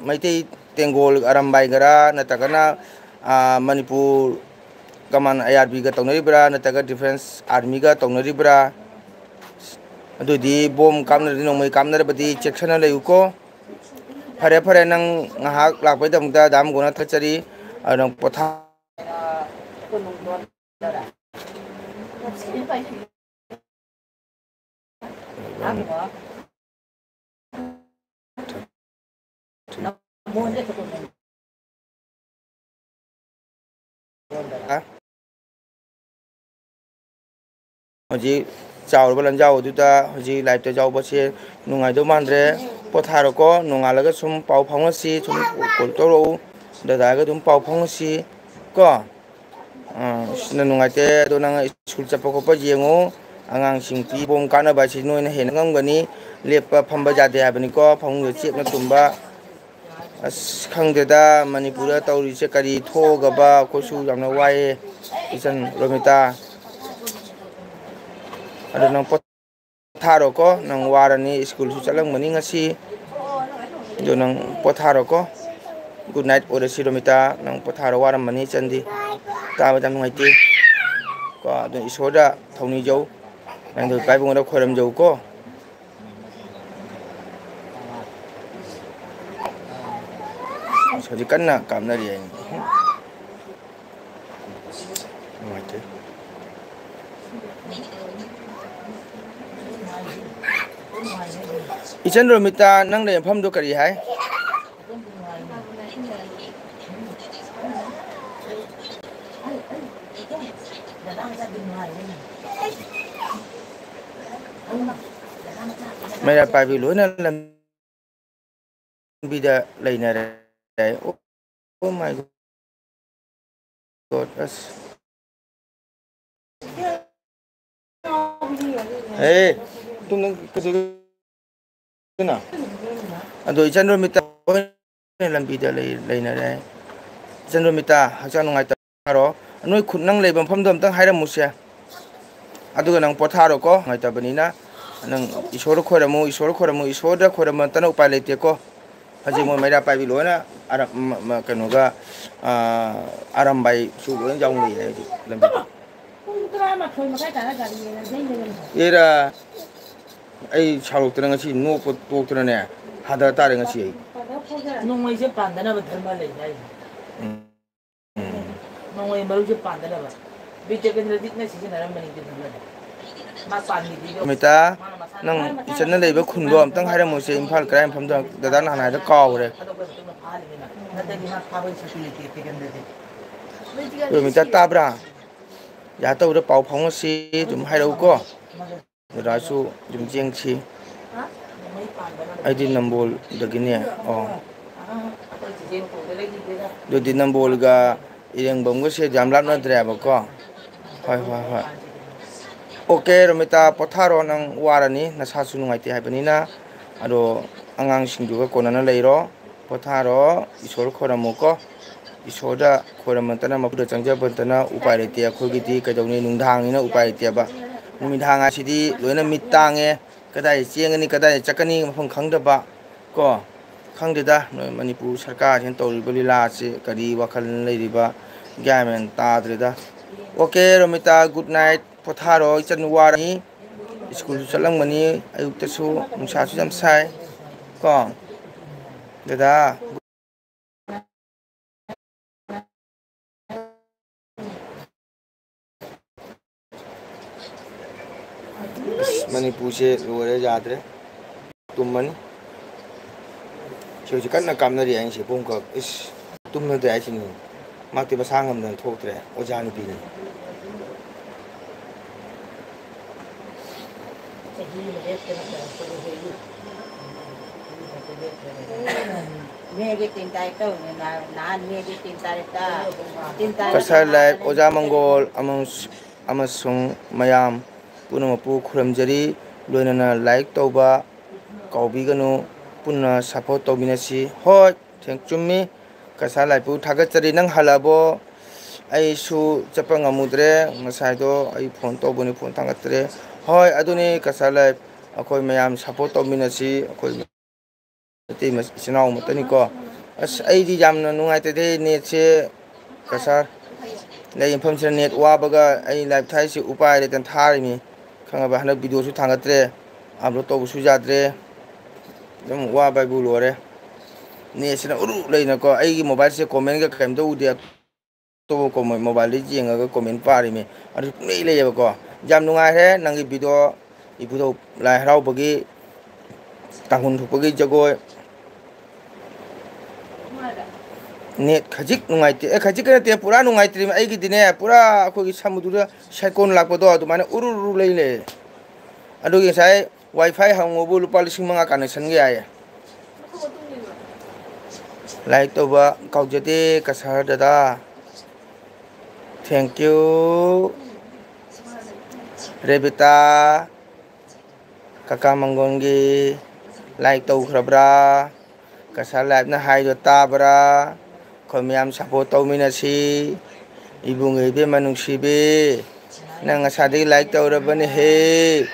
ꯃꯩꯇꯩ ꯇꯦꯡꯒꯣꯜ ꯑꯔꯝꯕꯥꯏꯒꯔꯥ, ꯅꯠꯇ꯭ꯔꯒꯅ, ꯑ, ꯃꯅꯤꯄꯨꯔ ꯀꯃꯥꯟ ꯑꯥꯏ ꯑꯥꯔ ꯕꯤꯒ ꯇꯧꯅꯔꯤꯕ꯭ꯔꯥ, ꯅꯠꯇ꯭ꯔꯒ ꯗꯤꯐꯦꯟꯁ ꯑꯥꯔꯃꯤꯒ ꯇꯧꯅꯔꯤꯕ꯭ꯔꯥ? ꯑꯗꯨꯗꯤ ꯕꯣꯝ ꯀꯥꯞꯅꯔꯗꯤ ꯅꯣꯡꯃꯩ ꯀꯥꯞꯅꯔꯕꯗꯤ ꯆꯦꯛꯁꯤꯟꯅ ꯂꯩꯌꯨꯀꯣ꯫ ꯐꯔꯦ, ꯐꯔꯦ, ꯅꯪ ꯉꯥꯏꯍꯥꯛ ꯂꯥꯛꯄꯩꯗꯃꯛꯇ ꯗꯥꯝ ꯒꯣꯅ ꯊꯥꯒꯠꯆꯔꯤ꯫ ꯑꯗꯨ ꯅꯪ ꯄꯣꯊꯥ ꯍꯧꯖꯤꯛ ꯆꯥꯎꯔꯕ ꯂꯟꯖꯥꯎ ꯑꯗꯨꯗ ꯍꯧꯖꯤꯛ ꯂꯥꯏꯞꯇ ꯌꯥꯎꯕꯁꯦ ꯅꯨꯡꯉꯥꯏꯗꯧ ꯃꯥꯟꯗ꯭ꯔꯦ꯫ ꯄꯣꯊꯥꯔꯣꯀꯣ, ꯅꯣꯡꯉꯥꯜꯂꯒ ꯁꯨꯝ ꯄꯥꯎ ꯐꯥꯎꯅꯁꯤ, ꯁꯨꯝ ꯀꯣꯜ ꯇꯧꯔꯛꯎ, ꯗꯗꯥꯒ ꯑꯗꯨꯝ ꯄꯥꯎ ꯐꯥꯎꯅꯁꯤ ꯀꯣ꯫ ꯑꯥ, ꯑꯁ, ꯅꯨꯡꯉꯥꯏꯇꯦ꯫ ꯑꯗꯣ ꯅꯪ ꯁ꯭ꯀꯨꯜ ꯆꯠꯄ ꯈꯣꯠꯄ ꯌꯦꯡꯉꯨ꯫ ꯑꯉꯥꯡꯁꯤꯡ ꯄꯤ ꯕꯣꯝ ꯀꯥꯟꯅꯕ ꯍꯥꯏꯁꯤ ꯅꯣꯏꯅ ꯍꯦꯟꯅ ꯉꯝꯒꯅꯤ꯫ ꯂꯦꯞꯄ ꯐꯝꯕ ꯌꯥꯗꯦ ꯍꯥꯏꯕꯅꯤꯀꯣ, ꯐꯃꯨꯡꯗ ꯆꯦꯞꯅ ꯇꯨꯝꯕ꯫ ꯑꯁ, ꯈꯪꯗꯦꯗ, ꯃꯅꯤꯄꯨꯔꯗ ꯇꯧꯔꯤꯁꯦ ꯀꯔꯤ ꯊꯣꯛꯑꯒꯕ? ꯑꯩꯈꯣꯏꯁꯨ ꯌꯥꯝꯅ ꯋꯥꯏꯑꯦ, ꯏꯆꯟ ꯔꯣꯃꯤꯇꯥ꯫ ꯑꯗꯣ ꯅꯪ ꯄꯣꯊꯥꯔꯣꯀꯣ, ꯅꯪ ꯋꯥꯔꯅꯤ, ꯁ꯭ꯀꯨꯜꯁꯨ ꯆꯠꯂꯝꯒꯅꯤ ꯉꯁꯤ꯫ ꯑꯗꯣ ꯅꯪ ꯄꯣꯊꯥꯔꯣꯀꯣ꯫ ꯒꯨꯗ ꯅꯥꯏꯠ ꯑꯣꯏꯔꯁꯤ ꯔꯣꯃꯤꯇꯥ, ꯅꯪ ꯄꯣꯊꯥꯔꯣ, ꯋꯥꯔꯝꯃꯅꯤ ꯏꯆꯟꯗꯤ꯫ ꯇꯥꯕꯗ ꯌꯥꯝ ꯅꯨꯡꯉꯥꯏꯇꯦ꯫ ꯀꯣ, ꯑꯗꯣ ꯏꯁꯣꯔꯗ ꯊꯧꯅꯤꯖꯧ, ꯅꯪꯗꯣ ꯏꯄꯥ ꯏꯕꯨꯡꯉꯣꯗ ꯈꯣꯏꯔꯝꯖꯧꯀꯣ꯫ ꯑꯁ, ꯍꯧꯖꯤꯛ ꯀꯟꯅ ꯀꯥꯞꯅꯔꯤ ꯍꯥꯏꯅꯤ꯫ ꯅꯨꯡꯉꯥꯏꯇꯦ꯫ ꯏꯆꯟ ꯔꯣꯃꯤꯇꯥ, ꯅꯪ ꯂꯩ ꯃꯐꯝꯗꯣ ꯀꯔꯤ ꯍꯥꯏ? ꯃꯩꯔꯥ ꯄꯥꯏꯕꯤ ꯂꯣꯏꯅ ꯂꯝꯕꯤꯗ ꯂꯩꯅꯔꯦ꯫ Oh, oh my God, ꯑꯁ꯫ ꯑꯦ, ꯇꯨ ꯅꯪ ꯀꯩꯗꯧꯗꯣꯏꯅꯣ? ꯑꯗꯣ ꯏꯆꯟ ꯔꯣꯃꯤꯇꯥ ꯂꯣꯏꯅ ꯂꯝꯕꯤꯗ ꯂꯩ-, ꯂꯩꯅꯔꯦ꯫ ꯏꯆꯟ ꯔꯣꯃꯤꯇꯥ, ꯍꯛꯆꯥꯡ ꯅꯨꯡꯉꯥꯏꯇꯕ ꯍꯥꯏꯔꯣ꯫ ꯅꯣꯏ ꯈꯨꯠ ꯅꯪ ꯂꯩꯕ ꯃꯐꯝꯗꯣ ꯑꯝꯇꯪ ꯍꯥꯏꯔꯝꯃꯨꯁꯦ꯫ ꯑꯗꯨꯒ ꯅꯪ ꯄꯣꯊꯥꯔꯣꯀꯣ, ꯅꯨꯡꯉꯥꯏꯇꯕꯅꯤꯅ꯫ ꯅꯪ ꯏꯁꯣꯔ ꯈꯣꯏꯔꯝꯃꯨ, ꯏꯁꯣꯔ ꯈꯣꯏꯔꯝꯃꯨ, ꯏꯁꯣꯔꯗ ꯈꯣꯏꯔꯝꯕ ꯅꯠꯇꯅ ꯎꯄꯥꯏ ꯂꯩꯇꯦꯀꯣ꯫ ꯍꯧꯖꯤꯛ ꯃꯣꯏ ꯃꯩꯔꯥ ꯄꯥꯏꯕꯤ ꯂꯣꯏꯅ ꯑꯔ-, ꯃ-, ꯃ-, ꯀꯩꯅꯣꯒ, ꯑ, ꯑꯔꯝꯕꯥꯏꯁꯨ ꯂꯣꯏꯅ ꯌꯥꯎꯅ ꯂꯩꯌꯦ ꯍꯧꯖꯤꯛ ꯂꯝꯕꯤꯗ꯫ ꯄꯨꯡ ꯇꯔꯥꯃꯥꯊꯣꯏ ꯃꯈꯥꯏ ꯇꯥꯔ ꯒꯥꯔꯤ ꯂꯩꯔꯝꯗꯦ, ꯌꯦꯡꯉꯝꯗꯦ꯫ ꯑꯦꯔꯥ, ꯑꯩ ꯁꯥꯎꯔꯛꯇꯅ ꯉꯁꯤ ꯅꯣꯛꯄ ꯇꯣꯛꯇꯅꯅꯦ, ꯍꯥꯗ ꯇꯥꯔꯦ ꯉꯁꯤ ꯑꯩ꯫ ꯅꯣꯡꯃꯩꯁꯦ ꯄꯥꯟꯗꯅꯕ ꯙꯔꯃ ꯂꯩ ꯍꯥꯏꯔꯤꯅꯦ꯫ ꯎꯝ꯫ ꯎꯝ꯫ ꯅꯣꯡꯃꯩ ꯃꯔꯨꯁꯦ ꯄꯥꯟꯗꯅꯕ꯫ ꯕꯤꯔ ꯇꯤꯀꯦꯟꯗ꯭ꯔꯖꯤꯠꯅ ꯁꯤꯖꯤꯟꯅꯔꯝꯕꯅꯤ ꯑꯗꯨ ꯙꯔꯃꯗ꯫ ꯃꯥ ꯄꯥꯟꯈꯤꯗ꯭ꯔꯤꯗꯣ꯫ ꯔꯣꯃꯤꯇꯥ, ꯅꯪ ꯏꯆꯟꯅ ꯂꯩꯕ ꯈꯨꯟꯗꯣ ꯑꯝꯇꯪ ꯍꯥꯏꯔꯝꯃꯨꯁꯦ, ꯏꯝꯐꯥꯜ ꯀꯗꯥꯏ ꯃꯐꯝꯗ? ꯗꯗꯥ ꯅꯍꯥꯟ ꯍꯥꯏꯗꯣ ꯀꯥꯎꯈ꯭ꯔꯦ꯫ ꯊꯥꯗꯣꯛꯄ ꯃꯇꯨꯡꯗ ꯐꯥꯍꯜꯂꯤꯅꯦ ꯃꯥ꯫ ꯅꯠꯇ꯭ꯔꯗꯤ ꯃꯥ ꯐꯥꯕꯒꯤ ꯁꯛꯇꯤ ꯂꯩꯇꯦ ꯇꯤꯀꯦꯟꯗ꯭ꯔꯖꯤꯠ꯫ ꯔꯣꯃꯤꯇꯥ, ꯇꯥꯕ꯭ꯔꯥ? ꯌꯥ ꯇꯧꯗ ꯄꯥꯎ ꯐꯥꯎꯅꯁꯤ, ꯑꯗꯨꯝ ꯍꯥꯏꯔꯛꯎꯀꯣ꯫ ꯗꯗꯥꯁꯨ ꯑꯗꯨꯝ ꯌꯦꯡꯁꯤ꯫ ꯑꯩꯗꯤ ꯅꯝꯕꯣꯜꯗꯒꯤꯅꯦ꯫ ꯑꯣ꯫ ꯑꯗꯨꯗꯤ ꯅꯝꯕꯣꯜꯒ ꯏꯔꯦꯡꯕꯝꯒꯁꯦ ꯌꯥꯝ ꯂꯥꯞꯅꯗ꯭ꯔꯦꯕꯀꯣ꯫ ꯍꯣꯏ, ꯍꯣꯏ, ꯍꯣꯏ꯫ ꯑꯣꯀꯦ, ꯔꯣꯃꯤꯇꯥ, ꯄꯣꯊꯥꯔꯣ, ꯅꯪ ꯋꯥꯔꯅꯤ, ꯅꯁꯥꯁꯨ ꯅꯨꯡꯉꯥꯏꯇꯦ ꯍꯥꯏꯕꯅꯤꯅ꯫ ꯑꯗꯣ ꯑꯉꯥꯡꯁꯤꯡꯗꯨꯒ ꯀꯣꯟꯅꯅ ꯂꯩꯔꯣ, ꯄꯣꯊꯥꯔꯣ, ꯏꯁꯣꯔ ꯈꯣꯏꯔꯝꯃꯨꯀꯣ꯫ ꯏꯁꯣꯔꯗ ꯈꯣꯏꯔꯝꯕ ꯅꯠꯇꯅ, ꯃꯄꯨꯗ ꯆꯪꯖꯕ ꯅꯠꯇꯅ ꯎꯄꯥꯏ ꯂꯩꯇꯦ꯫ ꯑꯩꯈꯣꯏꯒꯤꯗꯤ ꯀꯩꯗꯧꯅꯤ, ꯅꯨꯡꯗꯥꯡꯅꯤꯅ ꯎꯄꯥꯏ ꯂꯩꯇꯦꯕ꯫ ꯅꯨꯃꯤꯗꯥꯡ ꯍꯥꯏꯁꯤꯗꯤ ꯂꯣꯏꯅ ꯃꯤꯠ ꯇꯥꯡꯉꯦ꯫ ꯀꯗꯥꯏ ꯆꯦꯟꯒꯅꯤ, ꯀꯗꯥꯏ ꯆꯠꯀꯅꯤ, ꯃꯐꯝ ꯈꯪꯗꯕ ꯀꯣ꯫ ꯈꯪꯗꯦꯗ, ꯅꯣꯏ ꯃꯅꯤꯄꯨꯔ ꯁꯔꯀꯥꯔꯁꯤꯅ ꯇꯧꯔꯤꯕ ꯂꯤꯂꯥꯁꯤ ꯀꯔꯤ ꯋꯥꯈꯜ ꯂꯩꯔꯤꯕ, ꯒ꯭ꯌꯥꯟ ꯃꯦꯟ ꯇꯥꯗ꯭ꯔꯦꯗ꯫ ꯑꯣꯀꯦ, ꯔꯣꯃꯤꯇꯥ, ꯒꯨꯗ ꯅꯥꯏꯠ, ꯄꯣꯊꯥꯔꯣ, ꯏꯆꯟ ꯋꯥꯔꯅꯤ, ꯁ꯭ꯀꯨꯜꯁꯨ ꯆꯠꯂꯝꯒꯅꯤ, ꯑꯌꯨꯛꯇꯁꯨ ꯅꯨꯡꯁꯥꯁꯨ ꯌꯥꯝ ꯁꯥꯏ ꯀꯣ꯫ ꯗꯗꯥ꯫ ꯑꯁ, ꯃꯅꯤꯄꯨꯔꯁꯦ ꯂꯣꯏꯔꯦ, ꯌꯥꯗ꯭ꯔꯦ꯫ ꯇꯨꯝꯃꯅꯤ꯫ ꯁꯤ ꯍꯧꯖꯤꯛ ꯀꯟꯅ ꯀꯥꯞꯅꯔꯤ ꯍꯥꯏꯅꯤ ꯁꯤ ꯄꯨꯡꯈꯛ꯫ ꯏꯁ, ꯇꯨꯝꯅꯗꯦ ꯍꯥꯏꯁꯤꯅꯤ꯫ ꯃꯥꯛꯇꯤ ꯃꯁꯥ ꯉꯝꯗꯅ ꯊꯣꯛꯇ꯭ꯔꯦ, ꯑꯣꯖꯥ ꯅꯨꯄꯤꯅꯤ꯫ ꯃꯦꯒꯤ ꯇꯤꯟ ꯇꯥꯔꯤꯛ ꯇꯧꯕꯅꯤ, ꯅꯍꯥꯟ, ꯅꯍꯥꯟ ꯃꯦꯒꯤ ꯇꯤꯟ ꯇꯥꯔꯤꯛꯇ, ꯇꯤꯟ ꯇꯥꯔꯤꯛ ꯀꯁꯥꯔ ꯂꯥꯏꯐ ꯑꯣꯖꯥ ꯃꯪꯒꯣꯜ ꯑꯃꯁꯨ-, ꯑꯃꯁꯨꯡ ꯃꯌꯥꯝ ꯄꯨꯝꯅꯃꯛꯄꯨ ꯈꯨꯔꯨꯝꯖꯔꯤ꯫ ꯂꯣꯏꯅꯅ ꯂꯥꯏꯛ ꯇꯧꯕ ꯀꯥꯎꯕꯤꯒꯅꯨ꯫ ꯄꯨꯟꯅ ꯁꯞꯄꯣꯔꯠ ꯇꯧꯃꯤꯟꯅꯁꯤ꯫ ꯍꯣꯏ, ꯊꯦꯡ-, ꯆꯨꯝꯃꯤ꯫ ꯀꯁꯥꯔ ꯂꯥꯏꯐꯄꯨ ꯊꯥꯒꯠꯆꯔꯤ꯫ ꯅꯪ ꯍꯜꯂꯛꯑꯕꯣ? ꯑꯩꯁꯨ ꯆꯠꯄ ꯉꯝꯃꯨꯗ꯭ꯔꯦ꯫ ꯉꯁꯥꯏꯗꯣ ꯑꯩ ꯐꯣꯟ ꯇꯧꯕꯅꯤ, ꯐꯣꯟ ꯊꯥꯡꯒꯠꯇ꯭ꯔꯦ꯫ ꯍꯣꯏ, ꯑꯗꯨꯅꯤ ꯀꯁꯥꯔ ꯂꯥꯏꯐ꯫ ꯑꯩꯈꯣꯏ ꯃꯌꯥꯝ ꯁꯞꯄꯣꯔꯠ ꯇꯧꯃꯤꯟꯅꯁꯤ꯫ ꯑꯩꯈꯣꯏ ꯃꯩꯇꯩ ꯃꯆ-, ꯏꯆꯤꯟ ꯏꯅꯥꯎ ꯑꯃꯠꯇꯅꯤꯀꯣ꯫ ꯑꯁ, ꯑꯩꯗꯤ ꯌꯥꯝꯅ ꯅꯨꯡꯉꯥꯏꯇꯗꯦ ꯅꯦꯠꯁꯦ, ꯀꯁꯥꯔ꯫ ꯂꯩ ꯃꯐꯝꯁꯤꯗ ꯅꯦꯠ ꯋꯥꯕꯒ ꯑꯩ ꯂꯥꯏꯞ ꯊꯥꯏꯁꯤ ꯎꯄꯥꯏ ꯂꯩꯇꯅ ꯊꯥꯔꯤꯃꯤ꯫ ꯈꯪꯉꯕ? ꯍꯟꯗꯛ ꯚꯤꯗꯤꯑꯣꯁꯨ ꯊꯥꯡꯒꯠꯇ꯭ꯔꯦ, ꯑꯞꯂꯣꯗ ꯇꯧꯕꯁꯨ ꯌꯥꯗ꯭ꯔꯦ꯫ ꯑꯗꯨꯝ ꯋꯥꯕ ꯍꯥꯏꯕꯨ ꯂꯣꯏꯔꯦ꯫ ꯅꯦꯠꯁꯤꯅ ꯎꯔꯨ ꯂꯩꯅꯀꯣ, ꯑꯩꯒꯤ ꯃꯣꯕꯥꯏꯜꯁꯦ ꯀꯣꯃꯦꯟꯒ ꯀꯔꯤꯝꯇ ꯎꯗꯦ꯫ ꯑꯇꯣꯞꯄ ꯀꯣꯃꯦꯟ, ꯃꯣꯕꯥꯏꯜꯗ ꯌꯦꯡꯉꯒ ꯀꯣꯃꯦꯟ ꯄꯥꯔꯤꯃꯤ꯫ ꯑꯗꯨ ꯄꯨꯡꯂꯩ ꯂꯩꯌꯦꯕꯀꯣ꯫ ꯌꯥꯝ ꯅꯨꯡꯉꯥꯏꯔꯦ ꯅꯪꯒꯤ ꯚꯤꯗꯤꯑꯣ, ꯏꯕꯨꯙꯧ ꯂꯥꯏ ꯍꯔꯥꯎꯕꯒꯤ, ꯇꯥꯡꯈꯨꯜ ꯊꯣꯛꯄꯒꯤ ꯖꯒꯣꯏ꯫ ꯅꯦꯠ ꯈꯖꯤꯛ ꯅꯨꯡꯉꯥꯏꯇꯦ꯫ ꯑꯦ, ꯈꯖꯤꯛꯀ ꯅꯠꯇꯦ, ꯄꯨꯔꯥ ꯅꯨꯡꯉꯥꯏꯇ꯭ꯔꯤꯃꯤ꯫ ꯑꯩꯒꯤꯗꯤꯅꯦ, ꯄꯨꯔꯥ ꯑꯩꯈꯣꯏꯒꯤ ꯁꯃꯨꯗ꯭ꯔꯗ ꯁꯥꯏꯀꯣꯟ ꯂꯥꯛꯄꯗꯣ ꯑꯗꯨꯃꯥꯏꯅ ꯎꯔꯨ ꯎꯔꯨ ꯂꯩ ꯂꯩꯔꯦ꯫ ꯑꯗꯨꯒꯤ ꯉꯁꯥꯏ WiFi ꯍꯪꯉꯨꯕꯨ ꯂꯨꯄꯥ ꯂꯤꯁꯤꯡ ꯃꯉꯥ ꯀꯅꯦꯛꯁꯟꯒꯤ ꯍꯥꯏꯌꯦ꯫ ꯂꯥꯏꯛ ꯇꯧꯕ ꯀꯥꯎꯖꯗꯦ ꯀꯁꯥꯔ ꯗꯗꯥ꯫ Thank you꯫ ꯔꯦꯕꯤꯇꯥ, ꯀꯀꯥ ꯃꯪꯒꯣꯟꯒꯤ ꯂꯥꯏꯛ ꯇꯧꯈ꯭ꯔꯕ꯭ꯔꯥ? ꯀꯁꯥꯔ ꯂꯥꯏꯐꯅ ꯍꯥꯏꯗꯣ ꯇꯥꯕ꯭ꯔꯥ? ꯑꯩꯈꯣꯏ ꯃꯌꯥꯝ ꯁꯞꯄꯣꯔꯠ ꯇꯧꯃꯤꯟꯅꯁꯤ꯫ ꯏꯕꯨꯡ ꯏꯕꯦꯝꯃ ꯅꯨꯡꯁꯤꯕꯤ, ꯅꯪ ꯉꯁꯥꯏꯗꯒꯤ ꯂꯥꯏꯛ ꯇꯧꯔꯕꯅꯦꯍꯦ꯫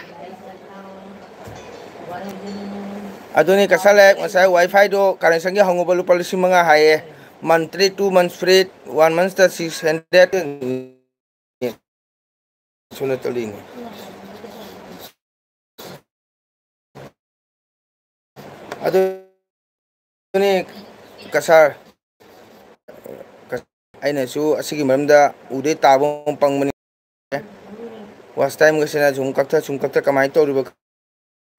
ꯑꯗꯨꯅꯤ ꯀꯁꯥꯔ ꯂꯥꯏꯐ ꯉꯁꯥꯏ WiFiꯗꯣ ꯀꯅꯦꯛꯁꯟꯒꯤ ꯍꯪꯉꯨꯕ ꯂꯨꯄꯥ ꯂꯤꯁꯤꯡ ꯃꯉꯥ ꯍꯥꯏꯌꯦ꯫ Monthly, two months free, one monthsꯇ six hundred꯫ ꯁꯣꯝꯗ ꯆꯠꯂꯤꯅꯤ꯫ ꯑꯗꯨꯅꯤ ꯀꯁꯥꯔ, ꯑꯩꯅꯁꯨ ꯑꯁꯤꯒꯤ ꯃꯔꯝꯗ ꯎꯗꯩ ꯇꯥꯕ ꯑꯃ ꯄꯪꯕꯅꯤ꯫ Watch timeꯒꯁꯤꯅ ꯁꯨꯝ ꯀꯛꯊ, ꯁꯨꯝ ꯀꯛꯊ, ꯀꯃꯥꯏꯅ ꯇꯧꯔꯤꯕ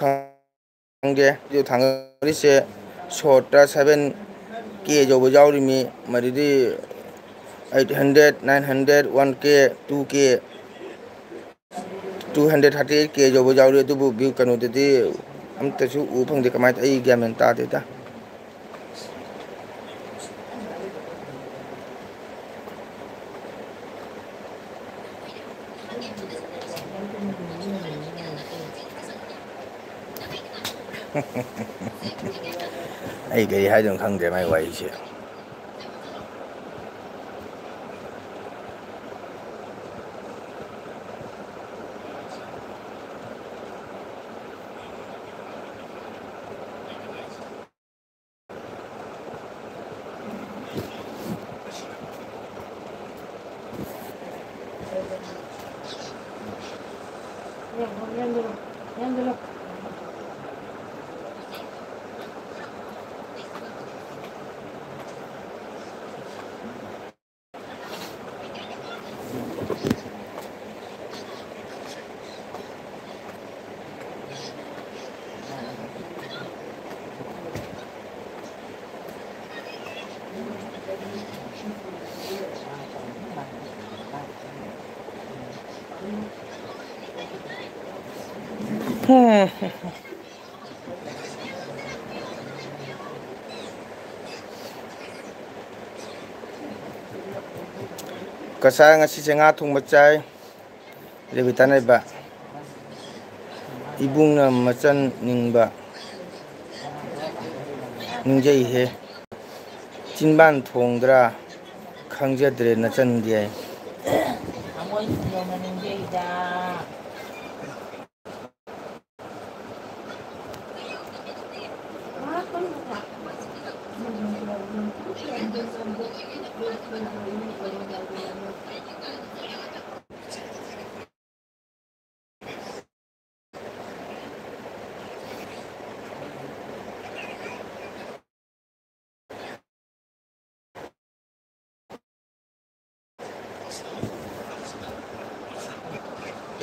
ꯈꯪꯗꯦ꯫ ꯚꯤꯗꯤꯑꯣ ꯊꯥꯡꯒꯠꯂꯤꯁꯦ shortꯇ seven K ꯌꯧꯕ ꯌꯥꯎꯔꯤꯃꯤ, ꯃꯗꯨꯗꯤ eight hundred, nine hundred, one K, two K, two hundred thirty eight K ꯌꯧꯕ ꯌꯥꯎꯔꯤ꯫ ꯑꯗꯨꯕꯨ view ꯀꯩꯅꯣꯗꯗꯤ ꯑꯝꯇꯁꯨ ꯎ ꯐꯪꯗꯦ꯫ ꯀꯃꯥꯏꯅ, ꯑꯩ ꯒ꯭ꯌꯥꯟ ꯃꯦꯟ ꯇꯥꯗꯦꯗ꯫ ꯑꯩ ꯀꯔꯤ ꯍꯥꯏꯗꯣꯏꯅꯣ ꯈꯪꯗ꯭ꯔꯦ ꯃꯥꯏ ꯋꯥꯔꯤꯁꯦ꯫ ꯀꯁꯥ ꯉꯁꯤꯁꯦ ꯉꯥ ꯊꯣꯡꯕ ꯆꯥꯏ꯫ ꯔꯦꯕꯤꯇꯥꯅ ꯏꯕ, ꯏꯕꯨꯡꯅ ꯃꯆꯟ ꯅꯤꯡꯕ ꯅꯤꯡꯖꯩꯍꯦ꯫ ꯆꯤꯟꯕꯥꯟ ꯊꯣꯡꯗ꯭ꯔꯥ ꯈꯪꯖꯗ꯭ꯔꯦ ꯅꯆꯟꯗꯤ ꯍꯥꯏ꯫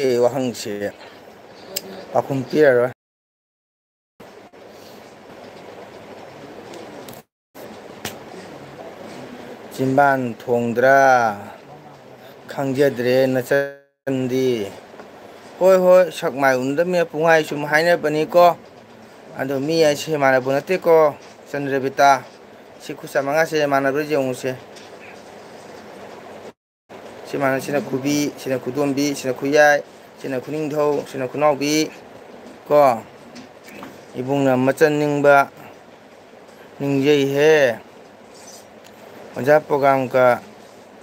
ꯑꯦ, ꯋꯥꯍꯪꯁꯦ ꯄꯥꯎꯈꯨꯝ ꯄꯤꯔꯔꯣꯏ꯫ ꯆꯤꯟꯕꯥꯟ ꯊꯣꯡꯗ꯭ꯔꯥ ꯈꯪꯖꯗ꯭ꯔꯦ ꯅꯆꯟꯗꯤ꯫ ꯍꯣꯏ, ꯍꯣꯏ, ꯁꯛ ꯃꯥꯏ ꯎꯅꯗꯕꯅꯤꯅ ꯄꯨꯡꯍꯥꯏ ꯁꯨꯝ ꯍꯥꯏꯅꯕꯅꯤꯀꯣ꯫ ꯑꯗꯣ ꯃꯤ ꯍꯥꯏꯁꯦ ꯃꯥꯟꯅꯕ ꯅꯠꯇꯦꯀꯣ, ꯆꯟꯗ꯭ꯔꯕꯤꯇꯥ꯫ ꯁꯤ ꯈꯨꯠꯁꯥ ꯃꯉꯥꯁꯦ ꯃꯥꯟꯅꯕ꯭ꯔꯥ ꯌꯦꯡꯉꯨꯁꯦ꯫ ꯁꯤ ꯃꯥꯟꯅ-, ꯁꯤꯅ ꯈꯨꯕꯤ, ꯁꯤꯅ ꯈꯨꯗꯣꯝꯕꯤ, ꯁꯤꯅ ꯈꯨꯌꯥꯏ, ꯁꯤꯅ ꯈꯨꯅꯤꯡꯊꯧ, ꯁꯤꯅ ꯈꯨꯅꯥꯎꯕꯤ꯫ ꯀꯣ? ꯏꯕꯨꯡꯅ ꯃꯆꯟ ꯅꯤꯡꯕ ꯅꯤꯡꯖꯩꯍꯦ꯫ ꯑꯣꯖꯥ, ꯄ꯭ꯔꯣꯒꯥꯝꯒ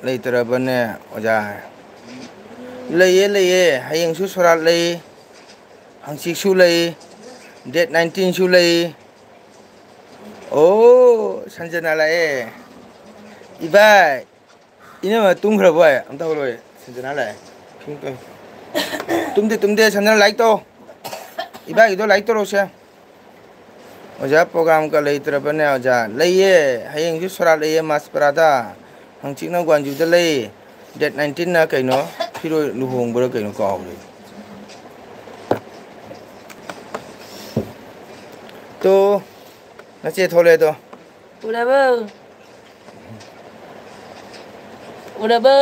ꯂꯩꯇ꯭ꯔꯕꯅꯦ, ꯑꯣꯖꯥ? ꯂꯩꯌꯦ, ꯂꯩꯌꯦ꯫ ꯍꯌꯦꯡꯁꯨ ꯁꯣꯔꯥꯠ ꯂꯩ, ꯍꯪꯆꯤꯠꯁꯨ ꯂꯩ, ꯗꯦꯠ ꯅꯥꯏꯟꯇꯤꯟꯁꯨ ꯂꯩ꯫ ꯑꯣ, ꯁꯟꯖꯅꯥ ꯂꯥꯛꯑꯦ꯫ ꯏꯕꯥꯏ, ꯏꯅꯝꯃ ꯇꯨꯝꯈ꯭ꯔꯕꯣꯏ? ꯑꯝꯇ ꯍꯧꯔꯛꯑꯣꯏ꯫ ꯁꯟꯖꯅꯥ ꯂꯥꯛꯑꯦ꯫ ꯐꯤꯂꯝ ꯇꯧ-, ꯇꯨꯝꯗꯦ, ꯇꯨꯝꯗꯦ, ꯁꯟꯗꯅ ꯂꯥꯏꯔꯤꯛ ꯇꯧ꯫ ꯏꯕꯥꯒꯤꯗꯣ ꯂꯥꯏꯔꯤꯛ ꯇꯧꯔꯣꯁꯦ꯫ ꯑꯣꯖꯥ, ꯄ꯭ꯔꯣꯒ꯭ꯔꯥꯝꯒ ꯂꯩꯇ꯭ꯔꯕꯅꯦ ꯑꯣꯖꯥ? ꯂꯩꯌꯦ, ꯍꯌꯦꯡꯁꯨ ꯁꯣꯔꯥꯠ ꯂꯩꯌꯦ ꯃꯥꯁꯄꯔꯥꯗ꯫ ꯍꯪꯆꯤꯠꯅ ꯒ꯭ꯋꯥꯟꯖꯨꯗ ꯂꯩ꯫ ꯗꯦꯠ ꯅꯥꯏꯟꯇꯤꯟꯅ ꯀꯩꯅꯣ? ꯐꯤꯔꯣꯏ ꯂꯨꯍꯣꯡꯕ꯭ꯔꯥ ꯀꯩꯅꯣ ꯀꯥꯎꯔꯦ꯫ ꯇꯣ, ꯅꯆꯦ ꯊꯣꯛꯂꯛꯑꯦ ꯇꯣ꯫ ꯎꯔꯕꯣ? ꯎꯔꯕꯣ?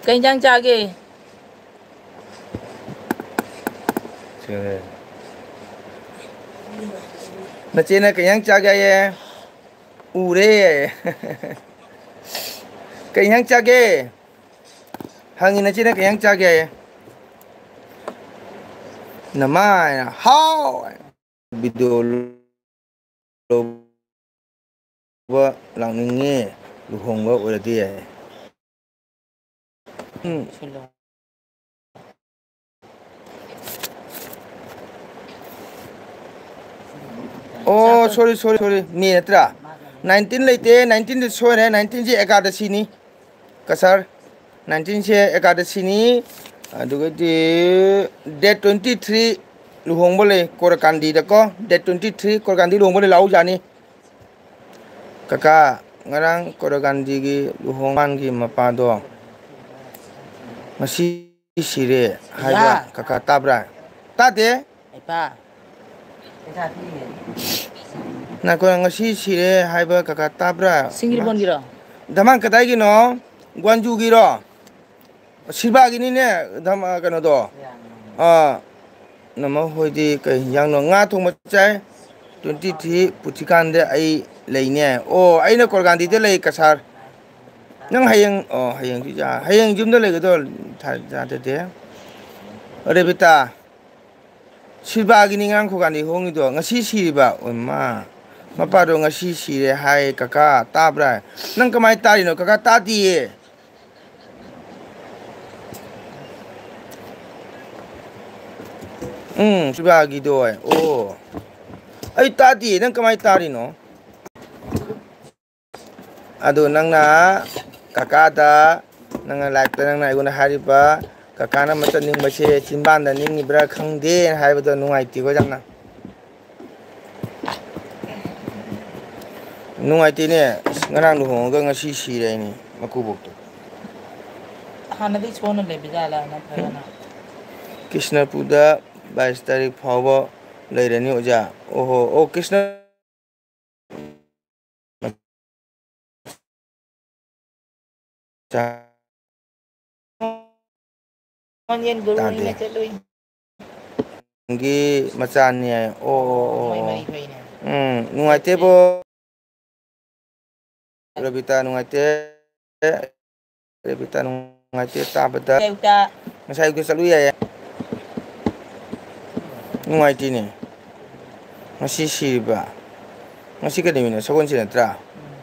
ꯀꯩ ꯏꯟꯖꯥꯡ ꯆꯥꯒꯦ? ꯅꯆꯦꯅ ꯀꯩ ꯏꯟꯖꯥꯡ ꯆꯥꯒꯦ ꯍꯥꯏꯌꯦ? ꯎꯔꯦ꯫ ꯀꯩ ꯏꯟꯖꯥꯡ ꯆꯥꯒꯦ? ꯍꯪꯉꯤ, ꯅꯆꯦꯅ ꯀꯩ ꯏꯟꯖꯥꯡ ꯆꯥꯒꯦ ꯍꯥꯏꯌꯦ? ꯅꯃꯥꯏ ꯍꯥꯎ꯫ ꯚꯤꯗꯤꯑꯣ ꯂꯧꯕ ꯂꯥꯛꯅꯤꯡꯉꯦ, ꯂꯨꯍꯣꯡꯕ ꯑꯣꯏꯔꯗꯤ꯫ ꯎꯝ꯫ ꯑꯣ, ꯁꯣꯔꯤ, ꯁꯣꯔꯤ, ꯁꯣꯔꯤ, ꯃꯦ ꯅꯠꯇ꯭ꯔꯥ? ꯅꯥꯏꯟꯇꯤꯟ ꯂꯩꯇꯦ, ꯅꯥꯏꯟꯇꯤꯟꯗꯤ ꯁꯣꯏꯔꯦ, ꯅꯥꯏꯟꯇꯤꯟꯁꯦ ꯑꯦꯀꯥꯗꯁꯤꯅꯤ꯫ ꯀꯁꯥꯔ, ꯅꯥꯏꯟꯇꯤꯟꯁꯦ ꯑꯦꯀꯥꯗꯁꯤꯅꯤ꯫ ꯑꯗꯨꯒꯗꯤ ꯗꯦꯠ ꯇ꯭ꯋꯦꯟꯇꯤ ꯊ꯭ꯔꯤ ꯂꯨꯍꯣꯡꯕ ꯂꯩ ꯀꯣꯔꯀꯥꯟꯗꯤꯗꯀꯣ, ꯗꯦꯠ ꯇ꯭ꯋꯦꯟꯇꯤ ꯊ꯭ꯔꯤ ꯀꯣꯔꯀꯥꯟꯗꯤ ꯂꯨꯍꯣꯡꯕ ꯂꯩ, ꯂꯥꯛꯎ ꯌꯥꯅꯤ꯫ ꯀꯀꯥ, ꯉꯔꯥꯡ ꯀꯣꯔꯀꯥꯟꯗꯤꯒꯤ ꯂꯨꯍꯣꯡꯕꯥꯟꯒꯤ ꯃꯄꯥꯗꯣ ꯉꯁꯤ ꯁꯤꯔꯦ ꯍꯥꯏꯕ ꯏꯄꯥ꯫ ꯀꯀꯥ ꯇꯥꯕ꯭ꯔꯥ? ꯇꯥꯗꯦ꯫ ꯏꯄꯥ꯫ ꯅꯈꯣꯏ ꯉꯁꯤ ꯁꯤꯔꯦ ꯍꯥꯏꯕ ꯀꯀꯥ ꯇꯥꯕ꯭ꯔꯥ? ꯁꯤꯡꯖꯃꯩꯒꯤꯔꯣ? ꯙꯃꯥꯟ ꯀꯗꯥꯏꯒꯤꯅꯣ? ꯒ꯭ꯋꯥꯟꯖꯨꯒꯤꯔꯣ? ꯁꯤꯜꯚꯥꯒꯤꯅꯤꯅꯦ, ꯙꯃꯥ-, ꯀꯩꯅꯣꯗꯣ꯫ ꯑꯥ, ꯅꯃ ꯍꯣꯏꯗꯤ ꯀꯩ ꯍꯤꯟꯖꯥꯡꯅꯣ? ꯉꯥ ꯊꯣꯡꯕ ꯆꯥꯏ꯫ ꯇ꯭ꯋꯦꯟꯇꯤ ꯊ꯭ꯔꯤ ꯄꯨꯊꯤꯀꯥꯟꯗ ꯑꯩ ꯂꯩꯅꯦ꯫ ꯑꯣ, ꯑꯩꯅ ꯀꯣꯔꯒꯥꯟꯗꯤꯗ ꯂꯩ, ꯀꯁꯥꯔ꯫ ꯅꯪ ꯍꯌꯦꯡ, ꯑꯣ, ꯍꯌꯦꯡꯁꯨ ꯌꯥ-, ꯍꯌꯦꯡ ꯌꯨꯝꯗ ꯂꯩꯒꯗ꯭ꯔꯣ? ꯊꯥ-, ꯊꯥꯖꯗꯦ꯫ ꯔꯦꯕꯤꯇꯥ, ꯁꯤꯜꯚꯥꯒꯤꯅꯤ ꯉꯔꯥꯡ ꯈꯣꯡꯒꯥꯟꯗꯤ ꯍꯣꯡꯉꯤꯗꯣ, ꯉꯁꯤ ꯁꯤꯔꯤꯕ? ꯑꯣꯏꯃꯥ, ꯃꯄꯥꯗꯣ ꯉꯁꯤ ꯁꯤꯔꯦ ꯍꯥꯏ, ꯀꯀꯥ, ꯇꯥꯕ꯭ꯔꯥ? ꯅꯪ ꯀꯃꯥꯏꯅ ꯇꯥꯔꯤꯅꯣ, ꯀꯀꯥ? ꯇꯥꯗꯤꯌꯦ꯫ ꯎꯝ, ꯁꯤꯜꯚꯥꯒꯤꯗꯣ, ꯑꯣ꯫ ꯑꯩ ꯇꯥꯗꯤꯌꯦ, ꯅꯪ ꯀꯃꯥꯏꯅ ꯇꯥꯔꯤꯅꯣ? ꯑꯗꯣ ꯅꯪꯅ ꯀꯀꯥꯗ, ꯅꯪꯅ ꯂꯥꯏꯐꯇ ꯅꯪꯅ ꯑꯩꯉꯣꯟꯗ ꯍꯥꯏꯔꯤꯕ ꯀꯀꯥꯅ ꯃꯆꯠ ꯅꯤꯡꯕꯁꯦ ꯆꯤꯟꯕꯥꯟꯗ ꯅꯤꯡꯉꯤꯕ꯭ꯔꯥ ꯈꯪꯗꯦꯅ ꯍꯥꯏꯕꯗꯣ ꯅꯨꯡꯉꯥꯏꯇꯦꯀꯣ ꯌꯥꯝꯅ꯫ ꯅꯨꯡꯉꯥꯏꯇꯦꯅꯦ꯫ ꯑꯁ, ꯉꯔꯥꯡ ꯂꯨꯍꯣꯡꯉꯒ ꯉꯁꯤ ꯁꯤꯔꯦ ꯍꯥꯏꯅꯤ ꯃꯀꯨꯕꯣꯛꯇꯣ꯫ ꯍꯥꯟꯅꯗꯤ ꯁꯣꯟꯅ ꯂꯩꯕꯖꯥꯠꯂꯥ ꯅꯠꯇ꯭ꯔꯒꯅ? ꯀ꯭ꯔꯤꯁꯅꯄꯨꯔꯗ ꯕꯥꯏꯁ ꯇꯥꯔꯤꯛ ꯐꯥꯎꯕ ꯂꯩꯔꯅꯤ ꯑꯣꯖꯥ꯫ ꯑꯣꯍꯣ, ꯑꯣ, ꯀ꯭ꯔꯤꯁꯅ ꯆꯥ-, ꯃꯣꯟꯖꯦꯟ ꯒꯨꯔꯨꯅꯤꯅ ꯇꯥꯗꯦ꯫ ꯆꯠꯂꯨꯏ꯫ ꯒꯤ ꯃꯆꯥꯅꯤ ꯍꯥꯏ꯫ ꯑꯣ, ꯑꯣ, ꯑꯣ, ꯃꯣꯏ ꯑꯣ꯫ ꯃꯔꯤ ꯊꯣꯛꯏꯅꯦ꯫ ꯎꯝ, ꯅꯨꯡꯉꯥꯏꯇꯦꯕꯣ꯫ ꯔꯕꯤꯇꯥ ꯅꯨꯡꯉꯥꯏꯇꯦ꯫ ꯔꯕꯤꯇꯥ ꯅꯨꯡꯉꯥꯏꯇꯦ ꯇꯥꯕꯗ꯫ ꯑꯌꯨꯛꯇ꯫ ꯉꯁꯥꯏ ꯑꯌꯨꯛꯇ ꯆꯠꯂꯨ ꯌꯥꯏꯌꯦ꯫ ꯅꯨꯡꯉꯥꯏꯇꯦꯅꯦ꯫ ꯉꯁꯤ ꯁꯤꯔꯤꯕ? ꯉꯁꯤ ꯀꯩ ꯅꯨꯃꯤꯠꯅꯣ? ꯁꯒꯣꯜꯁꯦꯟ ꯅꯠꯇ꯭ꯔꯥ? ꯎꯝ꯫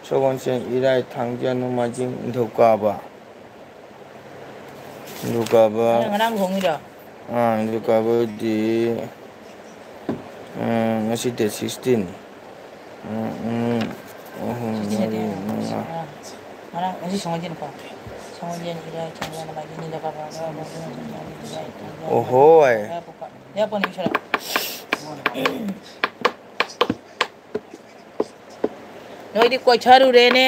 ꯁꯒꯣꯜꯁꯦꯟ, ꯏꯔꯥꯏ, ꯊꯥꯡꯖ, ꯅꯣꯡꯃꯥꯏꯖꯤꯡ, ꯅꯤꯡꯊꯧꯀꯥꯕ꯫ ꯅꯤꯡꯊꯧꯀꯥꯕ꯫ ꯉꯔꯥꯡ, ꯉꯔꯥꯡ ꯂꯨꯍꯣꯡꯉꯤꯔꯣ? ꯑꯥ, ꯅꯤꯡꯊꯧꯀꯥꯕꯗꯤ, ꯎꯝ, ꯉꯁꯤ date sixteen꯫ ꯎꯝ, ꯎꯝ, ꯑꯍꯨꯝ, ꯁꯤꯛꯁꯇꯤꯟ ꯅꯠꯇꯦ, ꯃꯔꯤ, ꯉꯔꯥꯡ, ꯃꯉꯥ꯫ ꯉꯔꯥꯡ, ꯉꯁꯤ ꯁꯒꯣꯜꯁꯦꯟꯀꯣ? ꯁꯒꯣꯜꯁꯦꯟ, ꯏꯔꯥꯏ, ꯊꯥꯡꯖ, ꯅꯣꯡꯃꯥꯏꯖꯤꯡ, ꯅꯤꯡꯊꯧꯀꯥꯕ, ꯂꯩꯕꯥꯛꯄꯣꯛꯄ꯫ ꯑꯣꯍꯣꯏ꯫ ꯂꯩꯕꯥꯛꯄꯣꯛꯄ ꯅꯨꯃꯤꯠ ꯁꯨꯔꯦ꯫ ꯅꯣꯏꯗꯤ ꯀꯣꯏꯊꯔꯨꯔꯦꯅꯦ꯫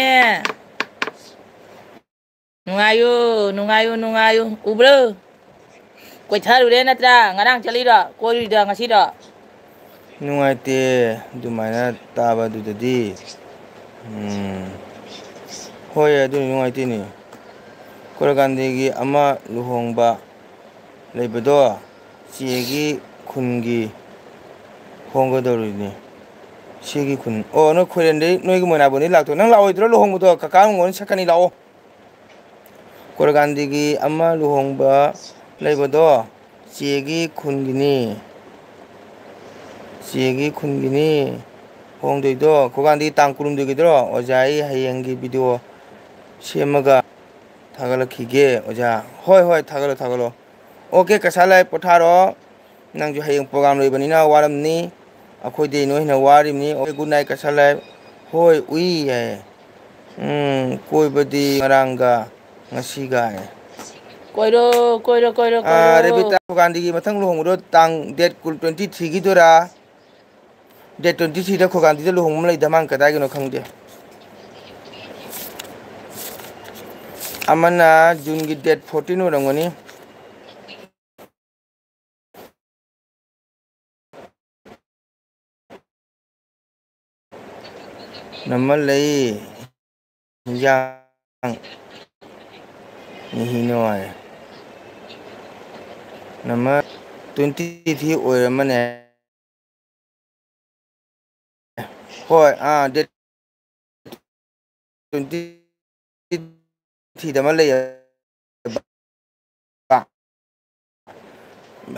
ꯅꯨꯡꯉꯥꯏꯌꯨ, ꯅꯨꯡꯉꯥꯏꯌꯨ, ꯅꯨꯡꯉꯥꯏꯌꯨ꯫ ꯎꯕ꯭ꯔꯣ? ꯀꯣꯏꯊꯔꯨꯔꯦ ꯅꯠꯇ꯭ꯔꯥ? ꯉꯔꯥꯡ ꯆꯠꯂꯤꯔꯣ? ꯀꯣꯏꯔꯨꯏꯗꯣ ꯉꯁꯤꯔꯣ? ꯅꯨꯡꯉꯥꯏꯇꯦ ꯑꯗꯨꯃꯥꯏꯅ ꯇꯥꯕ ꯑꯗꯨꯗꯗꯤ꯫ ꯎꯝ꯫ ꯍꯣꯏ, ꯑꯗꯨꯅꯤ ꯅꯨꯡꯉꯥꯏꯇꯦꯅꯦ꯫ ꯀꯣꯔꯒꯥꯟꯗꯤꯒꯤ ꯑꯃ ꯂꯨꯍꯣꯡꯕ ꯂꯩꯕꯗꯣ ꯆꯦꯒꯤ ꯈꯨꯟꯒꯤ ꯍꯣꯡꯒꯗꯧꯔꯤꯅꯤ꯫ ꯁꯤꯒꯤ ꯈꯨꯟ꯫ ꯑꯣ, ꯅꯣꯏ ꯈꯣꯏꯔꯦꯟꯗꯩ, ꯅꯣꯏꯒꯤ ꯃꯣꯏꯅꯥꯕꯨꯟꯗꯩ ꯂꯥꯛꯇꯣꯏ꯫ ꯅꯪ ꯂꯥꯛꯑꯣꯏꯗ꯭ꯔꯣ ꯂꯨꯍꯣꯡꯕꯗꯣ? ꯀꯀꯥ ꯃꯉꯣꯟꯗ ꯁꯛꯀꯅꯤ, ꯂꯥꯛꯑꯣ꯫ ꯀꯣꯔꯒꯥꯟꯗꯤꯒꯤ ꯑꯃ ꯂꯨꯍꯣꯡꯕ ꯂꯩꯕꯗꯣ ꯆꯦꯒꯤ ꯈꯨꯟꯒꯤꯅꯤ꯫ ꯆꯦꯒꯤ ꯈꯨꯟꯒꯤꯅꯤ ꯍꯣꯡꯗꯣꯏꯗꯣ꯫ ꯀꯣꯔꯒꯥꯟꯗꯤ ꯇꯥꯡ ꯀꯨꯟꯍꯨꯝꯗꯣꯏꯒꯤꯗ꯭ꯔꯣ? ꯑꯣꯖꯥ, ꯑꯩ ꯍꯌꯦꯡꯒꯤ video ꯁꯦꯝꯃꯒ ꯊꯥꯒꯠꯂꯛꯈꯤꯒꯦ, ꯑꯣꯖꯥ꯫ ꯍꯣꯏ, ꯍꯣꯏ, ꯊꯥꯒꯠꯂꯣ, ꯊꯥꯒꯠꯂꯣ꯫ OK, ꯀꯁꯥ ꯂꯥꯏ ꯄꯣꯊꯥꯔꯣ꯫ ꯅꯪꯁꯨ ꯍꯌꯦꯡ program ꯂꯩꯕꯅꯤꯅ ꯋꯥꯔꯝꯅꯤ꯫ ꯑꯩꯈꯣꯏꯗꯤ ꯅꯣꯏ ꯍꯦꯟꯅ ꯋꯥꯔꯤꯕꯅꯤ꯫ OK, good night, ꯀꯁꯥ ꯂꯥꯏ꯫ ꯍꯣꯏ, ꯎꯏ ꯍꯥꯏꯌꯦ꯫ ꯎꯝ, ꯀꯣꯏꯕꯗꯤ ꯉꯔꯥꯡꯒ ꯉꯁꯤꯒ ꯍꯥꯏꯌꯦ꯫ ꯀꯣꯏꯔꯣ, ꯀꯣꯏꯔꯣ, ꯀꯣꯏꯔꯣ, ꯑꯥ, ꯀꯣꯏꯔꯣ꯫ ꯔꯦꯕꯤꯇꯥ ꯈꯨꯒꯥꯟꯗꯤꯒꯤ ꯃꯊꯪ ꯂꯨꯍꯣꯡꯕꯗꯣ ꯇꯥꯡ date ꯀꯨꯟ, twenty three ꯒꯤꯗꯨꯔꯥ? Date twenty three ꯗ ꯈꯨꯒꯥꯟꯗꯤꯗ ꯂꯨꯍꯣꯡꯕ ꯑꯃ ꯂꯩꯗ, ꯃꯥꯅ ꯀꯗꯥꯏꯒꯤꯅꯣ ꯈꯪꯗꯦ꯫ ꯑꯃꯅ June ꯒꯤ date fourteen ꯑꯣꯏꯔꯝꯒꯅꯤ꯫ ꯅꯃ ꯂꯩ ꯍꯤꯟꯖꯥꯡ ꯃꯤꯍꯤꯅꯣ ꯍꯥꯏ꯫ ꯅꯃ twenty three ꯑꯣꯏꯔꯝꯃꯅꯦ꯫ ꯍꯣꯏ, ꯑꯥ, date twenty three ꯗ ꯑꯃ ꯂꯩꯌꯦꯕ꯫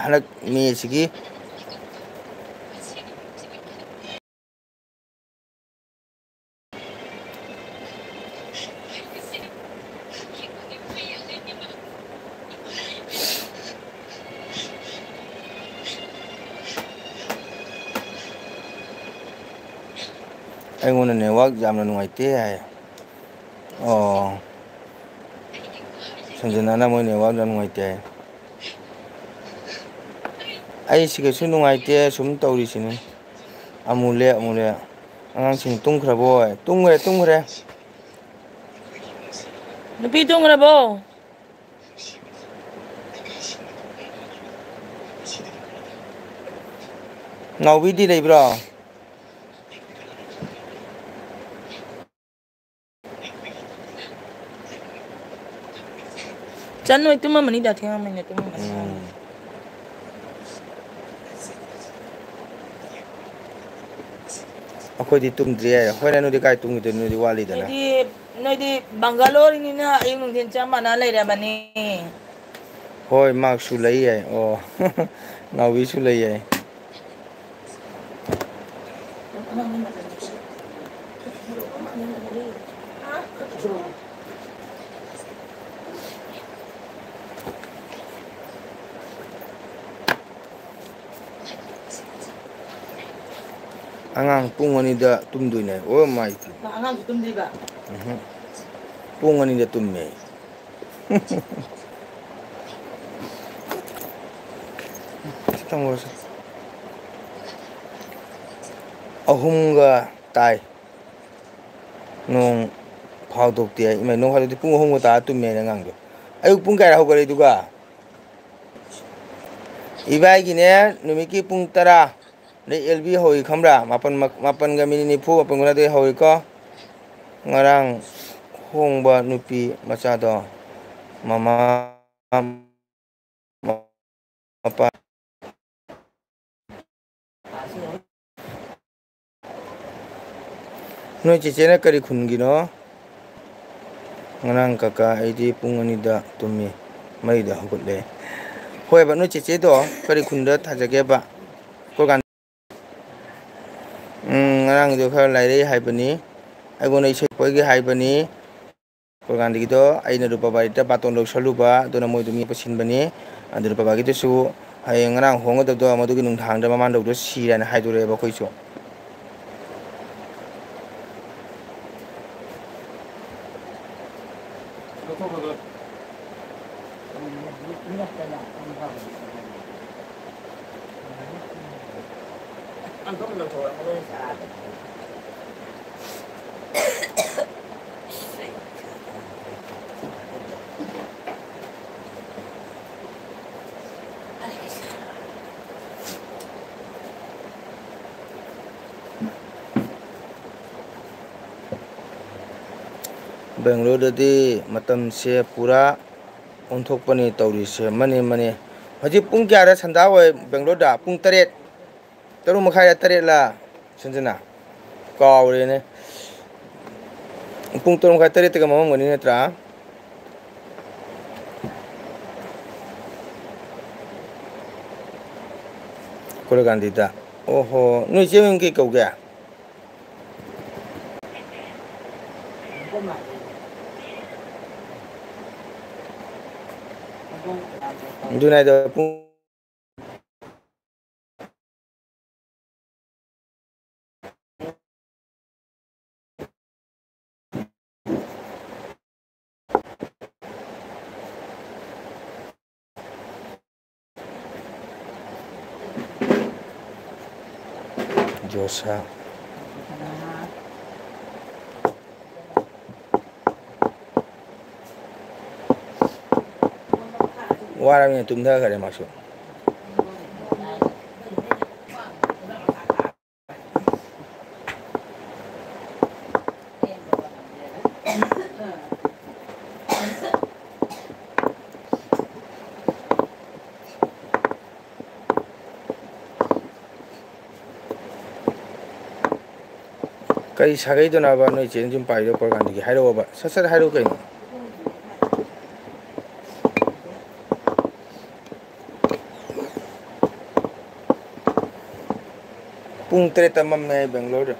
ꯍꯟꯗꯛ ꯃꯦꯁꯤꯒꯤ ꯑꯩꯉꯣꯟꯗ network ꯌꯥꯝꯅ ꯅꯨꯡꯉꯥꯏꯇꯦ ꯍꯥꯏ꯫ ꯑꯣ꯫ ꯁꯟꯖꯅꯥꯅ ꯃꯣꯏ network ꯌꯥꯝ ꯅꯨꯡꯉꯥꯏꯇꯦ ꯍꯥꯏ꯫ ꯑꯩ ꯁꯤꯒꯁꯨ ꯅꯨꯡꯉꯥꯏꯇꯦ, ꯁꯨꯝ ꯇꯧꯔꯤꯁꯤꯅꯤ꯫ ꯑꯃꯨꯛ ꯂꯦꯞ, ꯑꯃꯨꯛ ꯂꯦꯞ꯫ ꯑꯉꯥꯡꯁꯤꯡ ꯇꯨꯝꯈ꯭ꯔꯕꯣ? ꯇꯨꯝꯈ꯭ꯔꯦ, ꯇꯨꯝꯈ꯭ꯔꯦ꯫ ꯅꯨꯄꯤ ꯇꯨꯝꯈ꯭ꯔꯕꯣ? ꯅꯥꯎꯕꯤꯗꯤ ꯂꯩꯕ꯭ꯔꯣ? ꯆꯟ ꯍꯣꯏ ꯇꯨꯝꯃꯝꯃꯅꯤꯗ, ꯊꯦꯡꯉꯝꯃꯅꯤꯅ ꯇꯨꯝꯃꯝꯃꯅꯤ꯫ ꯎꯝ꯫ ꯑꯩꯈꯣꯏꯗꯤ ꯇꯨꯝꯗ꯭ꯔꯤ ꯍꯥꯏꯔꯦ꯫ ꯍꯣꯏꯅꯦ, ꯅꯣꯏꯗꯤ ꯀꯥꯏ ꯇꯨꯝꯈꯤꯗꯣꯏꯅꯣ? ꯅꯣꯏꯗꯤ ꯋꯥꯠꯂꯤꯗꯅ꯫ ꯅꯣꯏꯗꯤ, ꯅꯣꯏꯗꯤ ꯕꯪꯒꯥꯂꯣꯔꯤꯅꯤꯅ ꯑꯌꯨꯛ ꯅꯨꯡꯊꯤꯟ ꯆꯞ ꯃꯥꯟꯅ ꯂꯩꯔꯕꯅꯤ꯫ ꯍꯣꯏ, ꯃꯥꯛꯁꯨ ꯂꯩ ꯌꯥꯏ꯫ ꯑꯣ꯫ ꯅꯥꯎꯕꯤꯁꯨ ꯂꯩ ꯌꯥꯏ꯫ ꯑꯉꯥꯡ ꯄꯨꯡ ꯑꯅꯤꯗ ꯇꯨꯝꯗꯣꯏꯅꯦ꯫ ꯑꯣ ꯃꯥꯏ꯫ ꯑꯉꯥꯡꯁꯨ ꯇꯨꯝꯗ꯭ꯔꯤꯕ? ꯎꯝꯍꯨꯝ꯫ ꯄꯨꯡ ꯑꯅꯤꯗ ꯇꯨꯝꯃꯦ꯫ ꯊꯝꯈ꯭ꯔꯁꯤ꯫ ꯑꯍꯨꯝꯒ ꯇꯥꯏ꯫ ꯅꯣꯡ ꯐꯥꯎꯗꯣꯛꯇꯦ꯫ ꯏꯃꯥꯏ, ꯅꯣꯡ ꯐꯥꯎꯗꯣꯛꯇꯦ꯫ ꯄꯨꯡ ꯑꯍꯨꯝꯒ ꯇꯥꯔ ꯇꯨꯝꯃꯦ ꯑꯩꯅ ꯑꯉꯥꯡꯗꯣ꯫ ꯑꯌꯨꯛ ꯄꯨꯡ ꯀꯌꯥꯗ ꯍꯧꯒꯠꯂꯦ ꯑꯗꯨꯒ? ꯏꯕꯥꯏꯒꯤꯅꯦ, ꯅꯨꯃꯤꯠꯀꯤ ꯄꯨꯡ ꯇꯔꯥ꯫ ꯑꯗꯩ ꯑꯦꯜ ꯕꯤ ꯍꯧꯏ ꯈꯪꯕ꯭ꯔꯥ? ꯃꯥꯄꯟ ꯃꯛ-, ꯃꯥꯄꯟꯒ ꯃꯤꯅꯤꯠ ꯅꯤꯐꯨ, ꯃꯥꯄꯟ ꯃꯈꯥꯏꯗꯩ ꯍꯧꯏꯀꯣ꯫ ꯉꯔꯥꯡ ꯍꯣꯡꯕ ꯅꯨꯄꯤ ꯃꯆꯥꯗꯣ ꯃꯃꯥ ꯃꯄꯥ ꯅꯣꯏ ꯆꯦꯆꯦꯅ ꯀꯔꯤ ꯈꯨꯟꯒꯤꯅꯣ? ꯉꯔꯥꯡ ꯀꯀꯥ ꯑꯩꯗꯤ ꯄꯨꯡ ꯑꯅꯤꯗ ꯇꯨꯝꯃꯤ, ꯃꯔꯤꯗ ꯍꯧꯒꯠꯂꯦ꯫ ꯍꯣꯏꯕ, ꯅꯣꯏ ꯆꯦꯆꯦꯗꯣ ꯀꯔꯤ ꯈꯨꯟꯗ ꯊꯥꯖꯒꯦꯕ? ꯀꯣꯏꯀꯥꯟ-, ꯎꯝ, ꯉꯔꯥꯡꯒꯤꯗꯣ ꯈꯔ ꯂꯥꯏꯔꯩ ꯍꯥꯏꯕꯅꯤ, ꯑꯩꯉꯣꯟꯗ ꯏꯁꯩ ꯁꯛꯄꯒꯤ ꯍꯥꯏꯕꯅꯤ꯫ ꯀꯣꯏꯀꯥꯟꯗꯒꯤꯗꯣ ꯑꯩꯅ ꯔꯨꯄꯥꯕꯥꯔꯤꯗ ꯕꯥꯇꯣꯟ ꯂꯧꯁꯜꯂꯨꯕ, ꯑꯗꯨꯅ ꯃꯣꯏꯗꯣ ꯃꯤ ꯄꯨꯁꯤꯟꯕꯅꯤ꯫ ꯑꯗꯨ ꯔꯨꯄꯥꯕꯥꯒꯤꯗꯨꯁꯨ ꯍꯌꯦꯡ ꯉꯔꯥꯡ ꯍꯣꯡꯒꯗꯕꯗꯣ ꯃꯗꯨꯒꯤ ꯅꯨꯡꯗꯥꯡꯗ ꯃꯃꯥꯟꯗꯧꯗꯣ ꯁꯤꯔꯦꯅ ꯍꯥꯏꯗꯣꯔꯛꯑꯦꯕ ꯑꯩꯈꯣꯏꯁꯨ꯫ ꯕꯦꯡꯒ꯭ꯂꯣꯔꯗꯗꯤ ꯃꯇꯝꯁꯦ ꯄꯨꯔꯥ ꯑꯣꯟꯊꯣꯛꯄꯅꯤ ꯇꯧꯔꯤꯁꯦ꯫ ꯃꯅꯦ, ꯃꯅꯦ꯫ ꯍꯧꯖꯤꯛ ꯄꯨꯡ ꯀꯌꯥꯗ ꯁꯟꯗꯥ ꯑꯣꯏ ꯕꯦꯡꯒ꯭ꯂꯣꯔꯗ? ꯄꯨꯡ ꯇꯔꯦꯠ, ꯇꯔꯨꯛ ꯃꯈꯥꯏꯔ ꯇꯔꯦꯠꯂ? ꯁꯟꯖꯅꯥ, ꯀꯥꯎꯔꯦꯅꯦ꯫ ꯄꯨꯡ ꯇꯔꯨꯛ ꯃꯈꯥꯏ, ꯇꯔꯦꯠꯇꯒ ꯃꯝꯃꯝꯒꯅꯤ ꯅꯠꯇ꯭ꯔꯥ? ꯀꯣꯂꯦꯒꯥꯟꯗꯤꯗ꯫ ꯑꯣꯍꯣ, ꯅꯣꯏ ꯏꯆꯦ ꯃꯤꯡ ꯀꯩ ꯀꯧꯒꯦ? ꯑꯗꯨꯅ ꯍꯥꯏꯗꯣ ꯄꯨꯡ ꯖꯣꯁꯥ꯫ ꯋꯥꯔꯕꯅꯤꯅ ꯇꯨꯝꯊꯈꯔꯦ ꯃꯥꯁꯨ꯫ ꯀꯔꯤ ꯁꯥꯒꯩꯗꯅꯣꯕ ꯅꯣꯏ ꯆꯦꯅ ꯌꯨꯝ ꯄꯥꯜꯂꯤꯗꯣ ꯄ꯭ꯔꯣꯒꯥꯟꯗꯒꯤ? ꯍꯥꯏꯔꯛꯑꯣꯕ, ꯁꯠ ꯁꯠ ꯍꯥꯏꯔꯛꯑꯣ ꯀꯩꯅꯣ꯫ ꯄꯨꯡ ꯇꯔꯦꯠꯇ ꯃꯝꯃꯦ ꯑꯩ ꯕꯦꯡꯒ꯭ꯂꯣꯔꯗ꯫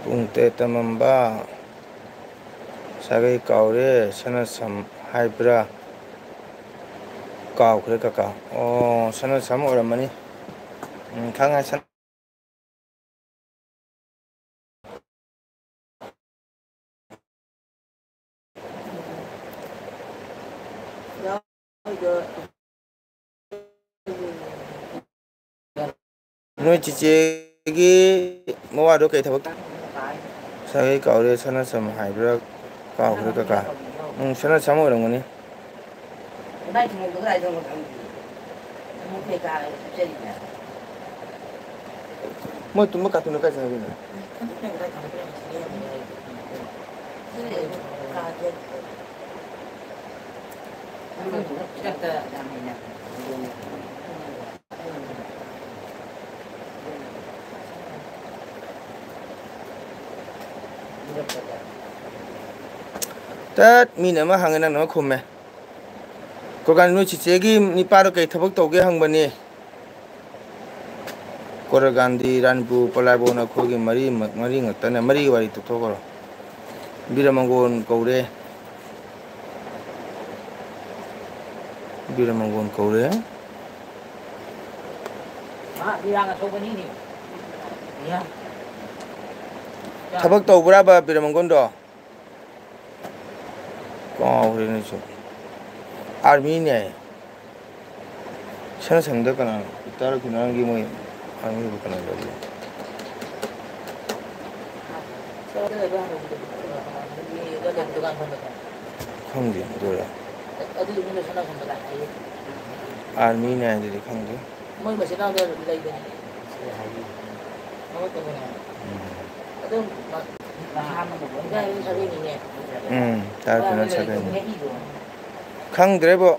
ꯄꯨꯡ ꯇꯔꯦꯠꯇ ꯃꯝꯕ꯫ ꯁꯥꯒꯩ ꯀꯥꯎꯔꯦ, ꯁꯅꯥꯁꯝ ꯍꯥꯏꯕ꯭ꯔꯥ? ꯀꯥꯎꯈ꯭ꯔꯦ ꯀꯀꯥ꯫ ꯑꯣ, ꯁꯅꯥꯁꯝ ꯑꯣꯏꯔꯝꯃꯅꯤ꯫ ꯎꯝ, ꯈꯪꯉꯦ, ꯁꯅꯥ-, ꯅꯣꯏ ꯆꯤꯆꯦꯒꯤ ꯃꯋꯥꯗꯣ ꯀꯩ ꯊꯕꯛ? ꯁꯥꯒꯩ ꯀꯥꯎꯔꯦ, ꯁꯅꯥꯁꯝ ꯍꯥꯏꯕ꯭ꯔꯥ? ꯀꯥꯎꯈ꯭ꯔꯦ ꯀꯀꯥ꯫ ꯎꯝ, ꯁꯅꯥꯁꯝ ꯑꯣꯏꯔꯝꯒꯅꯤ꯫ ꯃꯣꯏ ꯇꯨꯝꯕ ꯀꯥꯇꯨꯅ ꯀꯥꯏ ꯆꯪꯉꯛꯏꯅꯣ? ꯇꯠ, ꯃꯤꯅ ꯑꯃ ꯍꯪꯉꯦ, ꯅꯪꯅ ꯑꯃ ꯈꯨꯝꯃꯦ꯫ ꯀꯣꯔꯒꯥꯟ, ꯅꯣꯏ ꯆꯤꯆꯦꯒꯤ ꯅꯤꯄꯥꯗꯣ ꯀꯩ ꯊꯕꯛ ꯇꯧꯒꯦ ꯍꯪꯕꯅꯤ꯫ ꯀꯣꯔꯒꯥꯟꯗꯤ, ꯔꯥꯅꯤꯄꯨꯔ, ꯄꯂꯥꯏꯕꯧ, ꯅꯈꯣꯏꯒꯤ ꯃꯔꯤ, ꯃꯔꯤ ꯉꯛꯇꯅꯦ, ꯃꯔꯤꯒꯤ ꯋꯥꯔꯤ ꯇꯣꯛꯊꯣꯛꯈ꯭ꯔꯣ꯫ ꯕꯤꯔꯃꯪꯒꯣꯟ ꯀꯧꯔꯦ꯫ ꯕꯤꯔꯃꯪꯒꯣꯟ ꯀꯧꯔꯦ꯫ ꯊꯕꯛ ꯇꯧꯕ꯭ꯔꯥꯕ ꯕꯤꯔꯃꯪꯒꯣꯟꯗꯣ? ꯀꯥꯎꯔꯦꯅꯦ ꯁꯨꯝ꯫ ꯑꯥꯔꯃꯤꯅꯦ ꯍꯥꯏꯌꯦ꯫ ꯁꯅꯥ ꯁꯪꯗ ꯀꯅꯥ? ꯏꯇꯥꯔ ꯈꯨꯅꯥꯡꯒꯤ ꯃꯣꯏ ꯑꯥꯔꯃꯤꯕꯨ ꯀꯅꯥ ꯂꯧꯒꯦ? ꯈꯪꯗꯦ ꯑꯗꯨꯔ꯫ ꯑꯥꯔꯃꯤꯅꯦ ꯍꯥꯏꯗꯨꯗꯤ ꯈꯪꯗꯦ꯫ ꯃꯣꯏ ꯃꯆꯤꯟ ꯃꯅꯥꯎꯗ ꯂꯩꯕꯅꯤ꯫ ꯎꯝ꯫ ꯎꯝ, ꯇꯥꯔꯛꯇꯅ ꯁꯥꯒꯩꯅꯦ꯫ ꯈꯪꯗ꯭ꯔꯦꯕꯣ꯫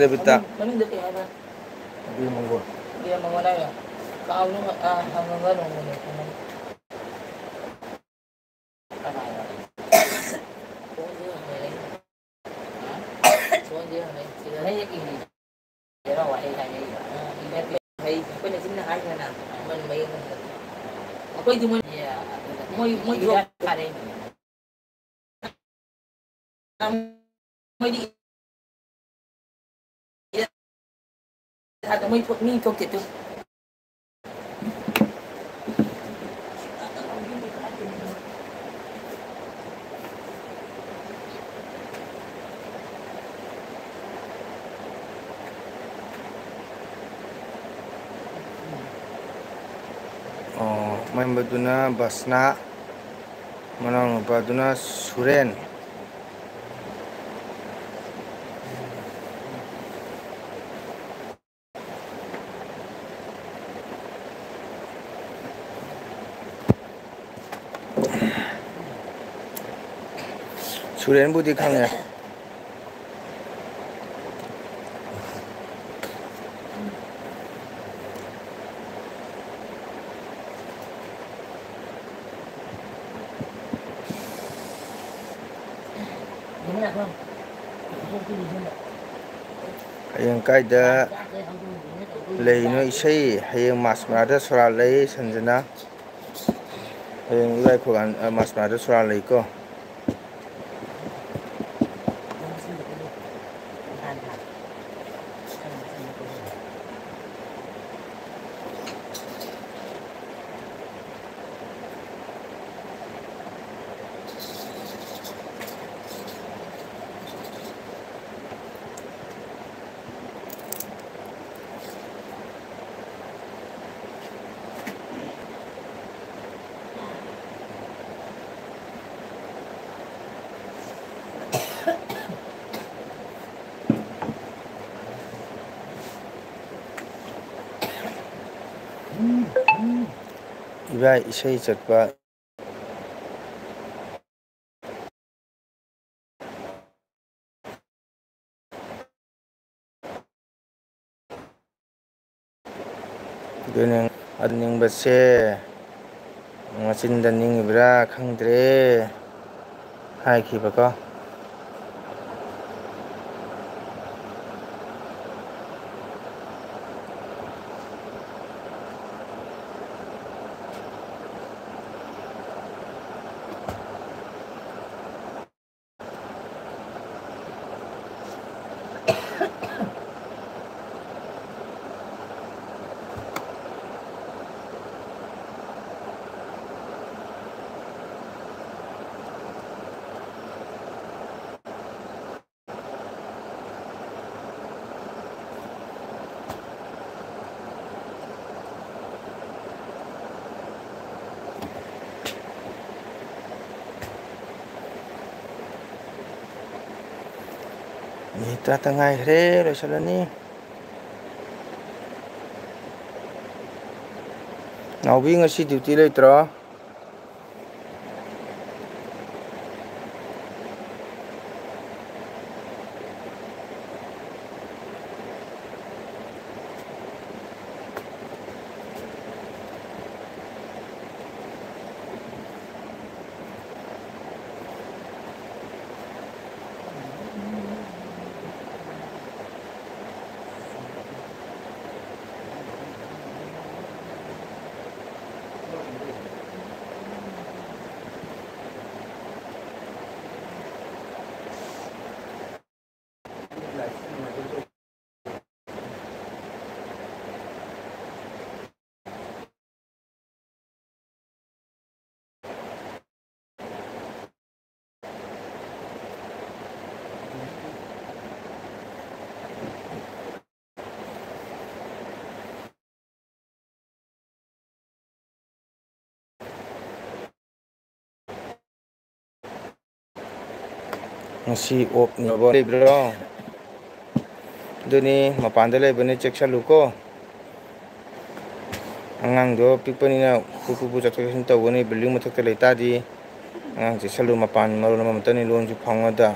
ꯔꯦꯕꯤꯇꯥ꯫ ꯃꯃꯤꯡꯗꯣ ꯀꯩ ꯍꯥꯏꯕ? ꯕꯤꯔꯃꯪꯒꯣꯜ꯫ ꯕꯤꯔꯃꯪꯒꯣꯜ ꯍꯥꯏꯔꯣ? ꯀꯥꯎꯅꯨ, ꯑ, ꯍꯪꯉꯒ ꯅꯣꯡꯃ ꯅꯣꯡꯃ꯫ ꯑꯩꯈꯣꯏꯗꯤ ꯃꯣꯏ, ꯃꯣꯏ, ꯃꯣꯏꯗꯤ ꯃꯣꯏ ꯊꯣꯛ-, ꯃꯤ ꯊꯣꯛꯇꯦ ꯇꯨ꯫ ꯑꯣ, ꯃꯌꯥꯝꯕꯗꯨꯅ ꯕꯁꯅꯥ, ꯃꯅꯥꯎꯅꯨꯄꯥꯗꯨꯅ ꯁꯨꯔꯦꯟ꯫ ꯁꯨꯔꯦꯟꯕꯨꯗꯤ ꯈꯪꯉꯦ꯫ ꯍꯌꯦꯡ ꯀꯥꯏꯗ ꯂꯩꯔꯤꯅꯣ ꯏꯁꯩ? ꯍꯌꯦꯡ ꯃꯥꯁ ꯃꯅꯥꯗ ꯁꯣꯔꯥꯠ ꯂꯩ, ꯁꯟꯖꯅꯥ꯫ ꯍꯌꯦꯡ ꯏꯔꯥꯏ ꯈꯣꯡꯂꯥꯟ, ꯑ, ꯃꯥꯁ ꯃꯅꯥꯗ ꯁꯣꯔꯥꯠ ꯂꯩꯀꯣ꯫ ꯏꯕꯥꯏ, ꯏꯁꯩ ꯆꯠꯄ꯫ ꯑꯗꯨꯅꯤ, ꯑꯗꯨ ꯅꯤꯡꯕꯁꯦ ꯃꯆꯤꯟꯗ ꯅꯤꯡꯉꯤꯕ꯭ꯔꯥ ꯈꯪꯗ꯭ꯔꯦ ꯍꯥꯏꯈꯤꯕꯀꯣ꯫ ꯃꯤꯅꯤꯠ ꯇꯔꯥꯇꯪ ꯉꯥꯏꯈ꯭ꯔꯦ, ꯂꯣꯏꯁꯤꯜꯂꯅꯤ꯫ ꯅꯥꯎꯕꯤ, ꯉꯁꯤ ꯗ꯭ꯌꯨꯇꯤ ꯂꯩꯇ꯭ꯔꯣ? ꯉꯁꯤ ꯑꯣꯞꯅꯦꯕ ꯂꯩꯕ꯭ꯔꯣ? ꯑꯗꯨꯅꯤ, ꯃꯄꯥꯟꯗ ꯂꯩꯕꯅꯤ, ꯆꯦꯛꯁꯜꯂꯨꯀꯣ꯫ ꯑꯉꯥꯡꯗꯣ ꯄꯤꯛꯄꯅꯤꯅ ꯄꯨ ꯄꯨ ꯄꯨ ꯆꯠꯊꯣꯛ ꯆꯠꯁꯤꯟ ꯇꯧꯒꯅꯤ, ꯕꯤꯜꯗꯤꯡ ꯃꯊꯛꯇ ꯂꯩꯇꯥꯔꯗꯤ꯫ ꯑꯉꯥꯡ ꯆꯦꯛꯁꯜꯂꯨ, ꯃꯄꯥꯟ ꯃꯔꯣꯟ ꯑꯃ ꯑꯃꯇꯅꯤ, ꯂꯣꯟꯁꯨ ꯐꯥꯎꯅꯗ꯫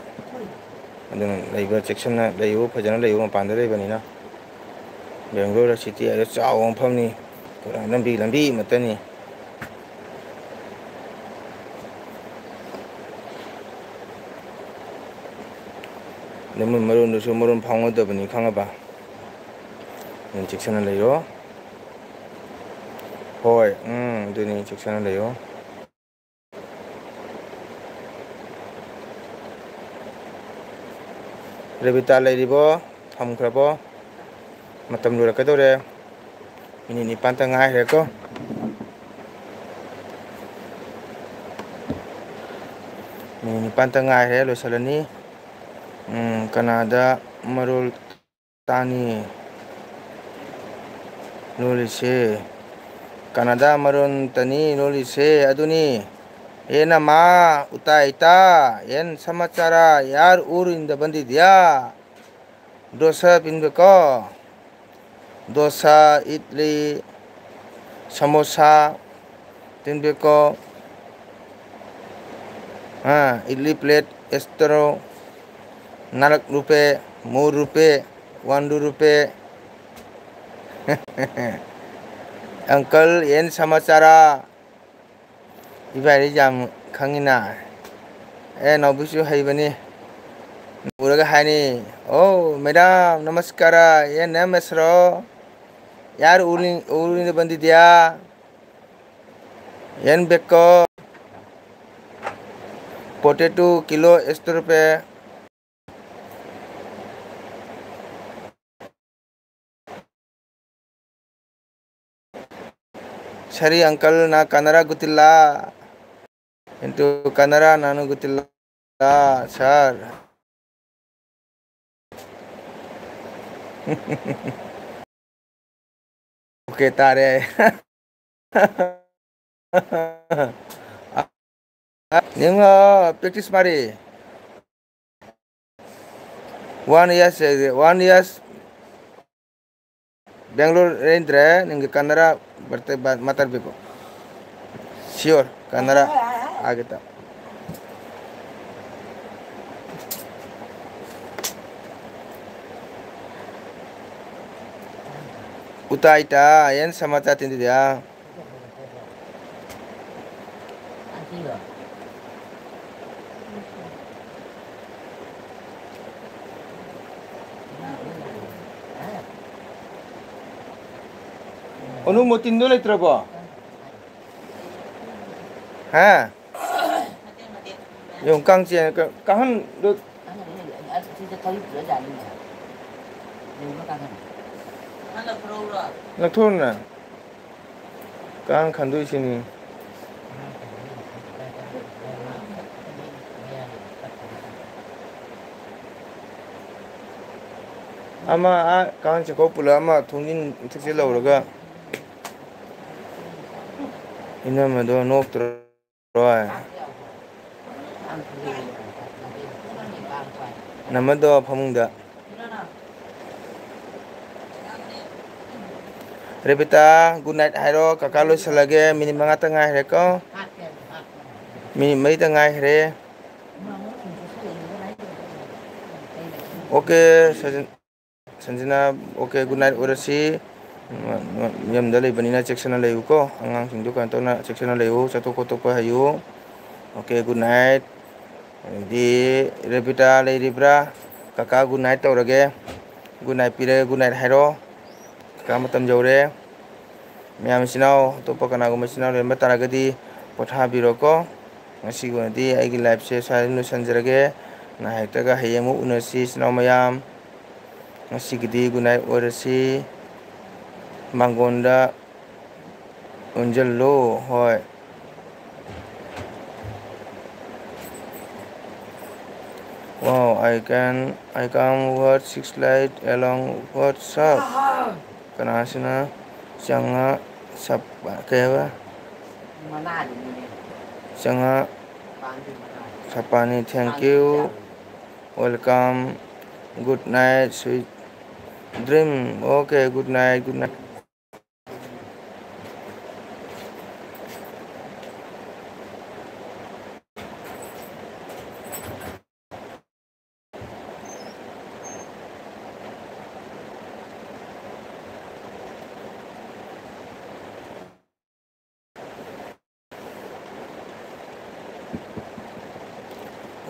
ꯑꯗꯨꯅ ꯂꯩꯕ ꯆꯦꯛꯁꯤꯟꯅ ꯂꯩꯌꯨ, ꯐꯖꯅ ꯂꯩꯌꯨ, ꯃꯄꯥꯟꯗ ꯂꯩꯕꯅꯤꯅ꯫ ꯕꯦꯡꯒ꯭ꯂꯣꯔ ꯁꯤꯇꯤ ꯍꯥꯏꯔꯦ, ꯆꯥꯎꯕ ꯃꯐꯝꯅꯤ, ꯄꯨꯔꯥ ꯂꯝꯕꯤ, ꯂꯝꯕꯤ ꯑꯃꯠꯇꯅꯤ꯫ ꯑꯗꯨ ꯃꯣꯏ ꯃꯔꯣꯟꯗꯨꯁꯨ ꯃꯔꯣꯟ ꯐꯥꯎꯅꯗꯕꯅꯤ, ꯈꯪꯉꯕ? ꯑꯗꯨꯅ ꯆꯦꯛꯁꯤꯟꯅ ꯂꯩꯌꯣ꯫ ꯍꯣꯏ, ꯎꯝ, ꯑꯗꯨꯅꯤ, ꯆꯦꯛꯁꯤꯟꯅ ꯂꯩꯌꯣ꯫ ꯔꯦꯕꯤꯇꯥ ꯂꯩꯔꯤꯕꯣ? ꯊꯝꯈ꯭ꯔꯕꯣ? ꯃꯇꯝ ꯂꯣꯏꯔꯛꯀꯗꯧꯔꯦ꯫ ꯃꯤꯅꯤꯠ ꯅꯤꯄꯥꯟꯇ ꯉꯥꯏꯈ꯭ꯔꯦꯀꯣ꯫ ꯃꯤꯅꯤꯠ ꯅꯤꯄꯥꯟꯇ ꯉꯥꯏꯈ꯭ꯔꯦ, ꯂꯣꯏꯁꯤꯜꯂꯅꯤ꯫ ꯎꯝ, ꯀꯅꯥꯗ ꯃꯔꯣꯜ ꯇꯥꯅꯤ ꯂꯣꯜꯂꯤꯁꯦ? ꯀꯅꯥꯗ ꯃꯔꯣꯟꯇꯅꯤ ꯂꯣꯜꯂꯤꯁꯦ, ꯑꯗꯨꯅꯤ꯫ ꯍꯦ ꯅꯃ, ꯎꯇꯥ ꯏꯇꯥ, ꯌꯦꯟ ꯁꯃꯥꯆꯥꯔ, ꯌꯥꯔ ꯎꯔ ꯏꯟꯗ ꯕꯟꯗꯤꯗꯤꯌꯥ꯫ ꯗꯣꯁꯥ ꯄꯤꯟꯕꯀꯣ꯫ ꯗꯣꯁꯥ, ꯏꯗꯂꯤ, ꯁꯃꯣꯁꯥ, ꯇꯤꯟꯕꯤꯀꯣ, ꯍꯥ, ꯏꯗꯂꯤ ꯄ꯭ꯂꯦꯠ ꯑꯦꯁꯇꯔꯣ, ꯅꯥꯔꯛ ꯔꯨꯄꯦ, ꯃꯨ ꯔꯨꯄꯦ, ꯋꯥꯟꯗꯨ ꯔꯨꯄꯦ꯫ ꯑꯪꯀꯜ, ꯌꯦꯟ ꯁꯃꯥꯆꯥꯔꯥ? ꯏꯕꯥꯏꯗꯤ ꯌꯥꯝ ꯈꯪꯉꯤꯅ꯫ ꯑꯦ, ꯅꯥꯎꯕꯤꯁꯨ ꯍꯩꯕꯅꯤ꯫ ꯎꯔꯒ ꯍꯥꯏꯅꯤ, "ꯑꯣ, ꯃꯦꯗꯥꯝ, ꯅꯃꯁꯀꯥꯔ, ꯑꯦ, ꯅꯦꯝ ꯑꯦꯁꯔꯣ? ꯌꯥꯔ ꯎꯔꯤꯡ, ꯎꯔꯤꯡ ꯕꯟꯗꯤꯗꯤꯌꯥ? ꯌꯦꯟ ꯕꯦꯛꯀꯣ? Potato kilo ꯑꯦꯁꯇꯔꯨꯄꯦ?" ꯁꯥꯔꯤ ꯑꯪꯀꯜꯅ ꯀꯅꯥꯔꯥ ꯒꯨꯇꯤꯜꯂꯥ? ꯀꯤꯟꯇꯨ ꯀꯅꯥꯔꯥ ꯅꯥꯅꯨ ꯒꯨꯇꯤꯜꯂꯥ, ꯁꯥꯔ? ꯑꯣꯀꯦ, ꯇꯥꯔꯦ꯫ ꯅꯤꯡ ꯄ꯭ꯔꯦꯛꯇꯤꯁ ꯃꯥꯔꯤ꯫ One years, one years Bengaluru ಇದ್ರೆ ನಿಮಗೆ ಕನ್ನಡ ಬರ್ತೆ, ಬ-, ಮಾತಾಡಬೇಕು. ಶ್ಯೂರ್, ಕನ್ನಡ ಆಗುತ್ತಾ? ಊಟ ಆಯ್ತಾ? ಏನು ಸಮಾಚಾರ, ತಿಂದಿದ್ಯಾ? ꯑꯣ, ꯅꯣꯏ ꯃꯣꯇꯤꯟꯗꯣ ꯂꯩꯇ꯭ꯔꯕꯣ? ꯍꯥ? ꯌꯦꯡꯉꯨ, ꯀꯥꯡ ꯆꯦꯟ-, ꯀ-, ꯀꯥꯡꯍꯟꯗꯣ ꯂꯧꯊꯣꯛꯎꯅꯦ꯫ ꯀꯥꯡ ꯈꯟꯗꯣꯏꯁꯤꯅꯤ꯫ ꯑꯃ ꯑꯥ ꯀꯥꯡ ꯆꯤꯡꯈꯧ ꯄꯨꯜꯂ ꯑꯃ ꯊꯣꯡꯖꯤꯟ ꯊꯛꯆꯤꯜꯍꯧꯔꯒ ꯏꯅꯝꯃꯗꯣ ꯅꯣꯛꯇ꯭ꯔꯣ? ꯅꯝꯃꯗꯣ ꯐꯃꯨꯡꯗ꯫ ꯔꯦꯕꯤꯇꯥ, good night ꯍꯥꯏꯔꯣ꯫ ꯀꯀꯥ ꯂꯣꯏꯁꯤꯜꯂꯒꯦ꯫ ꯃꯤꯅꯤꯠ ꯃꯉꯥꯇ ꯉꯥꯏꯈ꯭ꯔꯦꯀꯣ꯫ ꯃꯤꯅꯤꯠ ꯃꯔꯤꯇ ꯉꯥꯏꯈ꯭ꯔꯦ꯫ ꯑꯣꯀꯦ, ꯁꯖꯤꯟ-, ꯁꯟꯖꯤꯅꯥ, ꯑꯣꯀꯦ, good night ꯑꯣꯏꯔꯁꯤ꯫ ꯌꯨꯝꯗ ꯂꯩꯕꯅꯤꯅ ꯆꯦꯛꯁꯤꯟꯅ ꯂꯩꯌꯨꯀꯣ꯫ ꯑꯉꯥꯡꯁꯤꯡꯗꯨ ꯀꯩꯅꯣ ꯇꯧꯅ ꯆꯦꯛꯁꯤꯟꯅ ꯂꯩꯌꯨ꯫ ꯆꯠꯊꯣꯛ ꯈꯣꯠꯇꯣꯛꯄ ꯍꯩꯌꯨ꯫ Okay, good night꯫ ꯑꯗꯩꯗꯤ ꯔꯦꯕꯤꯇꯥ ꯂꯩꯔꯤꯕ꯭ꯔꯥ? ꯀꯀꯥ good night ꯇꯧꯔꯒꯦ꯫ Good night ꯄꯤꯔꯒꯦ, good night ꯍꯥꯏꯔꯣ꯫ ꯀꯀꯥ ꯃꯇꯝ ꯌꯧꯔꯦ꯫ ꯃꯌꯥꯝ ꯏꯆꯤꯟ ꯏꯅꯥꯎ ꯑꯇꯣꯞꯄ ꯀꯅꯥꯒꯨꯝꯕ ꯏꯆꯤꯟ ꯏꯅꯥꯎ ꯂꯩꯔꯝꯕ ꯇꯥꯔꯒꯗꯤ ꯄꯣꯊꯥꯕꯤꯔꯣꯀꯣ꯫ ꯉꯁꯤꯒꯤ ꯑꯣꯏꯅꯗꯤ ꯑꯩꯒꯤ liveꯁꯦ ꯁ꯭ꯋꯥꯏꯗ ꯂꯣꯏꯁꯤꯟꯖꯔꯒꯦ꯫ ꯉꯥꯏꯍꯥꯛꯇꯒ ꯍꯌꯦꯡ ꯑꯃꯨꯛ ꯎꯅꯁꯤ ꯏꯆꯤꯟ ꯏꯅꯥꯎ ꯃꯌꯥꯝ꯫ ꯉꯁꯤꯒꯤꯗꯤ good night ꯑꯣꯏꯔꯁꯤ꯫ ꯃꯥꯡꯒꯣꯟꯗ ꯑꯣꯟꯁꯤꯜꯂꯨ꯫ ꯍꯣꯏ꯫ Wow, I can, I can watch six light along WhatsApp. ꯀꯅꯥꯁꯤꯅ ꯆꯪꯉ ꯁꯞ-, ꯀꯩ ꯍꯥꯏꯕ? ꯆꯪꯉ ꯁꯄꯥꯅꯤ, thank you, welcome꯫ Good night, sweet dream. Okay, good night, good night.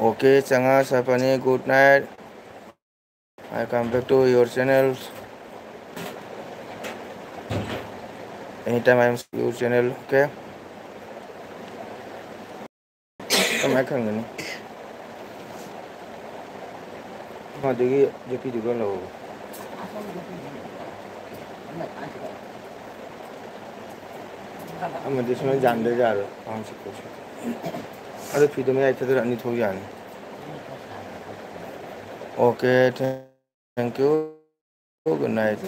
Okay, ꯆꯥꯝꯃꯉꯥ ꯁꯥꯐꯅꯤ, good night. I come back to your channel. Anytime I am your channel, okay? ꯀꯃꯥꯏꯅ ꯈꯪꯒꯅꯤ? ꯑꯗꯒꯤ ꯌꯣꯠꯄꯤꯗꯨꯒ ꯂꯧ꯫ ꯑꯃꯗꯤ ꯁꯨꯃꯥꯏꯅ ꯌꯥꯟꯗ ꯌꯥꯔꯣꯏ, ꯄꯥꯡ ꯆꯤꯛꯄꯁꯦ꯫ ꯑꯗꯨ ꯐꯤꯗꯣ ꯃꯌꯥꯏ ꯊꯥꯗꯔ ꯑꯅꯤ ꯊꯣꯛ ꯌꯥꯅꯤ꯫ Okay, thank you. Good night.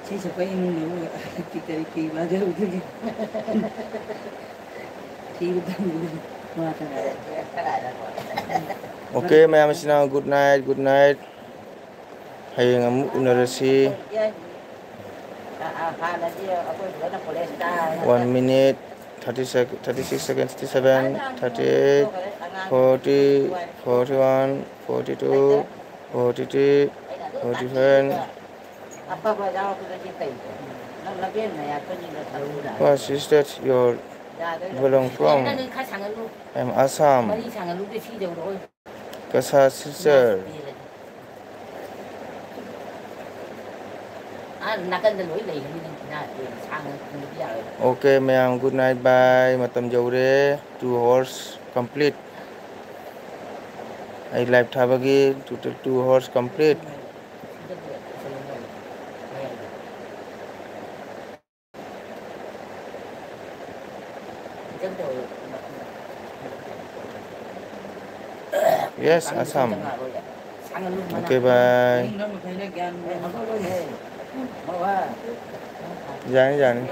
ꯁꯤ ꯆꯠꯄ ꯏꯃꯨꯡꯗꯕꯨ ꯀꯔꯤ ꯀꯔꯤ ꯋꯥꯖꯔꯨꯗꯣꯏꯒꯦ? ꯊꯤꯕ ꯇꯟꯕꯗꯨ ꯋꯥ ꯈꯔ꯫ Okay, ꯃꯌꯥꯝꯁꯤꯅ good night, good night. ꯍꯌꯦꯡ ꯑꯃꯨꯛ ꯎꯅꯔꯁꯤ꯫ One minute, thirty sec-, thirty six seconds, thirty seven, thirty eight, forty, forty one, forty two, forty three, forty seven. What is that your belong from? I'm Assam. Kasa sister. ꯑꯥ, ꯅꯥꯀꯟꯗ ꯂꯣꯏ ꯂꯩꯒꯅꯤ, ꯅꯪ ꯁꯥꯡꯅ ꯊꯝꯕꯗꯤ ꯌꯥꯔꯣꯏ꯫ Okay, ꯃꯌꯥꯝ, good night, bye. ꯃꯇꯝ ꯌꯧꯔꯦ, two hours complete. ꯑꯩ live ꯊꯥꯕꯒꯤ total two hours complete. Yes, Assam. Okay, bye. ꯌꯥꯅꯤ, ꯌꯥꯅꯤ꯫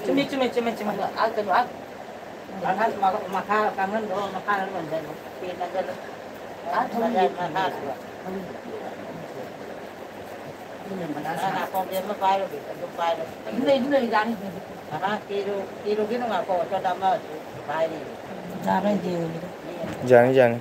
ꯆꯨꯝꯃꯤ, ꯆꯨꯝꯃꯤ, ꯆꯨꯝꯃꯤ, ꯆꯨꯝꯃꯤ꯫ ꯃꯈꯥ ꯀꯥꯡꯍꯟꯗꯣ ꯃꯈꯥꯗ ꯂꯣꯟꯁꯤꯜꯂꯣ꯫ ꯐꯤ ꯅꯝꯁꯤꯜꯂꯣ꯫ ꯑꯥ, ꯊꯧꯔꯤ ꯃꯈꯥꯗ꯫ ꯑꯥ, ꯅꯥꯀꯣꯡꯗꯤ ꯑꯃ ꯄꯥꯏꯔꯣ, ꯑꯗꯨ ꯄꯥꯏꯔꯣ꯫ ꯑꯗꯨ ꯂꯩ, ꯑꯗꯨ ꯂꯩ, ꯌꯥꯅꯤ꯫ ꯑꯥ, ꯀꯤꯂꯣ, ꯀꯤꯂꯣꯒꯤ ꯅꯨꯡꯉꯥꯏꯀꯣ, ꯑꯣꯇꯣꯗ ꯑꯃ ꯄꯥꯏꯔꯤ꯫ ꯌꯥꯅꯤ, ꯌꯥꯅꯤ꯫